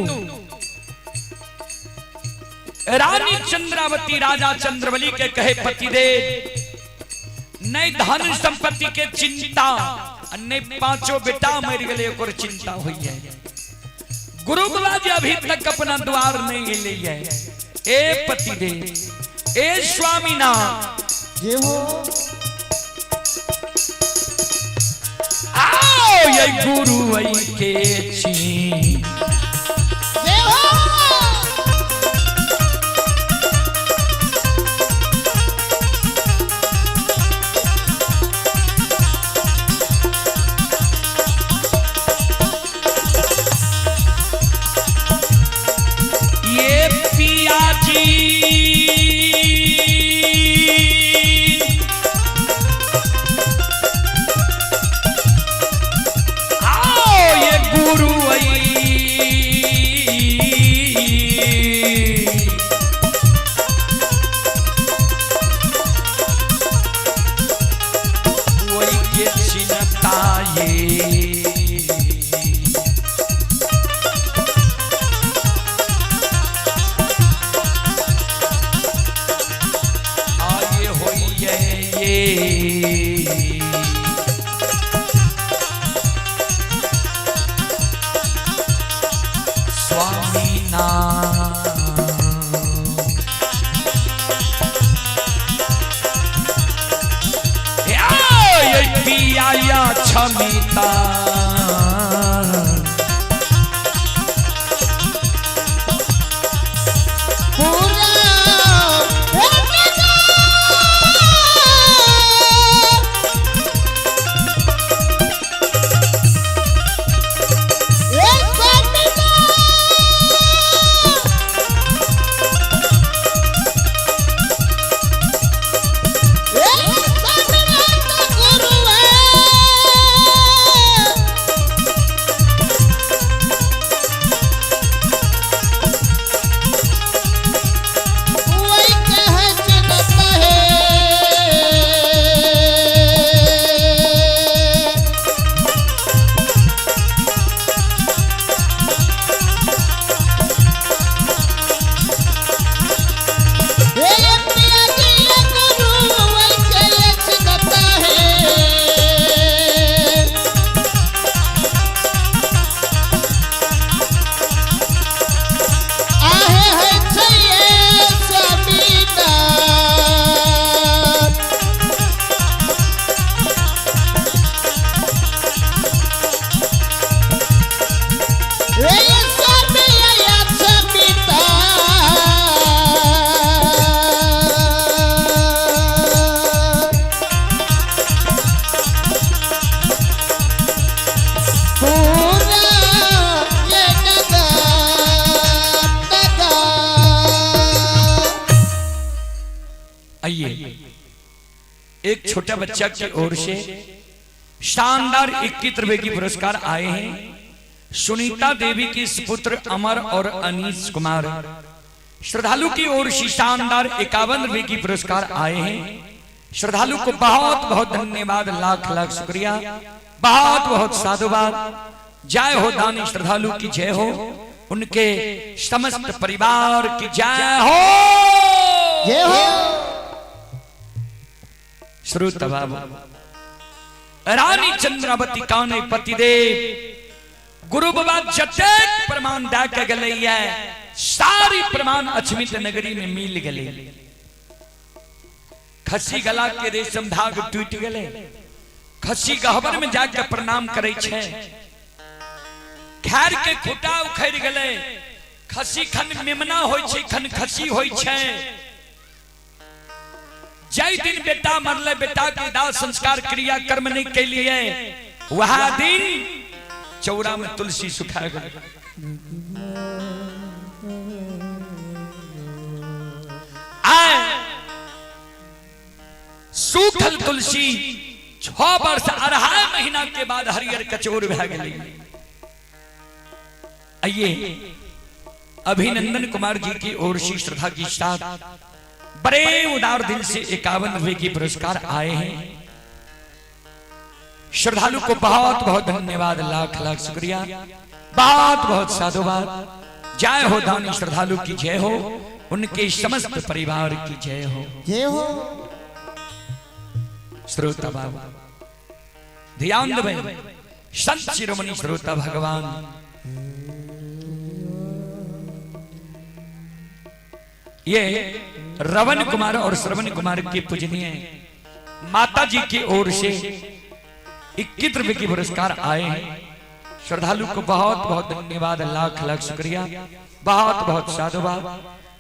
रानी चंद्रावती राजा चंद्रबली के कहे पतिदेव, नहीं धन संपत्ति के चिंता, नहीं पांचों बेटा मर गए ओकर चिंता हुई है। गुरु बाबा जी अभी तक अपना द्वार नहीं ले है। ए पतिदेव, ए स्वामीनाथ, जे हो आओ ये ये गुरु के छी। जय हो। ये पिया जी आओ ये गुरु वही के चिंता ये। आये होइए ये। स्वामी नाम ये पिया या क्षमिता। पूरा हे पिता। हे स्वामी। हे स्वामीनाथ गुरु वही कह चलता है। हे पिया जी गुरु वही कह चलता है। आहे है चाहिए स्वामीनाथ। हे स्वामी या समिता। पूरा ये नगर नगर। आइए एक छोटा बच्चा की ओर से शानदार 21 रुपए की पुरस्कार आए हैं। सुनीता देवी के सुपुत्र अमर और अनीस कुमार श्रद्धालु की ओर से शानदार 51 रुपए की पुरस्कार आए हैं। श्रद्धालु को बहुत बहुत धन्यवाद, लाख लाख शुक्रिया, बहुत बहुत साधुवाद। जय हो दानी श्रद्धालु की जय हो, उनके समस्त परिवार की जय हो। जय हो। श्रोता बाबू, रानी चंद्रावती काने पतिदेव गुरु बाबा जतेक प्रमाण दे के गलैया सारी प्रमाण अछमित नगरी में मिल गले। खसी गला के रेशम धाग टूट गले, खसी गहबर में जाके प्रणाम करे छे, खैर के खुटा उखड़ गले, खसी खन मेमना होय छे खन खसी होय छे। जय दिन बेटा मरले बेटा के दाह संस्कार क्रिया कर्म नहीं के लिए वह दिन चौरा में तुलसी सुखा गई। आए सूखल तुलसी 6 वर्ष 2.5 महीना के बाद हरियर कचोर भै गई। आइए अभिनंदन कुमार जी की ओर से श्रद्धा की साथ बड़े उदार दिल से 51 रुपए की पुरस्कार आए हैं। श्रद्धालु को बहुत बहुत धन्यवाद, लाख लाख शुक्रिया, बहुत बहुत साधुवाद। जय हो दानी श्रद्धालु की जय हो, उनके समस्त परिवार की जय हो। जय हो। श्रोता बाबा ध्यान देबै, संत शिरोमणि श्रोता भगवान ये रवन कुमार और श्रवण कुमार के पूजनीय माता जी की ओर से 21 रुपए की पुरस्कार आए हैं। श्रद्धालु को बहुत बहुत धन्यवाद, लाख लाख शुक्रिया, बहुत बहुत साधुवाद।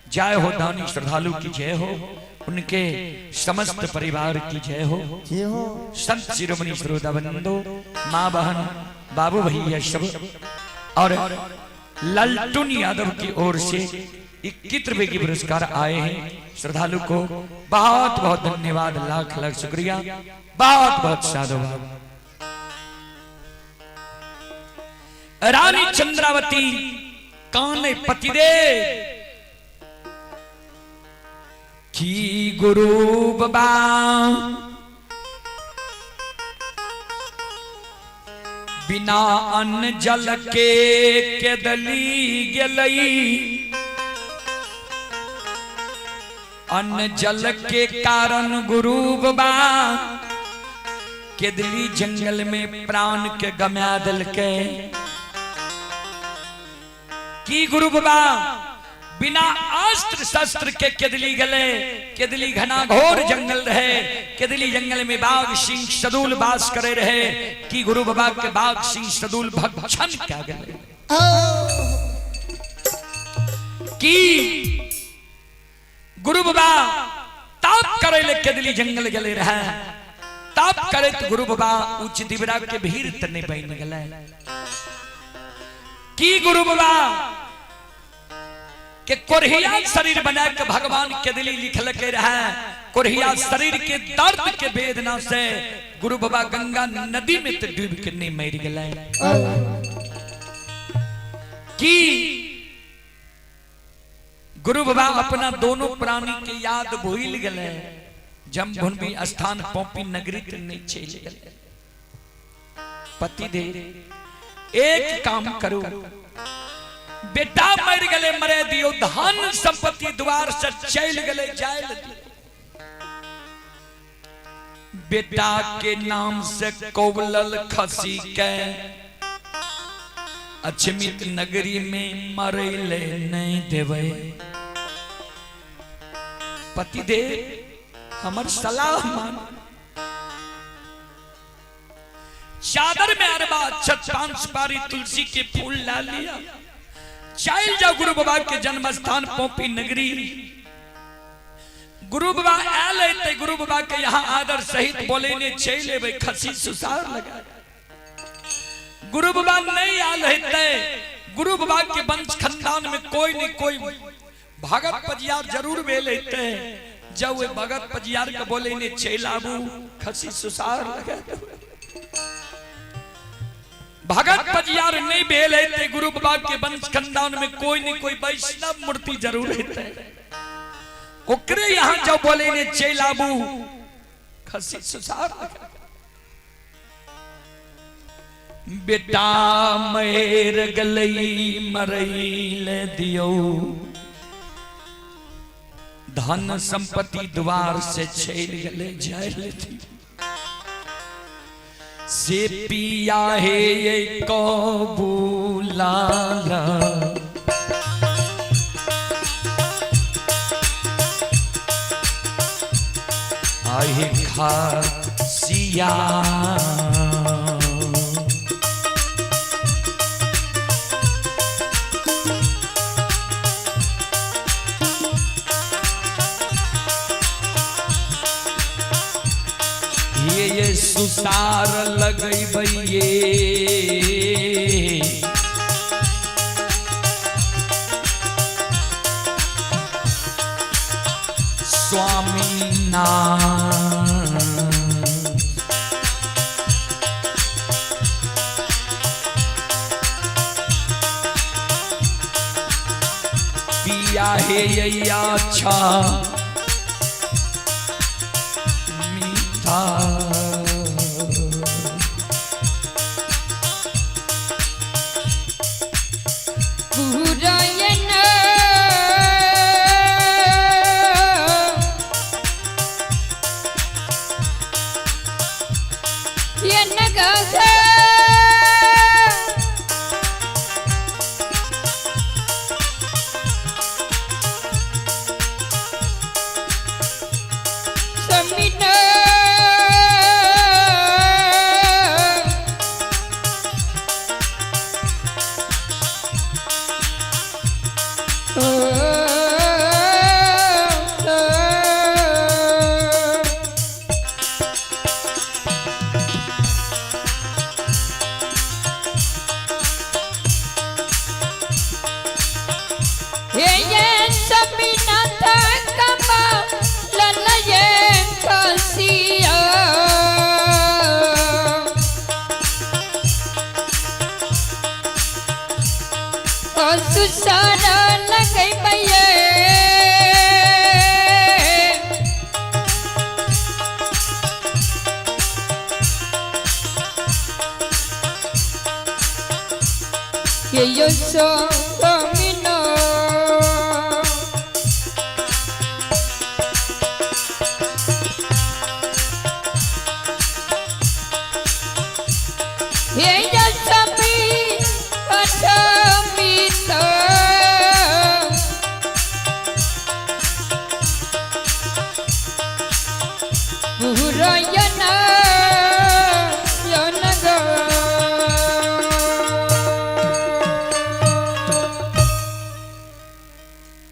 जय हो दानी श्रद्धालु की जय हो, उनके समस्त परिवार की जय हो। जय हो। संत शिरोमणि श्रोता बंधु, माँ बहन बाबू भैया सब, और ललटुन यादव की ओर से 21 रुपए की पुरस्कार आए हैं। श्रद्धालु को बहुत बहुत धन्यवाद, लाख लाख शुक्रिया, बहुत बहुत साधुवाद। रानी चंद्रावती कान पतिदेव की गुरु बाबा बिना अन्न जल के केदली गेलई, अन्न जल के कारण गुरु बाबा केदली जंगल में प्राण के गमा दिलके। की गुरु बाबा बिना अस्त्र शस्त्र के केदली गले, केदली घना घोर जंगल रहे, केदली जंगल में बाघ सिंह सदूल वास करे रहे, की गुरु बाबा के बाघ सिंह सदूल भक्षण क्या गले। की गुरु बाबा ताप करे ले केदली जंगल गले रहे, ताप करे तो गुरु बाबा उच्च दिवरा के भीड़ तने बन गले। की गुरु बाबा के कोरहिया शरीर बना के भगवान के दिली लिखल के रहे, कोरहिया शरीर के दर्द के वेदना से गुरु बाबा गंगा नदी में तो डूब के नहीं मर गए। की गुरु बाबा अपना दोनों प्राणी के याद भूल गए, जमभूमि स्थान पौपी नगरी के नहीं चल गए। पति दे एक काम करो, बेटा मर गले मरे दियो, धन संपत्ति द्वार से चल गले जायल दियो, बेटा के नाम से कोवलल खसी के अछमित नगरी में मरे ले नहीं देवे। पति दे हमर सलाह मान, चादर में अरबा छत पांच सुपारी तुलसी के फूल ला लिया, चल जाओ गुरु बाबा के जन्म स्थान पोपी नगरी। गुरु बाबा आयल अते गुरु बाबा के यहाँ आदर सहित बोले ने चल एबै, खसी सुसार लगा। गुरु बाबा नहीं आयल हेतै, गुरु बाबा के वंश खानदान में कोई नहीं कोई भगत पजियार जरूर भेल हेतै, जब वे भगत पजियार के बोले ने चल आबू, खसी सुसार लगा। भगत पजियार नहीं भेल हेतै, गुरु बाबा के वंश खानदान में कोई नहीं कोई वैष्णव मूर्ति जरूर हेतै, ओकरे यहाँ जब बोले ने चल आबू, खसी सुसार लगा। बेटा मेर गलई मरई ले दियो, धन संपत्ति द्वार से चल गले जाय ले दियो, से पिया है ये कबूला आहे खासिया। ये सुसार लगैबैये स्वामी नाम। पिया हे ये अच्छा मीठा। पूरायन என்னகாக சமின सुसारा लगैबैये। के यो सोमिनो हे यशमी अठमित पुरयन यन ग।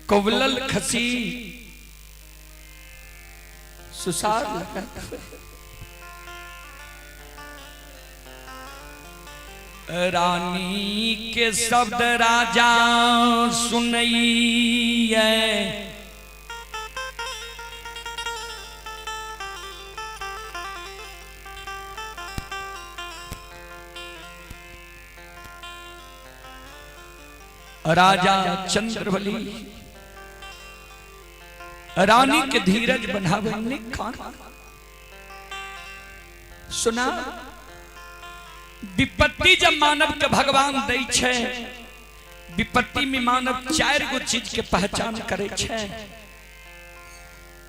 कोवलल खसी सुसार लगा। रानी के शब्द राजा सुनैये, राजा चंद्रबली रानी के धीरज बनावे निखान। सुना, विपत्ति जब मानव के भगवान दै छै, विपत्ति में मानव चार गो चीज के पहचान करे छै।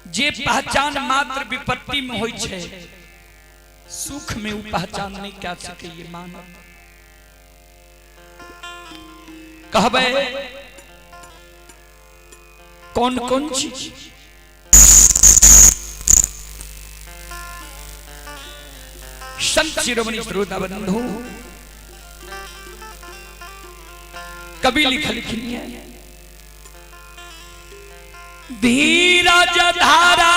जे पहचान मात्र विपत्ति में होई छै, सुख में उ पहचान नहीं कर सके ये मानव। कहबे कौन कौन चीज? संत शिरोमणि श्रोता बंधु कवि लिखलखिन है, धीरज धारा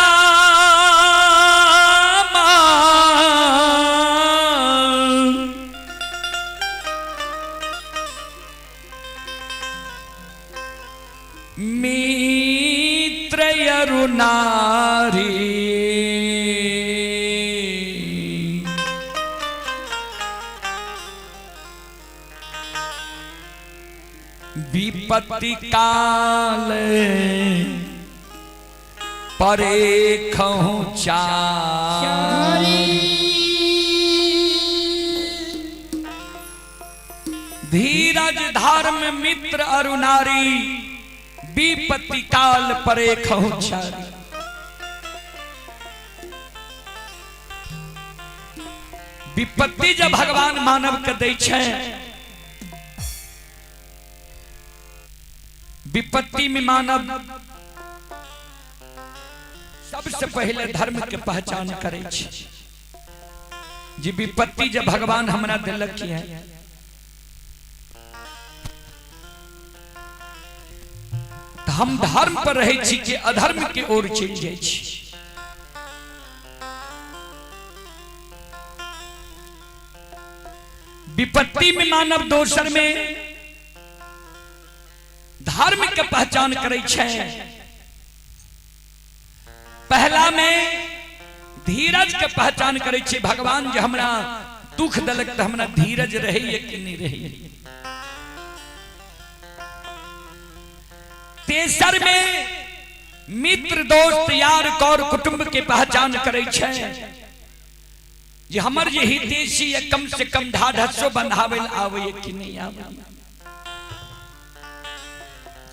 मित्र अरु नारी, विपत्ति काल परे खहु चारी। धीरज धर्म मित्र अरु नारी, विपत्ति काल परे खहु चारी। विपत्ति जब भगवान मानव के दै छै, विपत्ति में मानव सबसे पहले धर्म के पहचान करे छै। जी विपत्ति जब भगवान हमरा दिलक है, तो हम धर्म पर रहे छी कि अधर्म के ओर चलि जाइ छी। विपत्ति में मानव दोसर में धर्म के पहचान करे छै। पहला में धीरज के पहचान करे छै, भगवान जे हमरा दुख देलक त हमरा धीरज रहैए कि नहीं रहैए। तेसर में मित्र दोस्त यार कौर कुटुंब के पहचान करे छै, जे हमर जे हितैषी है कम से कम ढाढ़सो बंधावे आवे कि नहीं आवे।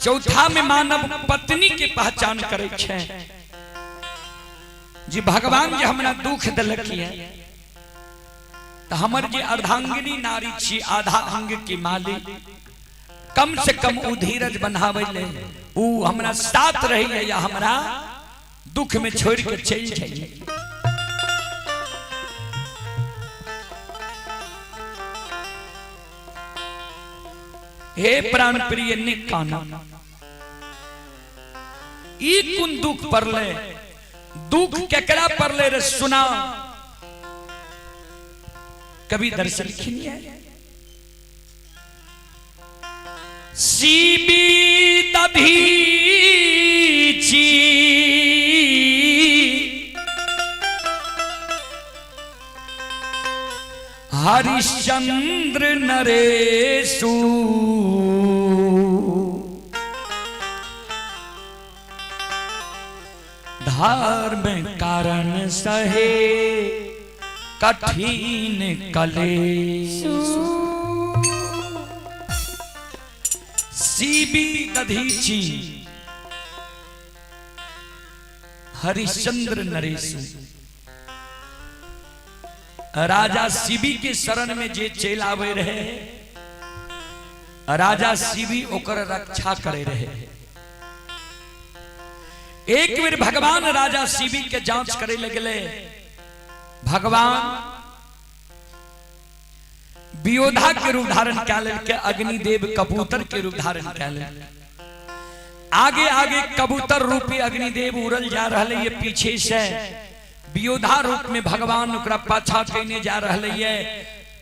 चौथा में मानव पत्नी के पहचान करे छै, जे भगवान जे हमरा दुख देलक है तो हमर जे अर्धांगिनी नारी छी, आधा अंग के मालिक, कम से कम उ धीरज बनावे ले, उ हमरा साथ रही या हमरा दुख में छोड़ के चल जाइए। हे प्राण प्रिय निकाना, ई कुन दुख पड़ले, दुख केकरा पड़ले रे सुना। कभी दर्शन खिनिया सीबी दधीची हरिश्चंद्र नरेशु, धर्म कारण सहे कठिन कलेश। सीबी दधीची हरिश्चंद्र नरेशु। राजा शिवी के शरण में जे चल आवे रहे, राजा शिवी ओकर रक्षा करे रहे। एक बेर भगवान राजा शिवी के जांच करे लगले। भगवान वियोधा के रूप धारण कए लेलकै, अग्निदेव कबूतर के रूप धारण कए लेलकै। आगे आगे कबूतर रूपी अग्निदेव उड़ल जा रहा है, पीछे से वियोधा रूप में भगवान ओकरा पाछा कने जा रहा है।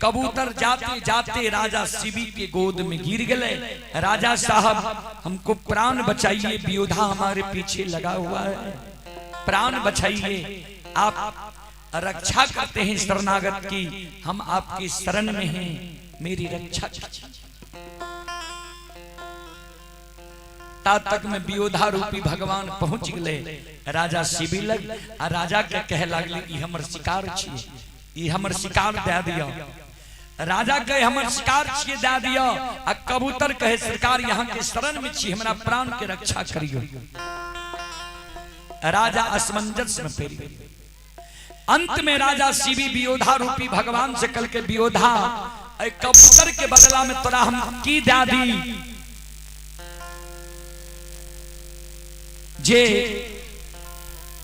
कबूतर जाते जाते राजा शिवी के गोद में गिर गए। राजा साहब हमको प्राण बचाइए, वियोधा हमारे पीछे लगा हुआ है, प्राण बचाइए। आप रक्षा करते हैं शरणागत की, हम आपकी शरण में हैं, मेरी रक्षा कीजिए। ता तक में वियोधा रूपी भगवान पहुंच गए राजा शिवी लग आ राजा के कहे लागले, ई हमर शिकार छिए, ई हमर शिकार दे दियो। राजा कहे हमर शिकार छिए दे दियो। आ कबूतर कहे सरकार यहाँ के शरण में छी, हमरा प्राण के रक्षा करियो। राजा असमंजस में पड़ गए। अंत में राजा शिवी वियोधा रूपी भगवान से कल के, वियोधा ए कबूतर के बदला में तोरा हम की दे दी जे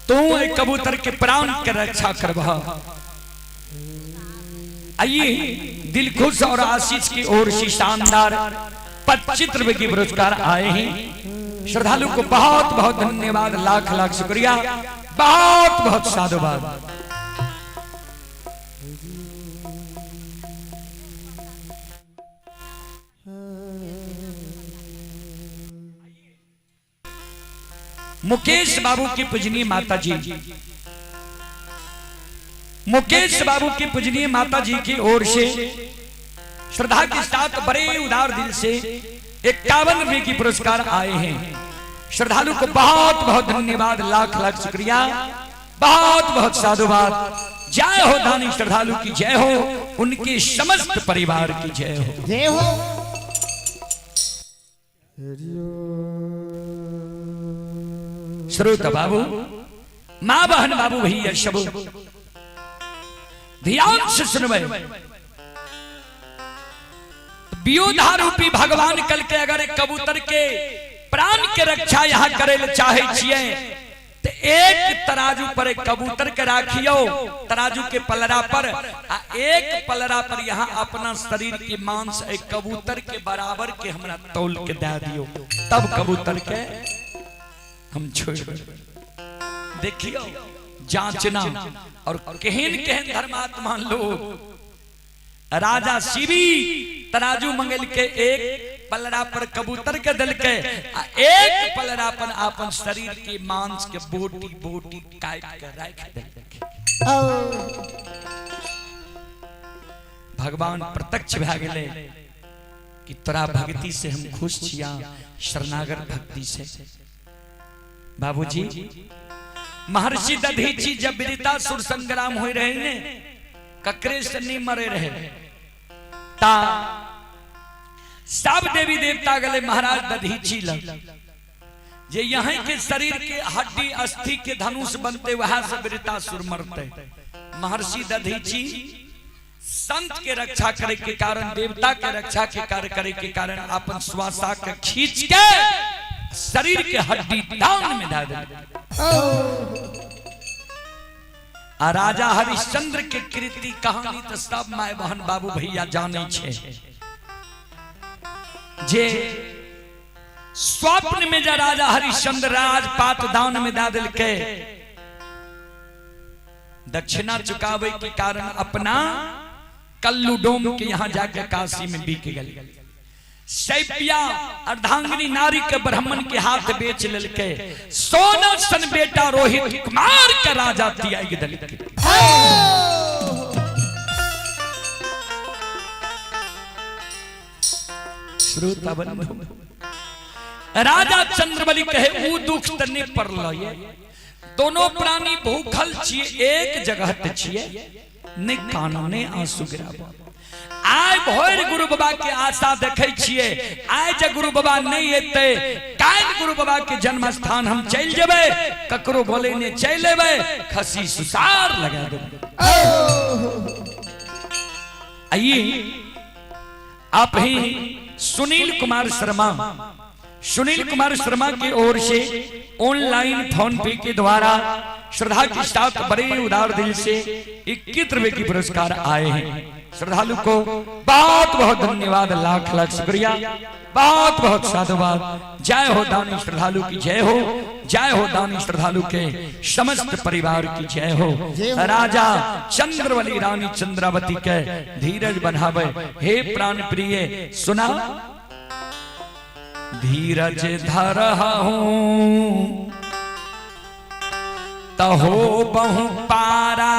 तू ए कबूतर के प्राण के रक्षा करबह। आइए दिल खुश और आशीष की ओर से शानदार 25 रुपए की पुरस्कार आए हैं। श्रद्धालु को बहुत बहुत धन्यवाद, लाख लाख शुक्रिया, बहुत बहुत साधुवाद। मुकेश बाबू की पूजनीय माता जी, मुकेश बाबू की पूजनीय माता जी की ओर से श्रद्धा के साथ बड़े उदार दिल से 51 रुपए की पुरस्कार आए हैं। श्रद्धालु को बहुत बहुत धन्यवाद, लाख लाख शुक्रिया, बहुत बहुत साधुवाद। जय हो दानी श्रद्धालु की जय हो, उनके समस्त परिवार की जय हो, जय हो। श्रोता बाबू, माँ बहन बाबू भैया सब ध्यान से सुनवे। वियोधा रूपी भगवान कल के अगर एक कबूतर के प्राण के रक्षा यहाँ करे ले चाहे छिए तो एक तराजू पर एक कबूतर के राखियो, तराजू के पलड़ा पर, आ एक पलड़ा पर यहाँ अपना शरीर के मांस एक कबूतर के बराबर के हमरा तौल के दे दियो, तब कबूतर के हम छोड़। देखियो जांचना और केहन केहन धर्मात्मा लोग। राजा शिवी तराजू मंगल के एक पलड़ा पर कबूतर के दल के, एक पलड़ा पर अपन शरीर के मांस के बोटी बोटी काट के राख दल। भगवान प्रत्यक्ष भए गेले कि तोरा भक्ति से हम खुश छिया, शरणागत भक्ति से। बाबूजी महर्षि दधीची जब वृतासुर संग्राम हो रहे ने, ककरे से नहीं मरे रहे, ता सब देवी देवता गले महाराज दधीची लग, जे यहीं के शरीर के हड्डी अस्थि के धनुष बनते वहां से वृतासुर मरते। महर्षि दधीची संत के रक्षा करे के कारण, देवता के रक्षा के कार्य करे के कारण अपन श्वासा के खींच के शरीर के हड्डी दान में दे दे। आ राजा हरिश्चंद्र के कृति कहानी तो सब my बहन बाबू भैया जाने छे, जे स्वप्न में जा राजा हरिश्चंद्र राजपाट दान में दे दिलके, दक्षिणा चुकावे के कारण अपना कल्लू डोम के यहाँ जाके काशी में बिक गए। सैपिया अर्धांगिनी नारी के ब्राह्मण के हाथ बेच ललके, सोना सन बेटा रोहित कुमार के राजा त्याग दिलके। श्रोता बंधु, राजा चंद्रबली कहे ऊ दुख त नहीं पड़ल, दोनों प्राणी भूखल छिए, एक जगह ते छिए, नहीं कानू नहीं आंसू गिराबो। आय भोर गुरु बाबा के आशा देखे छिए, आय जे गुरु बाबा नहीं एते काल्हि गुरु बाबा के जन्म स्थान हम चल जेबै, ककरो बोले ने चल एबै, खसी सुसार लगा देबै। आइए आप ही सुनील कुमार शर्मा, सुनील कुमार शर्मा की ओर से ऑनलाइन फोन पे के द्वारा श्रद्धा के साथ बड़े उदार दिल से 21 रुपए की पुरस्कार आए हैं। श्रद्धालु को बहुत बहुत धन्यवाद, लाख लाख शुक्रिया, बहुत बहुत साधुवाद। जय हो दानी श्रद्धालु की जय हो, जय हो दानी श्रद्धालु के समस्त परिवार की जय हो। राजा चंद्रवली रानी चंद्रावती के धीरज बनावे। हे प्राण प्रिय सुना, धीरज धर हूं तहो बहु पारा,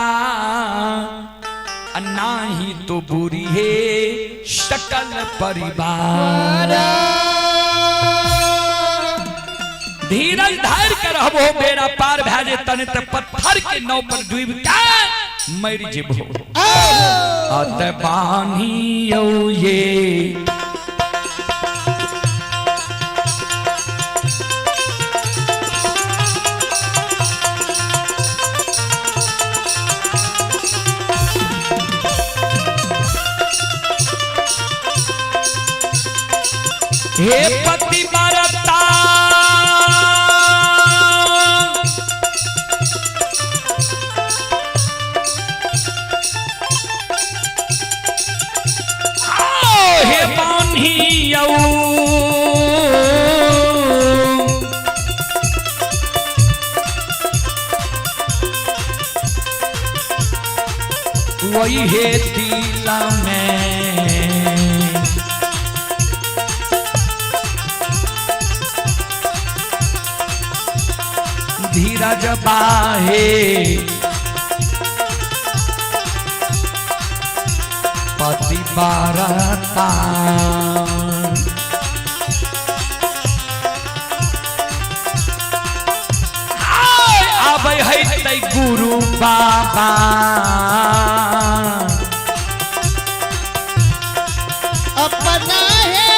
नाही तो बुरी है सकल परिवार। धीरज धर के रहबो बेड़ा पार भए जेतन त पत्थर के नाव पर डूब के मर जेबो। अत बान्हियौ ये हे पति बरता, हे बान्हियौ वही हे दिल में धीरज बाहे पति बारता। आबै है तै गुरु बाबा अपना है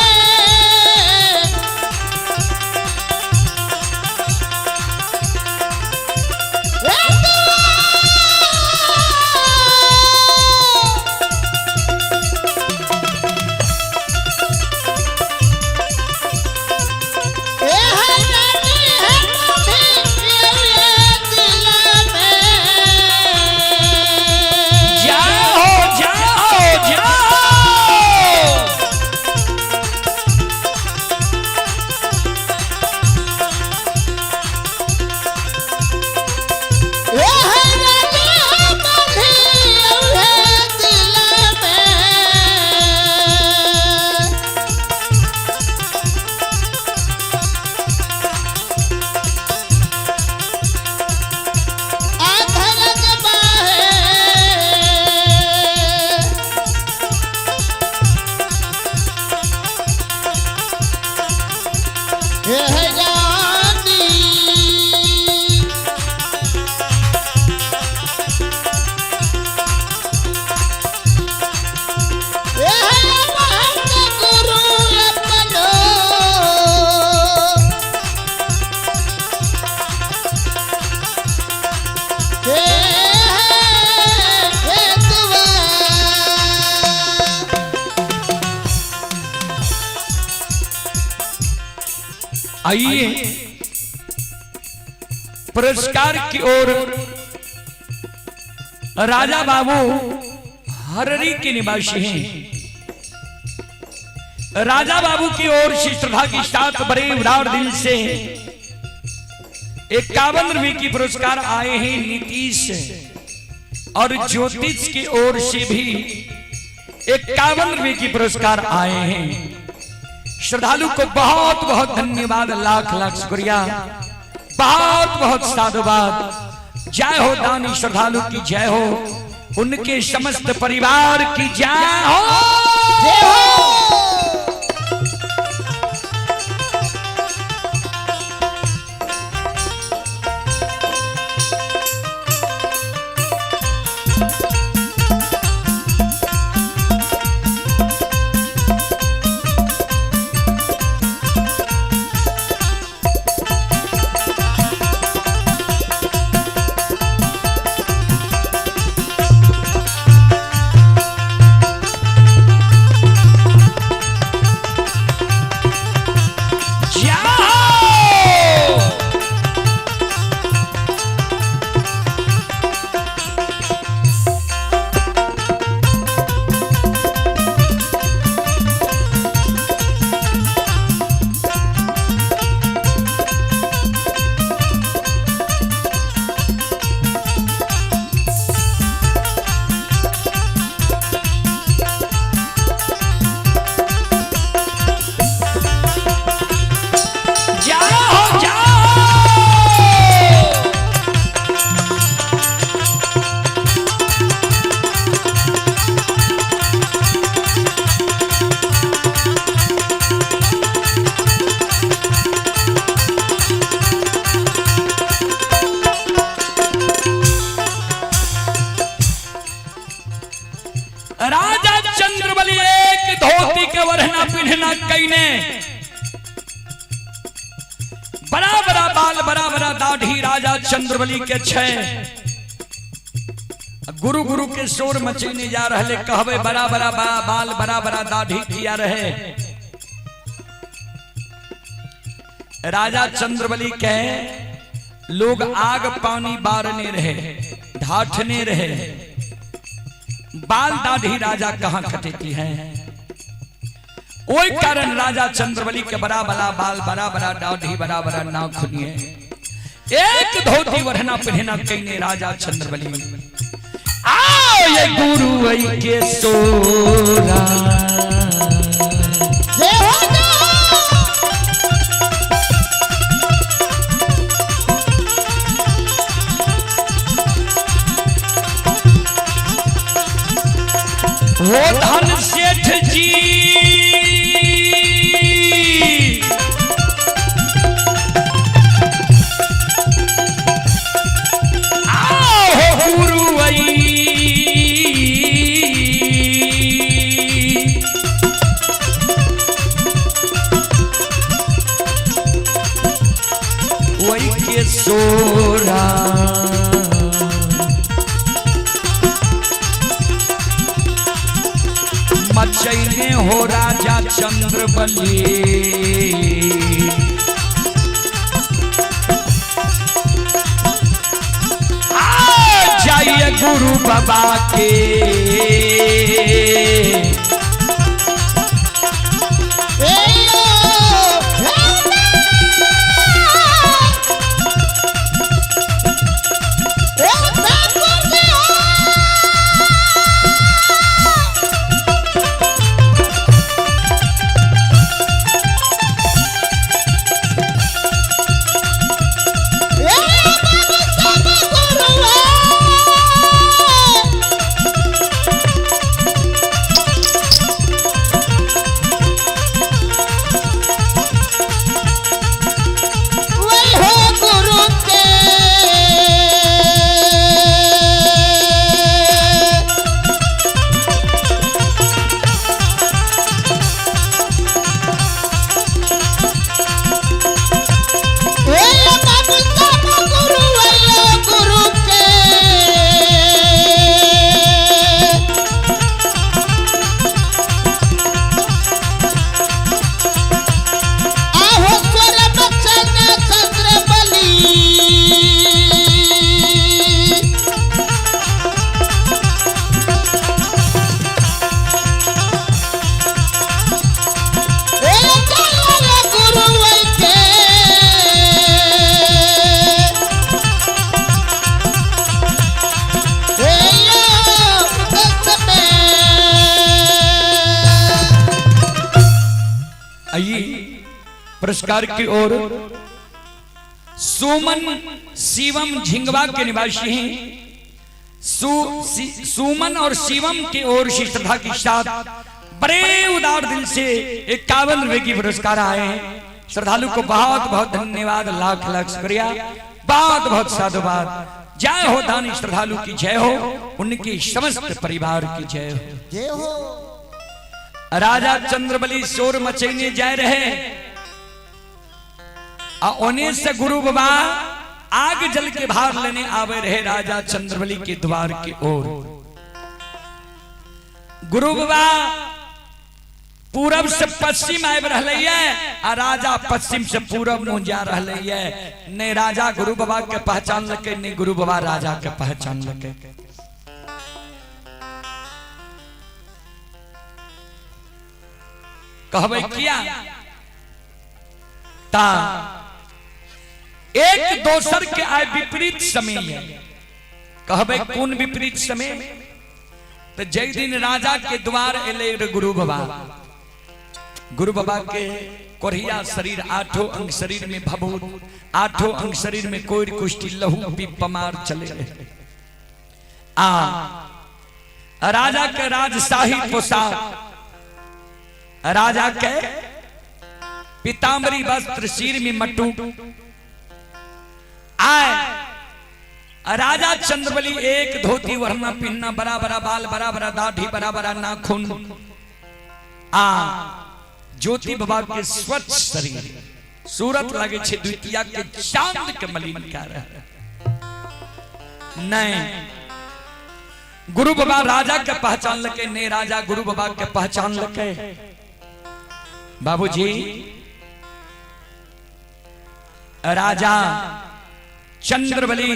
जाओ जाओ जाओ। आइए पुरस्कार की ओर राजा बाबू हररी के निवासी हैं। राजा बाबू की ओर से श्रद्धा के साथ बड़े उदार दिल से 51 रुपए की पुरस्कार आए हैं। नीतीश और ज्योतिष की ओर से भी 51 रुपए की पुरस्कार आए हैं। श्रद्धालु को बहुत बहुत धन्यवाद, लाख लाख शुक्रिया, बहुत बहुत साधुवाद। जय हो दानी श्रद्धालु की जय हो, उनके समस्त परिवार की जय हो। ओढ़ना पिन्हना कईने, बड़ा बड़ा बाल बड़ा बड़ा दाढ़ी राजा चंद्रबली के छै। गुरु गुरु के शोर मचेने जा रहे, कहबे बड़ा बड़ा बाल बड़ा बड़ा दाढ़ी किया रहे। राजा चंद्रबली के लोग आग पानी बारने रहे, ढाठने रहे, बाल दाढ़ी राजा कहां कटेती है। ओई कारण राजा चंद्रबली के बड़ा बड़ा बाल बड़ा बड़ा दाढ़ी बड़ा बड़ा नाखून है, एक धोती वरना पहना कईने राजा चंद्रबली। आओ ये गुरु आई के सोरा जय हो। वो धन सेठ जी आओ गुरु आई वही के सोरा मचैने हो राजा चंद्रबली। आ जाइए गुरु बाबा के आइए पुरस्कार की ओर। सुमन शिवम झिंगवा के निवासी हैं। सुमन और शिवम की ओर से श्रद्धा के साथ बड़े उदार दिल से 51 रुपए की पुरस्कार आए हैं। श्रद्धालु को बहुत बहुत धन्यवाद, लाख लाख शुक्रिया, बहुत बहुत साधुवाद। जय हो दानी श्रद्धालु की जय हो, उनकी समस्त परिवार की जय हो। जय हो। राजा चंद्रबली शोर मचैने जाए रहे, आ ओने से गुरु बाबा आग जल के भार लेने आवे रहे राजा चंद्रबली के द्वार की ओर। गुरु बाबा पूरब से पश्चिम आबि रहले है आ राजा पश्चिम से पूरब मुँह जा रहले है। ने राजा गुरु बाबा के पहचान लके, ने गुरु बाबा राजा के पहचान लके। कहबै किया ता एक दोसर के आय विपरीत समय है। कहबै कोन विपरीत समय? तो जय दिन राजा के द्वार एले रे गुरु बाबा, गुरु बाबा के कोरिया शरीर, आठों अंग शरीर में भभूत, आठों अंग शरीर में कोई कुष्ठी लहू पी पमार चले रहे। आ राजा के राजशाही पोशाक, राजा के पीताम्बरी वस्त्र, सिर में मटू आए। राजा चंद्रबली एक धोती वरना पिन्ना, बड़ा बड़ा बाल, बड़ा बड़ा दाढ़ी, बड़ा बड़ा नाखून। आ ज्योति बाबा के स्वच्छ शरीर सूरत लगे छे द्वितीया के चांद के मलिन क्या रहे नहीं। गुरु बाबा राजा के पहचान लके ने राजा गुरु बाबा के पहचान लके। बाबूजी राजा चंद्रबली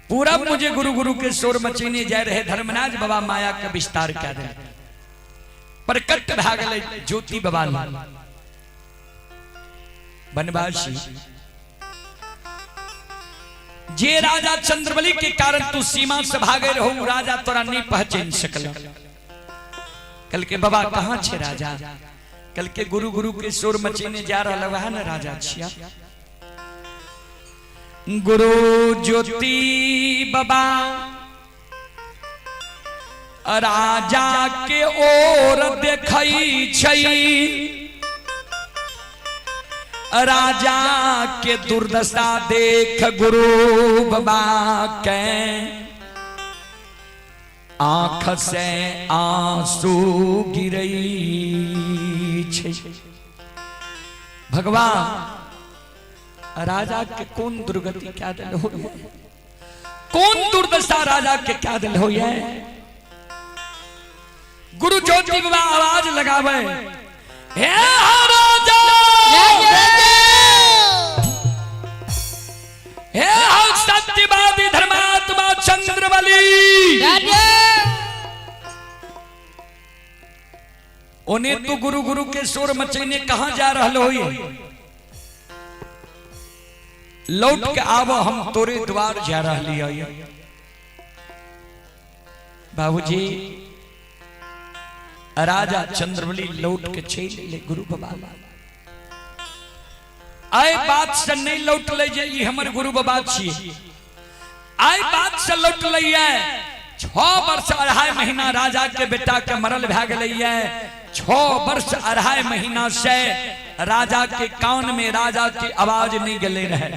पूरा मुझे गुरु गुरु के शोर मचेने जा रहे धर्मराज बाबा माया के विस्तार कर रहे प्रकट भा गेलै ज्योति बाबा बनवासी जे राजा चंद्रबली के कारण तू सीमा से भागे रहो राजा तोरा नहीं पहचान सकल। कल के बाबा कहाँ छे राजा? कल के गुरु गुरु के शोर मचेने जा रहा वह न राजा छिया। गुरु ज्योति बाबा राजा के ओर देखई छई, राजा के दुर्दशा देख गुरु बाबा के आंख से आंसू गिरई छे। भगवान राजा के कौन दुर्गति क्या दिल हो, कौन दुर्दशा राजा के क्या दिल हो? ये गुरु ज्योति बाबा आवाज लगावे, हे राजा, हे सत्यवादी धर्मात्मा चंद्रबली, ओने तू गुरु गुरु के शोर मचेने कहां जा रहल हो? लौट के आव, हम तोरे द्वार जा रहली है। बाबूजी राजा चंद्रबली लौट के चल ले गुरु बाबा। आए बात से नहीं लौट ले जे ई हमर गुरु बाबा छी, आए बात से लौट ले। 6 वर्ष 2.5 महीना राजा के बेटा के मरल भए गेलै। 6 वर्ष 2.5 महीना से राजा के कान में राजा की आवाज नहीं गले रहे,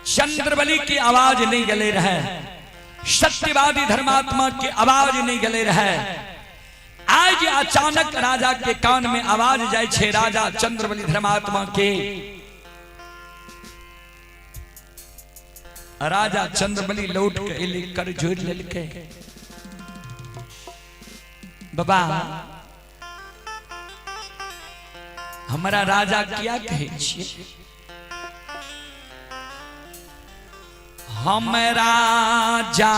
चंद्रबली की आवाज नहीं गले रहे, सत्यवादी धर्मात्मा की आवाज नहीं गले रहे। आज अचानक राजा के कान में आवाज जाय छे राजा चंद्रबली धर्मात्मा के। राजा चंद्रबली लौट के एली, कर जोड़ लेलके, बाबा हमरा राजा किया कहै छियै? हम राजा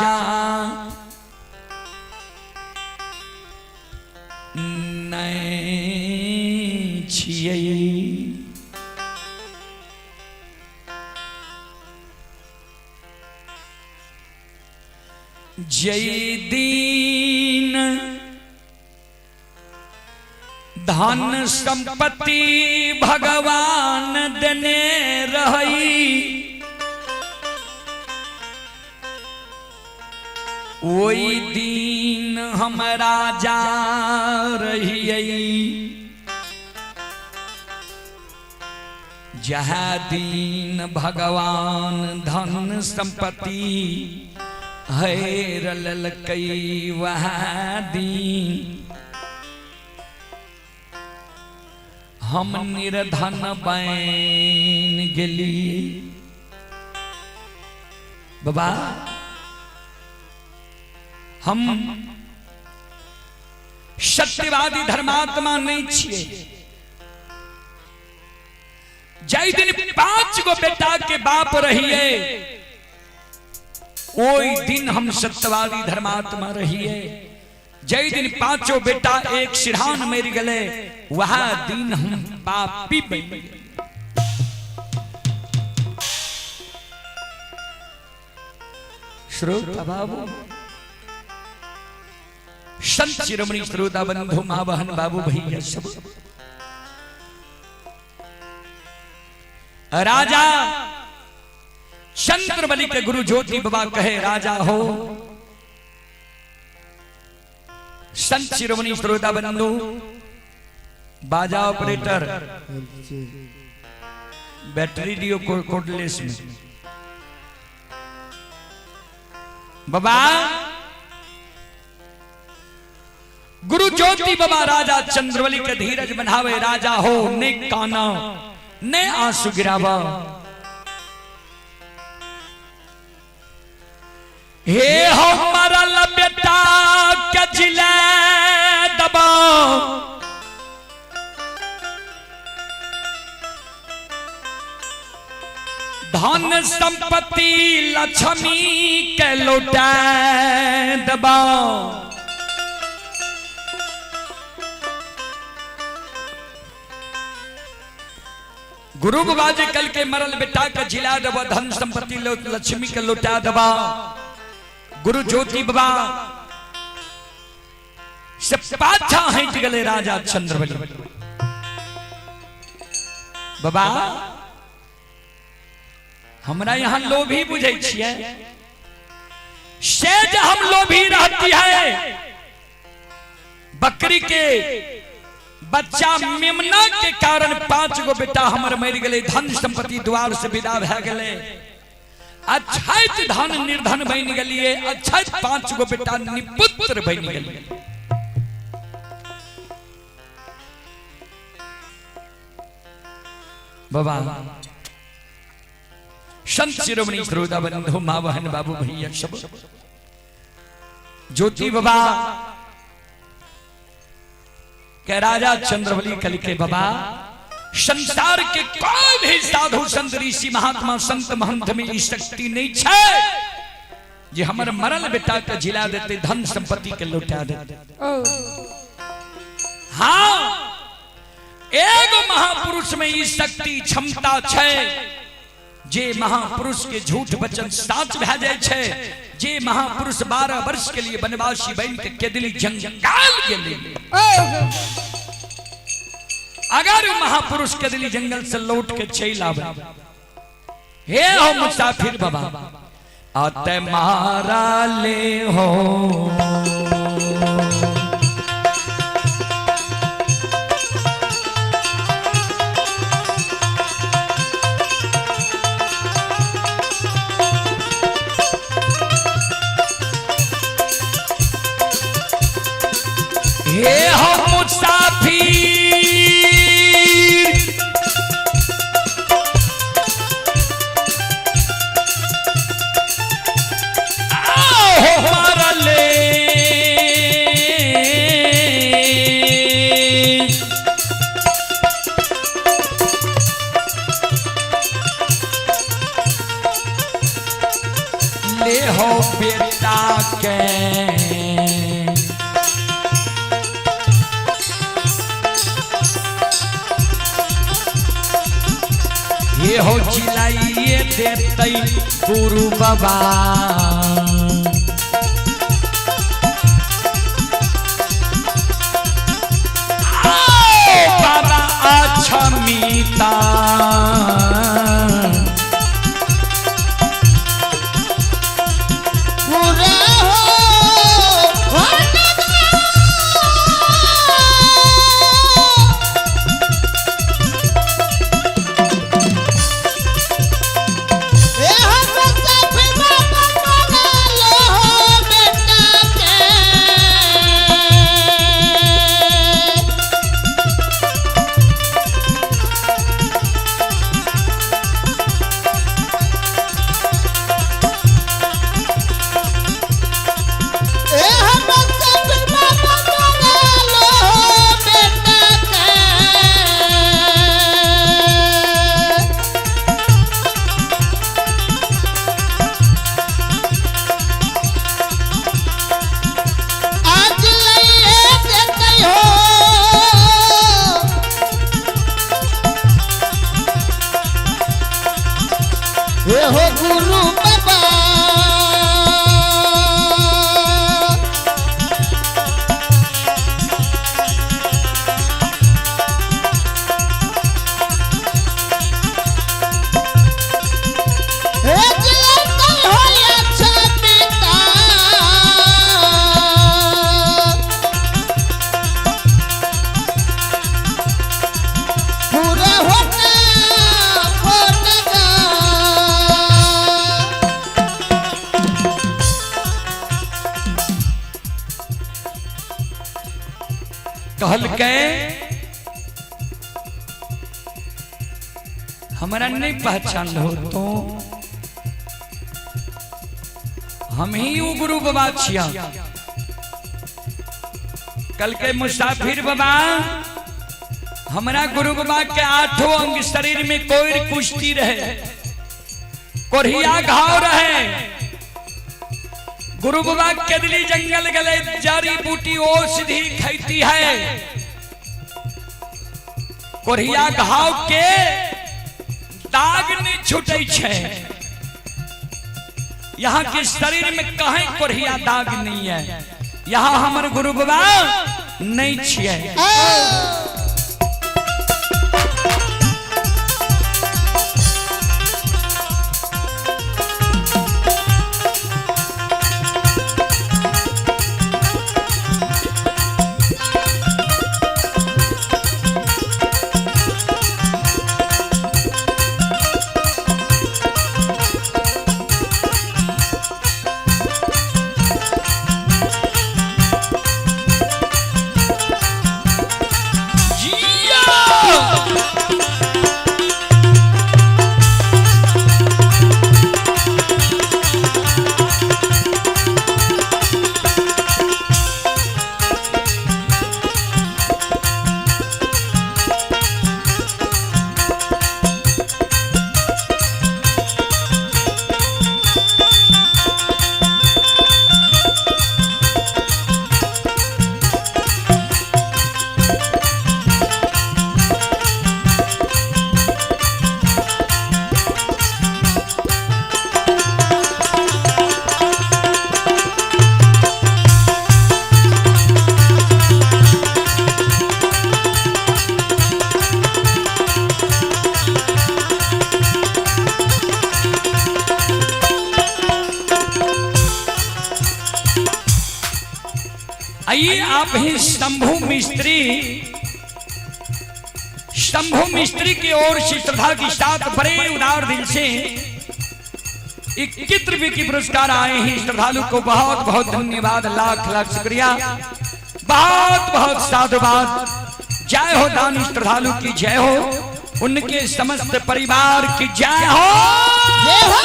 नहीं छियै, जय दीन धन संपत्ति भगवान देने रही, ओई दिन हम राजा रहियै। जहाँ दिन भगवान धन संपत्ति हैर ललकै वहाँ दिन हम निर्धन बन गेली। बाबा हम सत्यवादी धर्मात्मा नहीं छिए। जय दिन 5 गो बेटा के बाप रहिए ओई दिन हम सत्यवादी धर्मात्मा रहिए। जय दिन 5 बेटा एक सिरहान मर गए वह दिन हम पापी बन गए। श्रोता बाबू, संत शिरोमणि श्रोता बंधु माँ बहन बाबू भैया सब, राजा चंद्रबली के गुरु ज्योति बाबा कहे राजा हो। संत शिरोमणि श्रोता बंधु, बाजा ऑपरेटर बैटरी दियो कोडलेस में। बाबा गुरु ज्योति बाबा राजा चंद्रबली के धीरज बनावे, राजा हो ने काना ने आंसू गिरावा। हे हो मरल बेटा के जिले दबा, धन संपत्ति लक्ष्मी के लौटा दबा। गुरु बाबा जी कल के मरल बेटा के जिला दबा, धन संपत्ति लक्ष्मी के लौटा दबा। गुरु ज्योति बाबा से पाछा हट गए राजा चंद्रबली बाबा। हमरा यहाँ लोभी बुझे छियै, से जे हम लोभी रहती है, बकरी के बच्चा मेमना के कारण 5 गो बेटा हमर मरि गेलै, धन संपत्ति द्वार से विदा भए गेलै, अछैत धन निर्धन बनि गेलियै, अछैत 5 गो बेटा निपुत्र बनि गेलियै। बाबा संत शिरोमणि श्रोता बंधु माँ बहन बाबू भैया सब, ज्योति बाबा के राजा चंद्रबली कल के बाबा, संसार के कोई भी साधु संत ऋषि महात्मा संत महंत में ई शक्ति नहीं छे जे हमर मरल बेटा के जिला देते, धन संपत्ति के लौटा देते। हाँ, एगो महापुरुष में ई शक्ति क्षमता छे जे महापुरुष के झूठ वचन साच भए जाय छे, जे महापुरुष 12 वर्ष के लिए वनवासी बन के केदली जंगल गेले। अगर महापुरुष केदली जंगल से लौट के चल आवे, हे हो मुसाफिर बाबा, आते मारा ले हो हे हो मुसाफिर, आओ मरले ले हो बेटा के ये हो चिल्लाइए देते गुरु बाबा। आओ बाबा अक्षमिता पूरा हो बेटा के। कहलकै हमरा नहीं पहचान हो तो हम ही उ गुरु बाबा छिया। कल के मुसाफिर बाबा हमरा गुरु बाबा के आठों अंग शरीर में कोई कुश्ती रहे, कोरिया घाव रहे। गुरु बाबा केदली जंगल गले जड़ी बूटी औषधि खैती है, कोरिया घाव के दाग नहीं छूटे छे। यहाँ के शरीर में कहीं कोरिया दाग नहीं है, यहाँ हमर गुरु बाबा नहीं छिए। आइए आप ही शंभू मिस्त्री, शंभू मिस्त्री की ओर से श्रद्धा के साथ बड़े उदार दिल से 21 रुपए की पुरस्कार आए हैं। श्रद्धालु को बहुत बहुत धन्यवाद, लाख लाख शुक्रिया, बहुत बहुत साधुवाद। जय हो दानी श्रद्धालु की जय हो, उनके समस्त परिवार की जय हो। जय हो।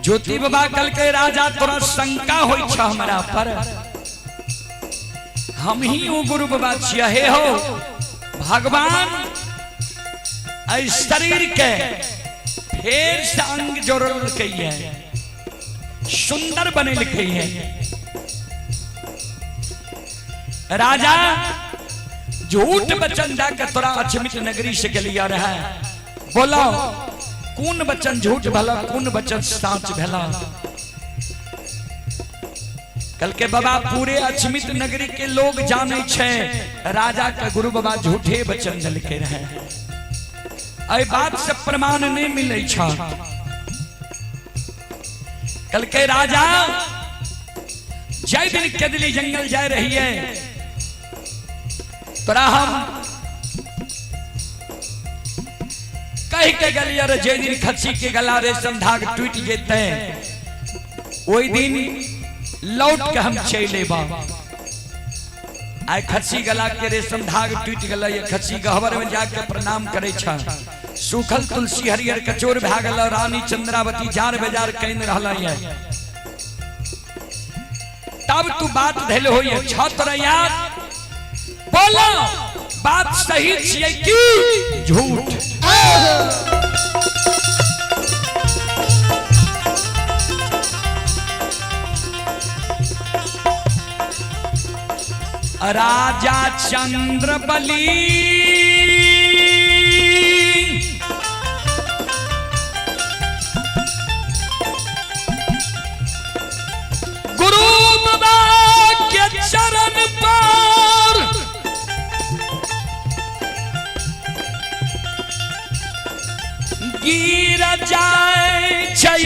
ज्योति बाबा कल के राजा तोरा शंका होई छ हमरा पर, हम ही वो गुरु बाबा छिया। हे हो भगवान ऐ शरीर के फेर से अंग जोड़ल के है, सुंदर बने लिखे है। राजा झूठ वचन जाके तोरा अचमित नगरी से के लिया रहा है। बोलो कौन वचन झूठ भला, कौन वचन साच भला? कल के बाबा पूरे अचमित नगरी के लोग जाने छे राजा के गुरु बाबा झूठे वचन दिलके रहे। ऐ बात से प्रमाण नहीं मिले छ। कल के राजा जय दिन केदली जंगल जाए रही है तोरा हम कह के गलिया रे जे दिन खस्सी के गला रेशम धाग टूट जेते ओई दिन लौट के हम चले बा। आइ खस्सी गला के रेशम धाग टूट गल, ये खस्सी गहबर में जाके प्रणाम करे छ। सूखल तुलसी हरिहर कचोर भा गल, रानी चंद्रावती जार बेजार can रहल है। तब तू बात धैल होई छत यार, बोलो बात सही छियै की झूठ? राजा चंद्रबली गुरु बाबा के चरण पर गिर जाए छै,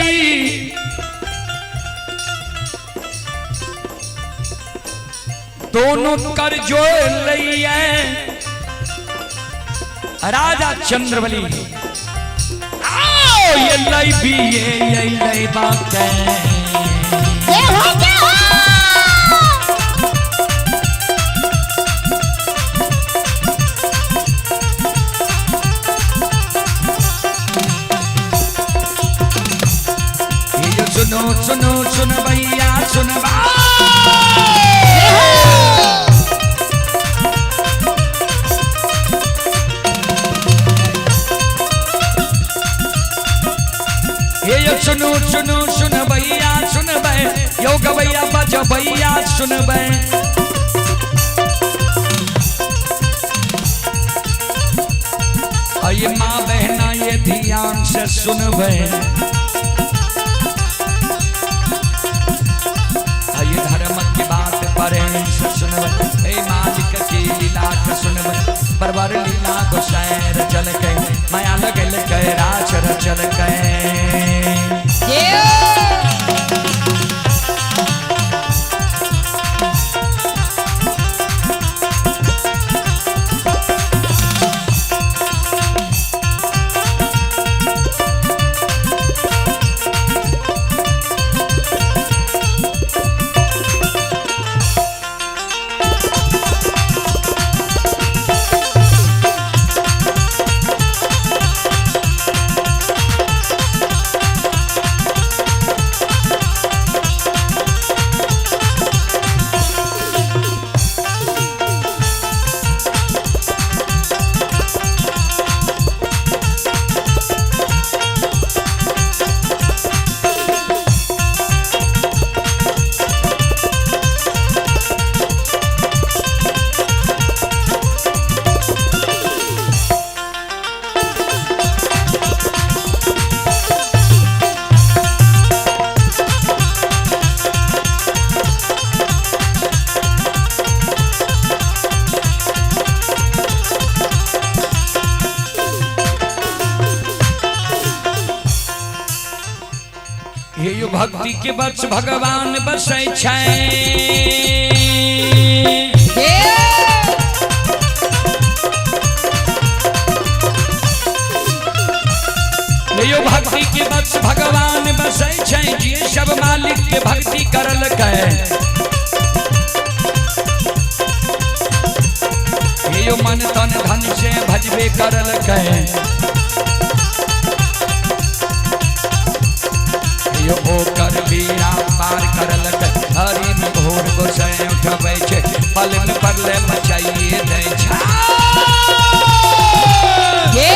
दोनों कर जोड़ लिये राजा चंद्रबली। आओ अइलै बिये अइलै बाटे। जय हो जय हो। ये जो सुनो सुनो सुन भैया सुन बा। ये जो सुनो सुनो सुन भैया सुन बे, यो गवैया बज भैया सुन बे। ये माँ बहना ये ध्यान से सुनबे, ये धर्म की बात प्रेम से सुनबे, हे मालिक की लीला के सुनबे। बरबर लीला गोसाई रचल के, माया लगल के राज रचल के। जय हे यो भक्ति के बस भगवान बसै छै। जय हे यो भक्ति के बस भगवान बसै छै, जे सब मालिक के भक्ति करल कै। हे यो मन तन धन से भजबे करल कै। यो ओकर बीड़ा पार करल कै। हरि में भोर गोसाई उठबै छै, पल में परले मचाइए दै छै। जय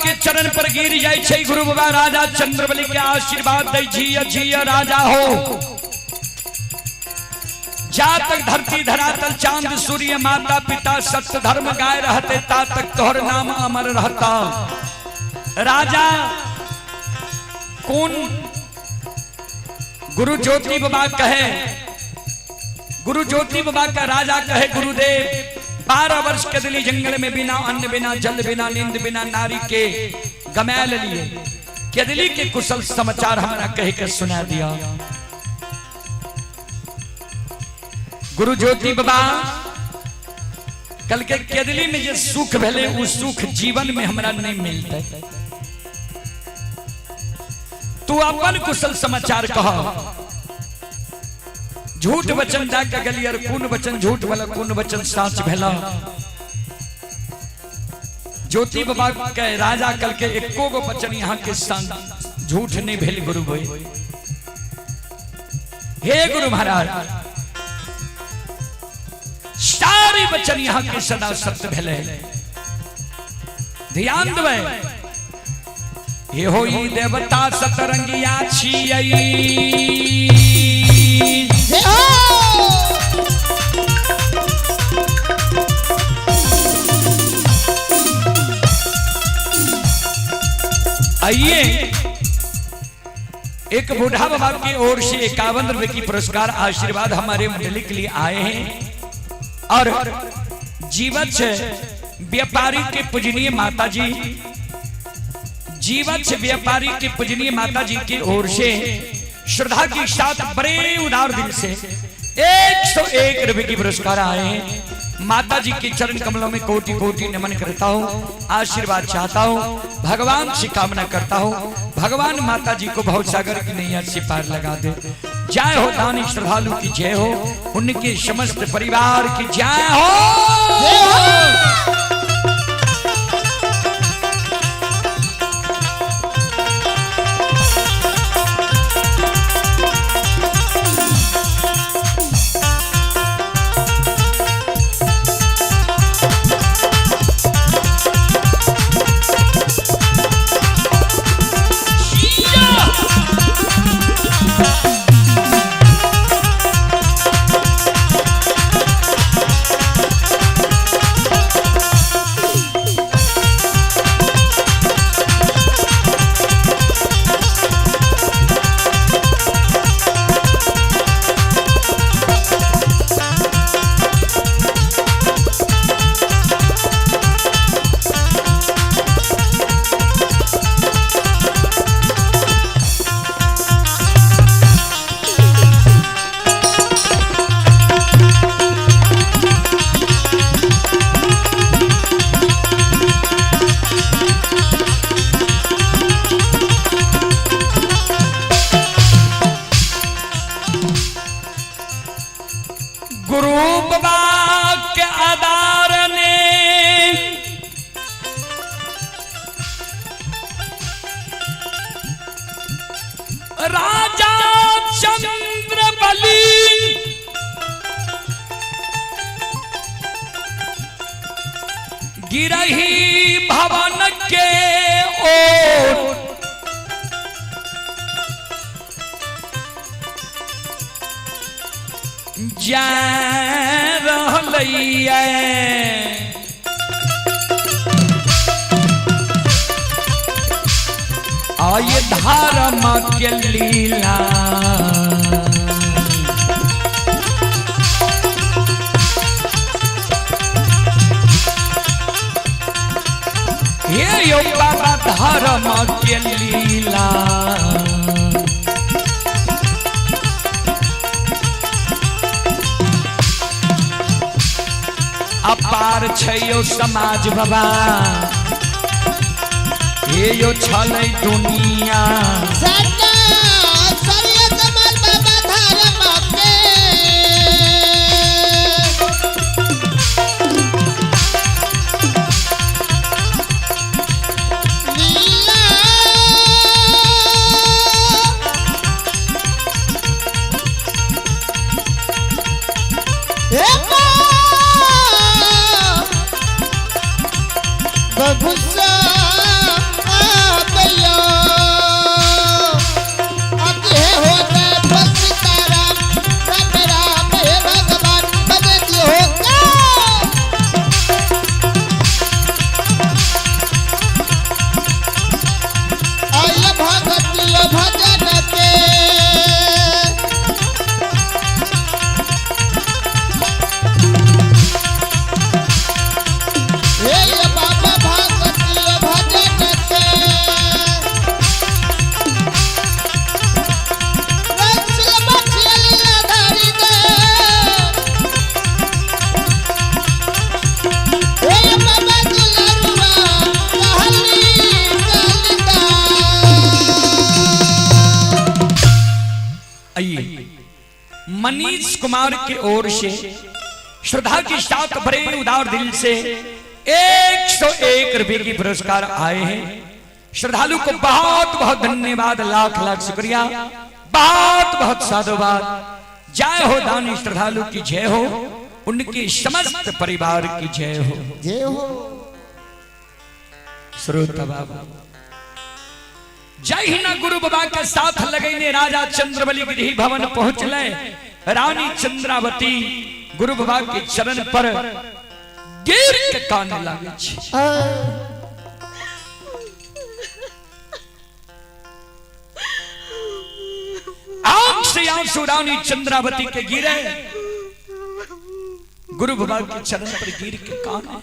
के चरण पर गिर जाय छै। गुरु बाबा राजा चंद्रबली के आशीर्वाद दै जिय जिय राजा हो। जा तक धरती धरातल चांद सूर्य माता पिता सत्य धर्म गाय रहते ता तक तोहर नाम अमर रहता। राजा कौन गुरु ज्योति बाबा कहे, गुरु ज्योति बाबा का राजा कहे गुरुदेव 12 वर्ष के दिली जंगल में बिना अन्न बिना जल बिना नींद बिना नारी के गमाल लिए केदली के कुशल समाचार हमारा कह के सुना दिया। गुरु ज्योति बाबा कल के केदली में जो सुख भेले उ सुख जीवन में हमरा नहीं मिलते। तू अपन कुशल समाचार कह। झूठ वचन जाके गली और कौन वचन झूठ वाला कौन वचन साच भेला। ज्योति बाबा के राजा कल के एको गो वचन यहाँ के संग झूठ नहीं भेल। गुरु भाई हे गुरु महाराज सारे वचन यहाँ के सदा सत्य भेले। ध्यान देवे हे होई देवता सतरंगिया छियै। आइए एक बूढ़ा बाबा की ओर से 51 रुपए की पुरस्कार आशीर्वाद हमारे मंडली के लिए आए हैं और जीवछ व्यापारी के पूजनीय माता जी, जीवछ व्यापारी के पूजनीय माता जी की ओर से श्रद्धा के साथ बड़े उदार दिल से 101 रुपए की पुरस्कार आए हैं। माता जी के चरण कमलों में कोटि कोटि नमन करता हूँ, आशीर्वाद चाहता हूँ, भगवान से कामना करता हूँ, भगवान माता जी को भव सागर की नैया से पार लगा दे। जय हो दानी श्रद्धालु की जय हो, उनके समस्त परिवार की जय हो। गुरु बाबा के आधार ने राजा चंद्र बली गिरही भवन के ओर जा रहलैया। आय धर्म के लीला हे यो बाबा धर्म के लीला। अपार छै यो समाज बाबा, हे यो छलै दुनिया। समाज बाबा धर्म के लीला। हे बबुसा आइए मनीष कुमार की ओर से श्रद्धा के साथ बड़े उदार दिल से 101 रुपए की पुरस्कार आए हैं। श्रद्धालु को बहुत बहुत धन्यवाद, लाख लाख शुक्रिया, बहुत बहुत साधुवाद। जय हो दानी श्रद्धालु की जय हो, उनके समस्त परिवार की जय हो। जय हो। श्रोता बाबा, जय ही ना गुरु बाबा के साथ लगेने राजा चंद्रबली गृह भवन पहुंचले। रानी चंद्रावती गुरु बाबा के चरण पर गिर के काने लागे छे। आंख से आंसू रानी चंद्रावती के गिरे, गुरु बाबा के चरण पर गिर के काने।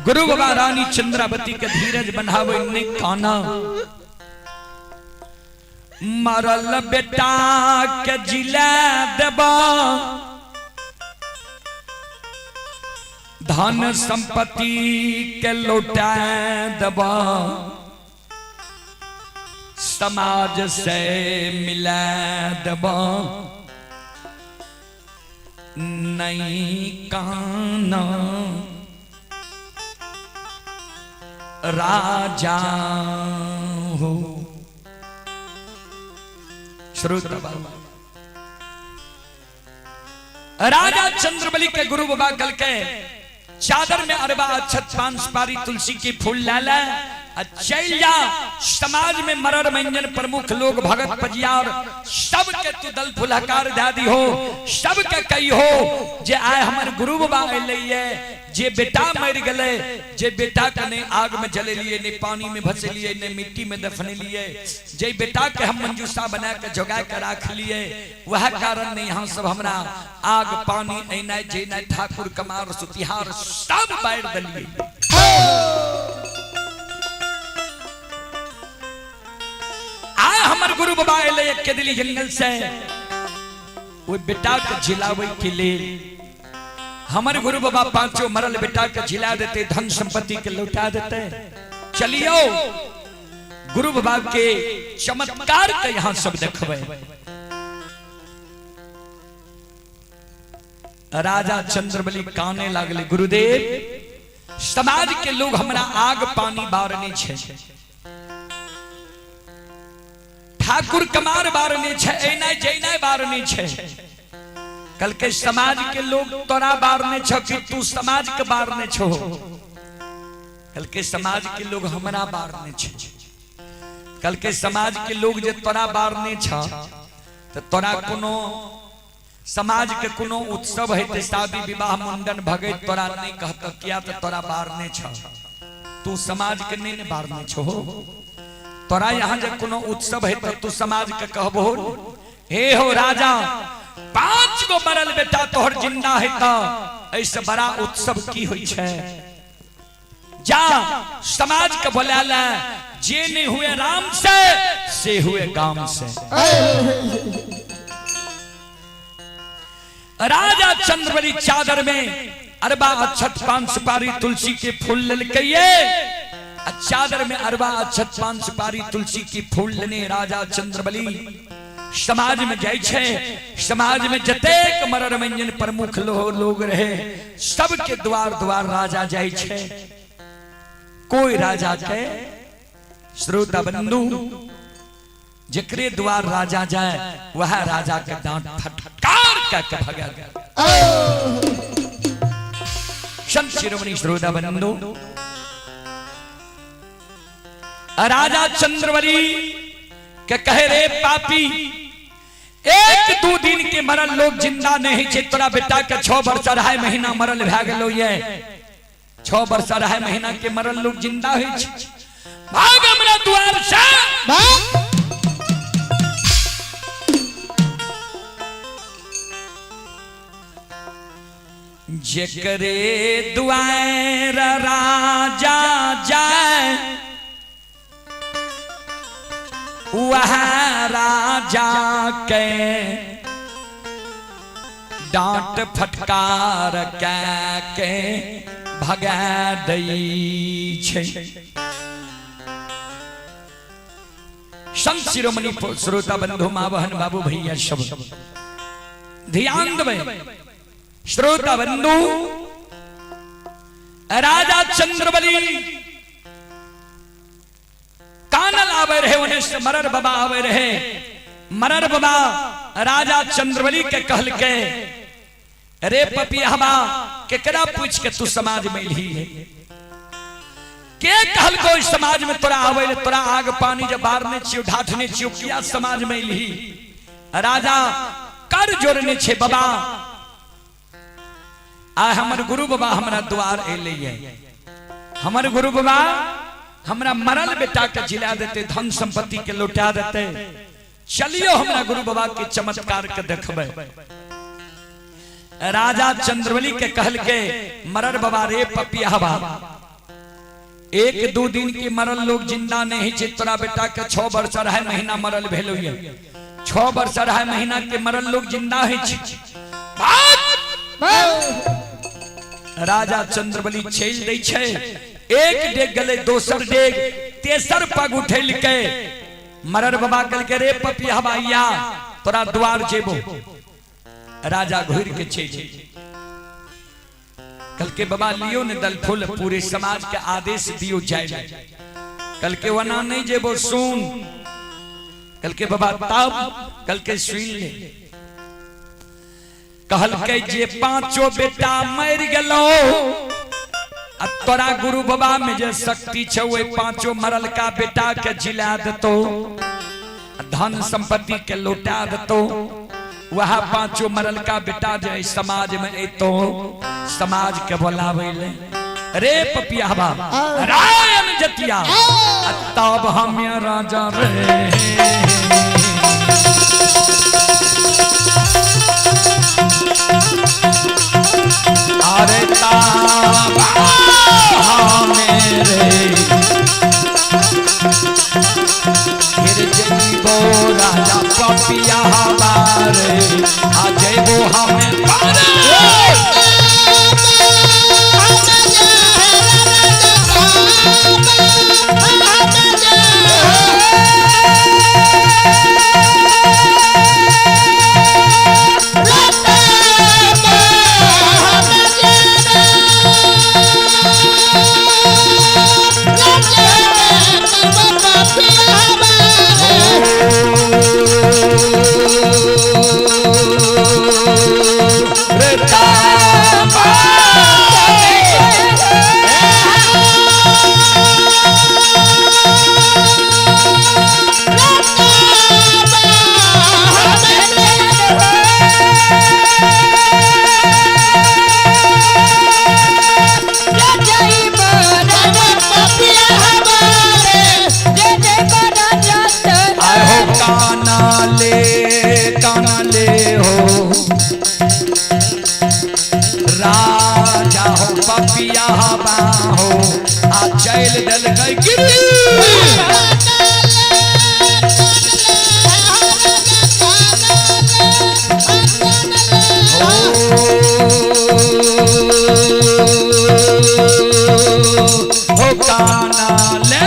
गुरु बाबा रानी चंद्रावती के धीरज बनावे ने काना, मरल बेटा के जिला देबा, धन संपत्ति के लौटा देबा, समाज से मिला देबा, नहीं काना राजा हो। श्रोता बाबा, राजा चंद्रबली के गुरु बाबा कल के चादर में अरबा अक्षत पान सुपारी तुलसी की फूल लाला चल जा समाज में मरर मंजन प्रमुख लोग भगत पजियार सबके तू दल फुलहकार दादी हो, सबके कही हो जे आए हमर गुरु बाबा अइलै ये, जे बेटा मर गले, जे बेटा के नहीं आग में जले लिए, नहीं पानी में भसे लिए, नहीं मिट्टी में दफने लिए, जे बेटा के हम मंजूषा बना के जोगा के राख लिए, वह कारण नहीं यहाँ सब हमरा आग पानी ऐनाय जेनाय ठाकुर कमार सुतिहार सब बाढ़ दलिए। आए हमर गुरु बाबा अइलै के दिली जंगल से वो बेटा के झिलावे के लिए। हमर गुरु बाबा पांचों मरल बेटा के झिला देते, धन संपत्ति के लौटा देते। चलियो गुरु बाबा के चमत्कार के यहां सब देखबे। राजा चंद्रबली काने लागले, गुरुदेव समाज के लोग हमरा आग पानी बारने छे, ठाकुर कमार बारने छे, ऐनाय जैनाय बारने छे। कल के समाज के लोग तोरा बारने छो कि तू समाज के बारने छो? कल के समाज के लोग हमरा बारने छे। कल के समाज के लोग जे तोरा बारने छ तो तोरा कोनो समाज के कोनो उत्सव है ते शादी विवाह मुंडन भगत तोरा नहीं कहत, किया तो तोरा बारने छ, तू समाज के नहीं ने बारने छो। तोरा यहाँ जे कोनो उत्सव है तो तू समाज के कहबो हे हो राजा 5 गो मरल बेटा तोहर जिंदा है त ऐसे बड़ा उत्सव की होई छे। जा समाज के बोला ले, जे नहीं हुए राम से हुए गाम से। राजा चंद्रबली चादर में अरबा अक्षत पान सुपारी तुलसी के फूल ललकइये, चादर में अरबा अक्षत पान सुपारी तुलसी की फूल लेने राजा चंद्रबली समाज में जाय छे। समाज में जतेक मरर मंजन प्रमुख लोग रहे सबके द्वार द्वार राजा जाय छे। कोई राजा के श्रोता बंधु जकरे द्वार राजा जाए वह राजा के डांट फटकार के भगा गया। संत शिरोमणि श्रोता बंधु राजा चंद्रबली के कहे रे पापी 1-2 दिन के मरल लोग जिंदा नहीं छे, तोरा बेटा के 6 वर्ष 2.5 महीना मरल भए गेलो ये, 6 वर्ष 2.5 महीना के मरल लोग जिंदा होइ छे, भाग हमरा द्वार से। जेकरे द्वार राजा जाए वह राजा के डांट फटकार के भगा दै छे। संत शिरोमणि श्रोता बंधु माँ बहन बाबू भैया सब ध्यान देबै। श्रोता बंधु, राजा चंद्रबली कानल आवे रहे, ओने से मरर बाबा आवे रहे। मरर बाबा राजा चंद्रबली के कहलके, रे पपियाबा, केकरा पूछ के तू समाज में ही है? के कहलको इस समाज में तोरा आवे ले? तोरा आग पानी जब बारने छियो, ढाठने छियो, किया समाज में ही? राजा कर जोड़ने छे, बाबा आ हमर गुरु बाबा हमरा द्वार एले है, हमर गुरु बाबा हमरा मरल बेटा के जिला देते, धन संपत्ति के लौटा देते। चलियो हमरा गुरु बाबा के चमत्कार के देखबे। राजा चंद्रबली के कहल के मरर बाबा, रे पपियाबा, एक दू दिन के मरल लोग जिंदा नहीं छे। तोरा बेटा के 6 वर्ष 2.5 महीना मरल भेलो ये, 6 वर्ष 2.5 महीना के मरल लोग जिंदा है छे। राजा चंद्रबली चल दै छे। एक डेग गले, दोसर डेग, तेसर पग उठेल के मरर बाबा कल के, रे पपियाबा, तोरा द्वार जेबो। राजा घुर के चल कल के, बाबा लियो ने दल फूल, पूरे समाज के आदेश दियो जाए। कल के, वना नहीं जेबो, सुन। कल के, बाबा तब? कल के, सुन ले। कहल के, जे पांचों बेटा मर गेलो आ तोरा गुरु बाबा में जे शक्ति छौ, ओहि पांचों मरल का बेटा के जिला देतो, धन संपत्ति के लौटा देतो, वह पांचों मरल का बेटा जे समाज में एतो समाज के बोलावे ले, रे पपियाबा रायन जतिया, आ तब हम राजा रे। अरे तब हम रे फिर जइबो राजा पपिया बारे, आ जइबो हमें पारे। रे ताबा आए हो काना ले, काना ले हो राजा हो पपिया हो, आ चल दल गई गिरी। हो काना ले।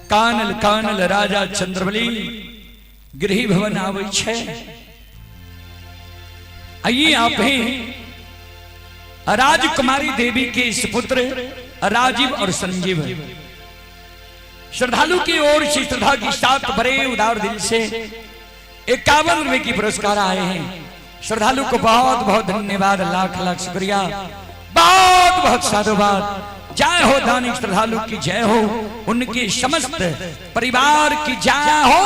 कानल कानल राजा चंद्रबली गृह भवन आवे छे। आइए आप हैं राजकुमारी देवी के इस पुत्र राजीव और संजीव, श्रद्धालु की ओर से श्रद्धा के साथ बड़े उदार दिल से 51 रुपए की पुरस्कार आए हैं। श्रद्धालु को बहुत बहुत धन्यवाद, लाख लाख शुक्रिया, बहुत बहुत साधुवाद। जय हो दानी श्रद्धालु की जय हो, उनके समस्त परिवार की जय हो।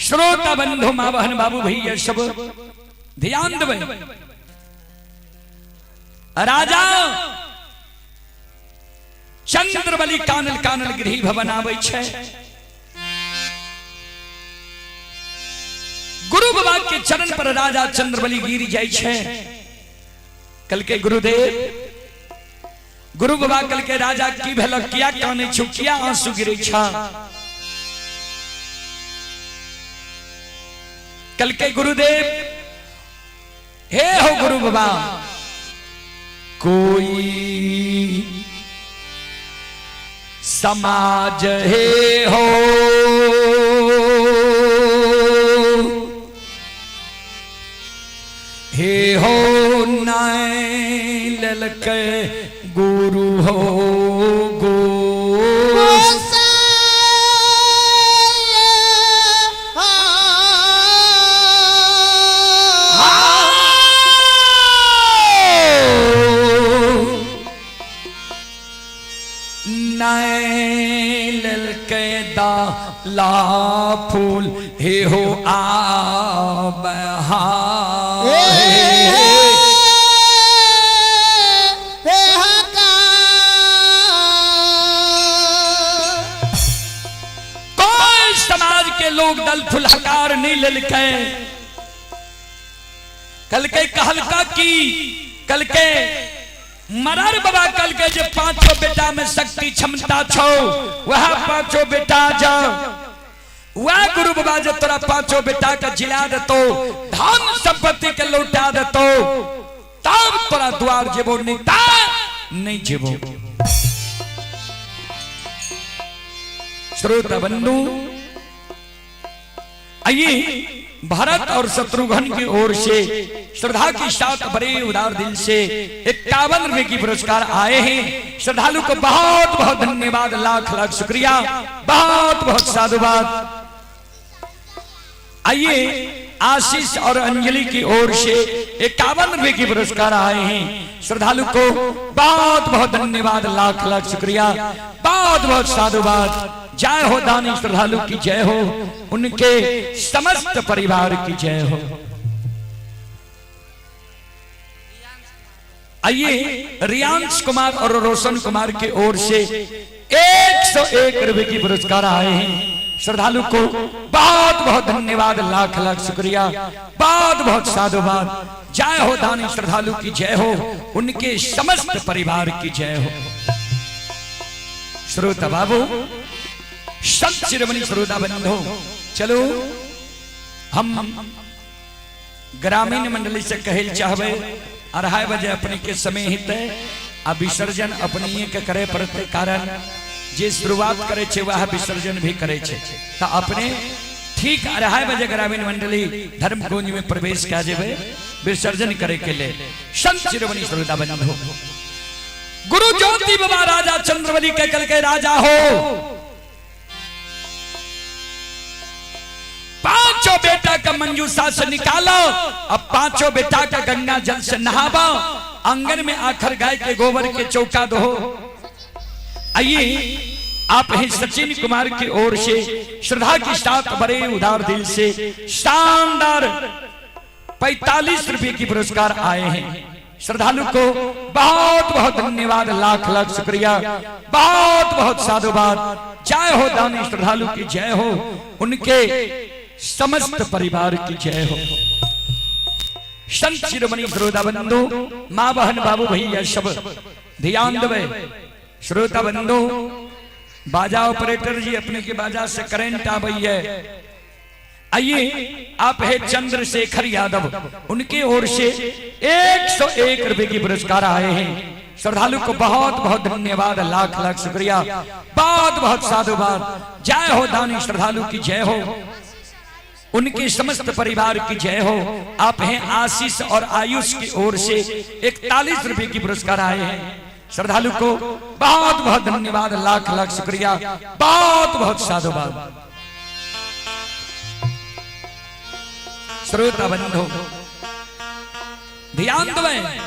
श्रोता बंधु माँ बहन बाबू भैया सब ध्यान देवे। राजा चंद्रबली कानल कानल गृह भवन आबै छै। गुरु बाबा के चरण पर राजा चंद्रबली गिर जाय छै। कल के गुरुदेव गुरु बाबा कल के राजा की भेल किया काने छु किया आंसू गिरे छा। कल के गुरुदेव हे हो गुरु बाबा कोई समाज हे हो हे हो ललके गुरु हो गो ललके दा ला फूल हे हो आ बहा कोई समाज के लोग दल फुलहकार नहीं ललके। कल के कहलका की कल के मरार बाबा कल के जे पांचों बेटा में शक्ति क्षमता छो वह पांचों बेटा जाओ वह गुरु बाबा जो तोरा पांचों बेटा का जिला देतो धन संपत्ति के लौटा देतो तब तोरा द्वार जेबो नहीं ता नहीं जेबो। श्रोता बंधु आइए भरत और शत्रुघ्न की ओर से श्रद्धा के साथ बड़े उदार दिल से 51 रुपए की पुरस्कार आए हैं। श्रद्धालु को बहुत बहुत धन्यवाद, लाख लाख शुक्रिया, बहुत बहुत साधुवाद। आइए आशीष और अंजलि की ओर से 51 रुपए की पुरस्कार आए हैं। श्रद्धालु को बहुत बहुत धन्यवाद, लाख लाख शुक्रिया, बहुत बहुत साधुवाद। जय हो दानी श्रद्धालु की जय हो, उनके समस्त परिवार की जय हो। आइए रियांश कुमार और रोशन कुमार की ओर से 101 रुपए की पुरस्कार आए हैं। श्रद्धालु को बहुत बहुत धन्यवाद, लाख लाख शुक्रिया, बहुत बहुत साधुवाद। जय हो दानी श्रद्धालु की जय हो, उनके समस्त परिवार की जय हो। श्रोता बाबू संत शिरोमणि श्रोता बंधु चलो हम ग्रामीण मंडली से कहे चाहबे 2:30 बजे अपने के समय हित आ विसर्जन अपने के करे पड़ते, कारण जे शुरुआत करे छे वह विसर्जन भी करे छे। तो अपने ठीक 2:30 बजे ग्रामीण मंडली धर्मकुंज में प्रवेश कर जेबे विसर्जन करे के लिए। संत शिरोमणि श्रोता बंधु गुरु ज्योति बाबा राजा चंद्रबली के कल के राजा हो पांचों बेटा का मंजूषा से निकालो, अब पांचों बेटा का गंगा जल से नहावा, आंगन में आखर गाय के गोबर के चौका दो। आइए आप हैं सचिन कुमार की ओर से श्रद्धा के साथ बड़े उदार दिल से शानदार 45 रुपए की पुरस्कार आए हैं। श्रद्धालु को बहुत बहुत धन्यवाद, लाख लाख शुक्रिया, बहुत बहुत साधुवाद। जय हो दानी श्रद्धालु की जय हो, उनके समस्त परिवार की जय हो। संत शिरोमणि श्रोता बंधु माँ बहन बाबू भैया सब ध्यान देवे। श्रोता बंधु बाजा ऑपरेटर जी अपने के बाजा से करंट आबई है। आइए आप है चंद्रशेखर यादव, उनकी ओर से 101 रुपए की पुरस्कार आए हैं। श्रद्धालु को बहुत बहुत धन्यवाद, लाख लाख शुक्रिया, बहुत बहुत साधुवाद। जय हो दानी श्रद्धालु की जय हो, उनके समस्त परिवार की जय हो। आप हैं आशीष और आयुष की ओर से 41 रुपए की पुरस्कार आए हैं। श्रद्धालु को बहुत बहुत धन्यवाद, लाख लाख शुक्रिया, बहुत बहुत साधुवाद। श्रोता बंधु ध्यान दें।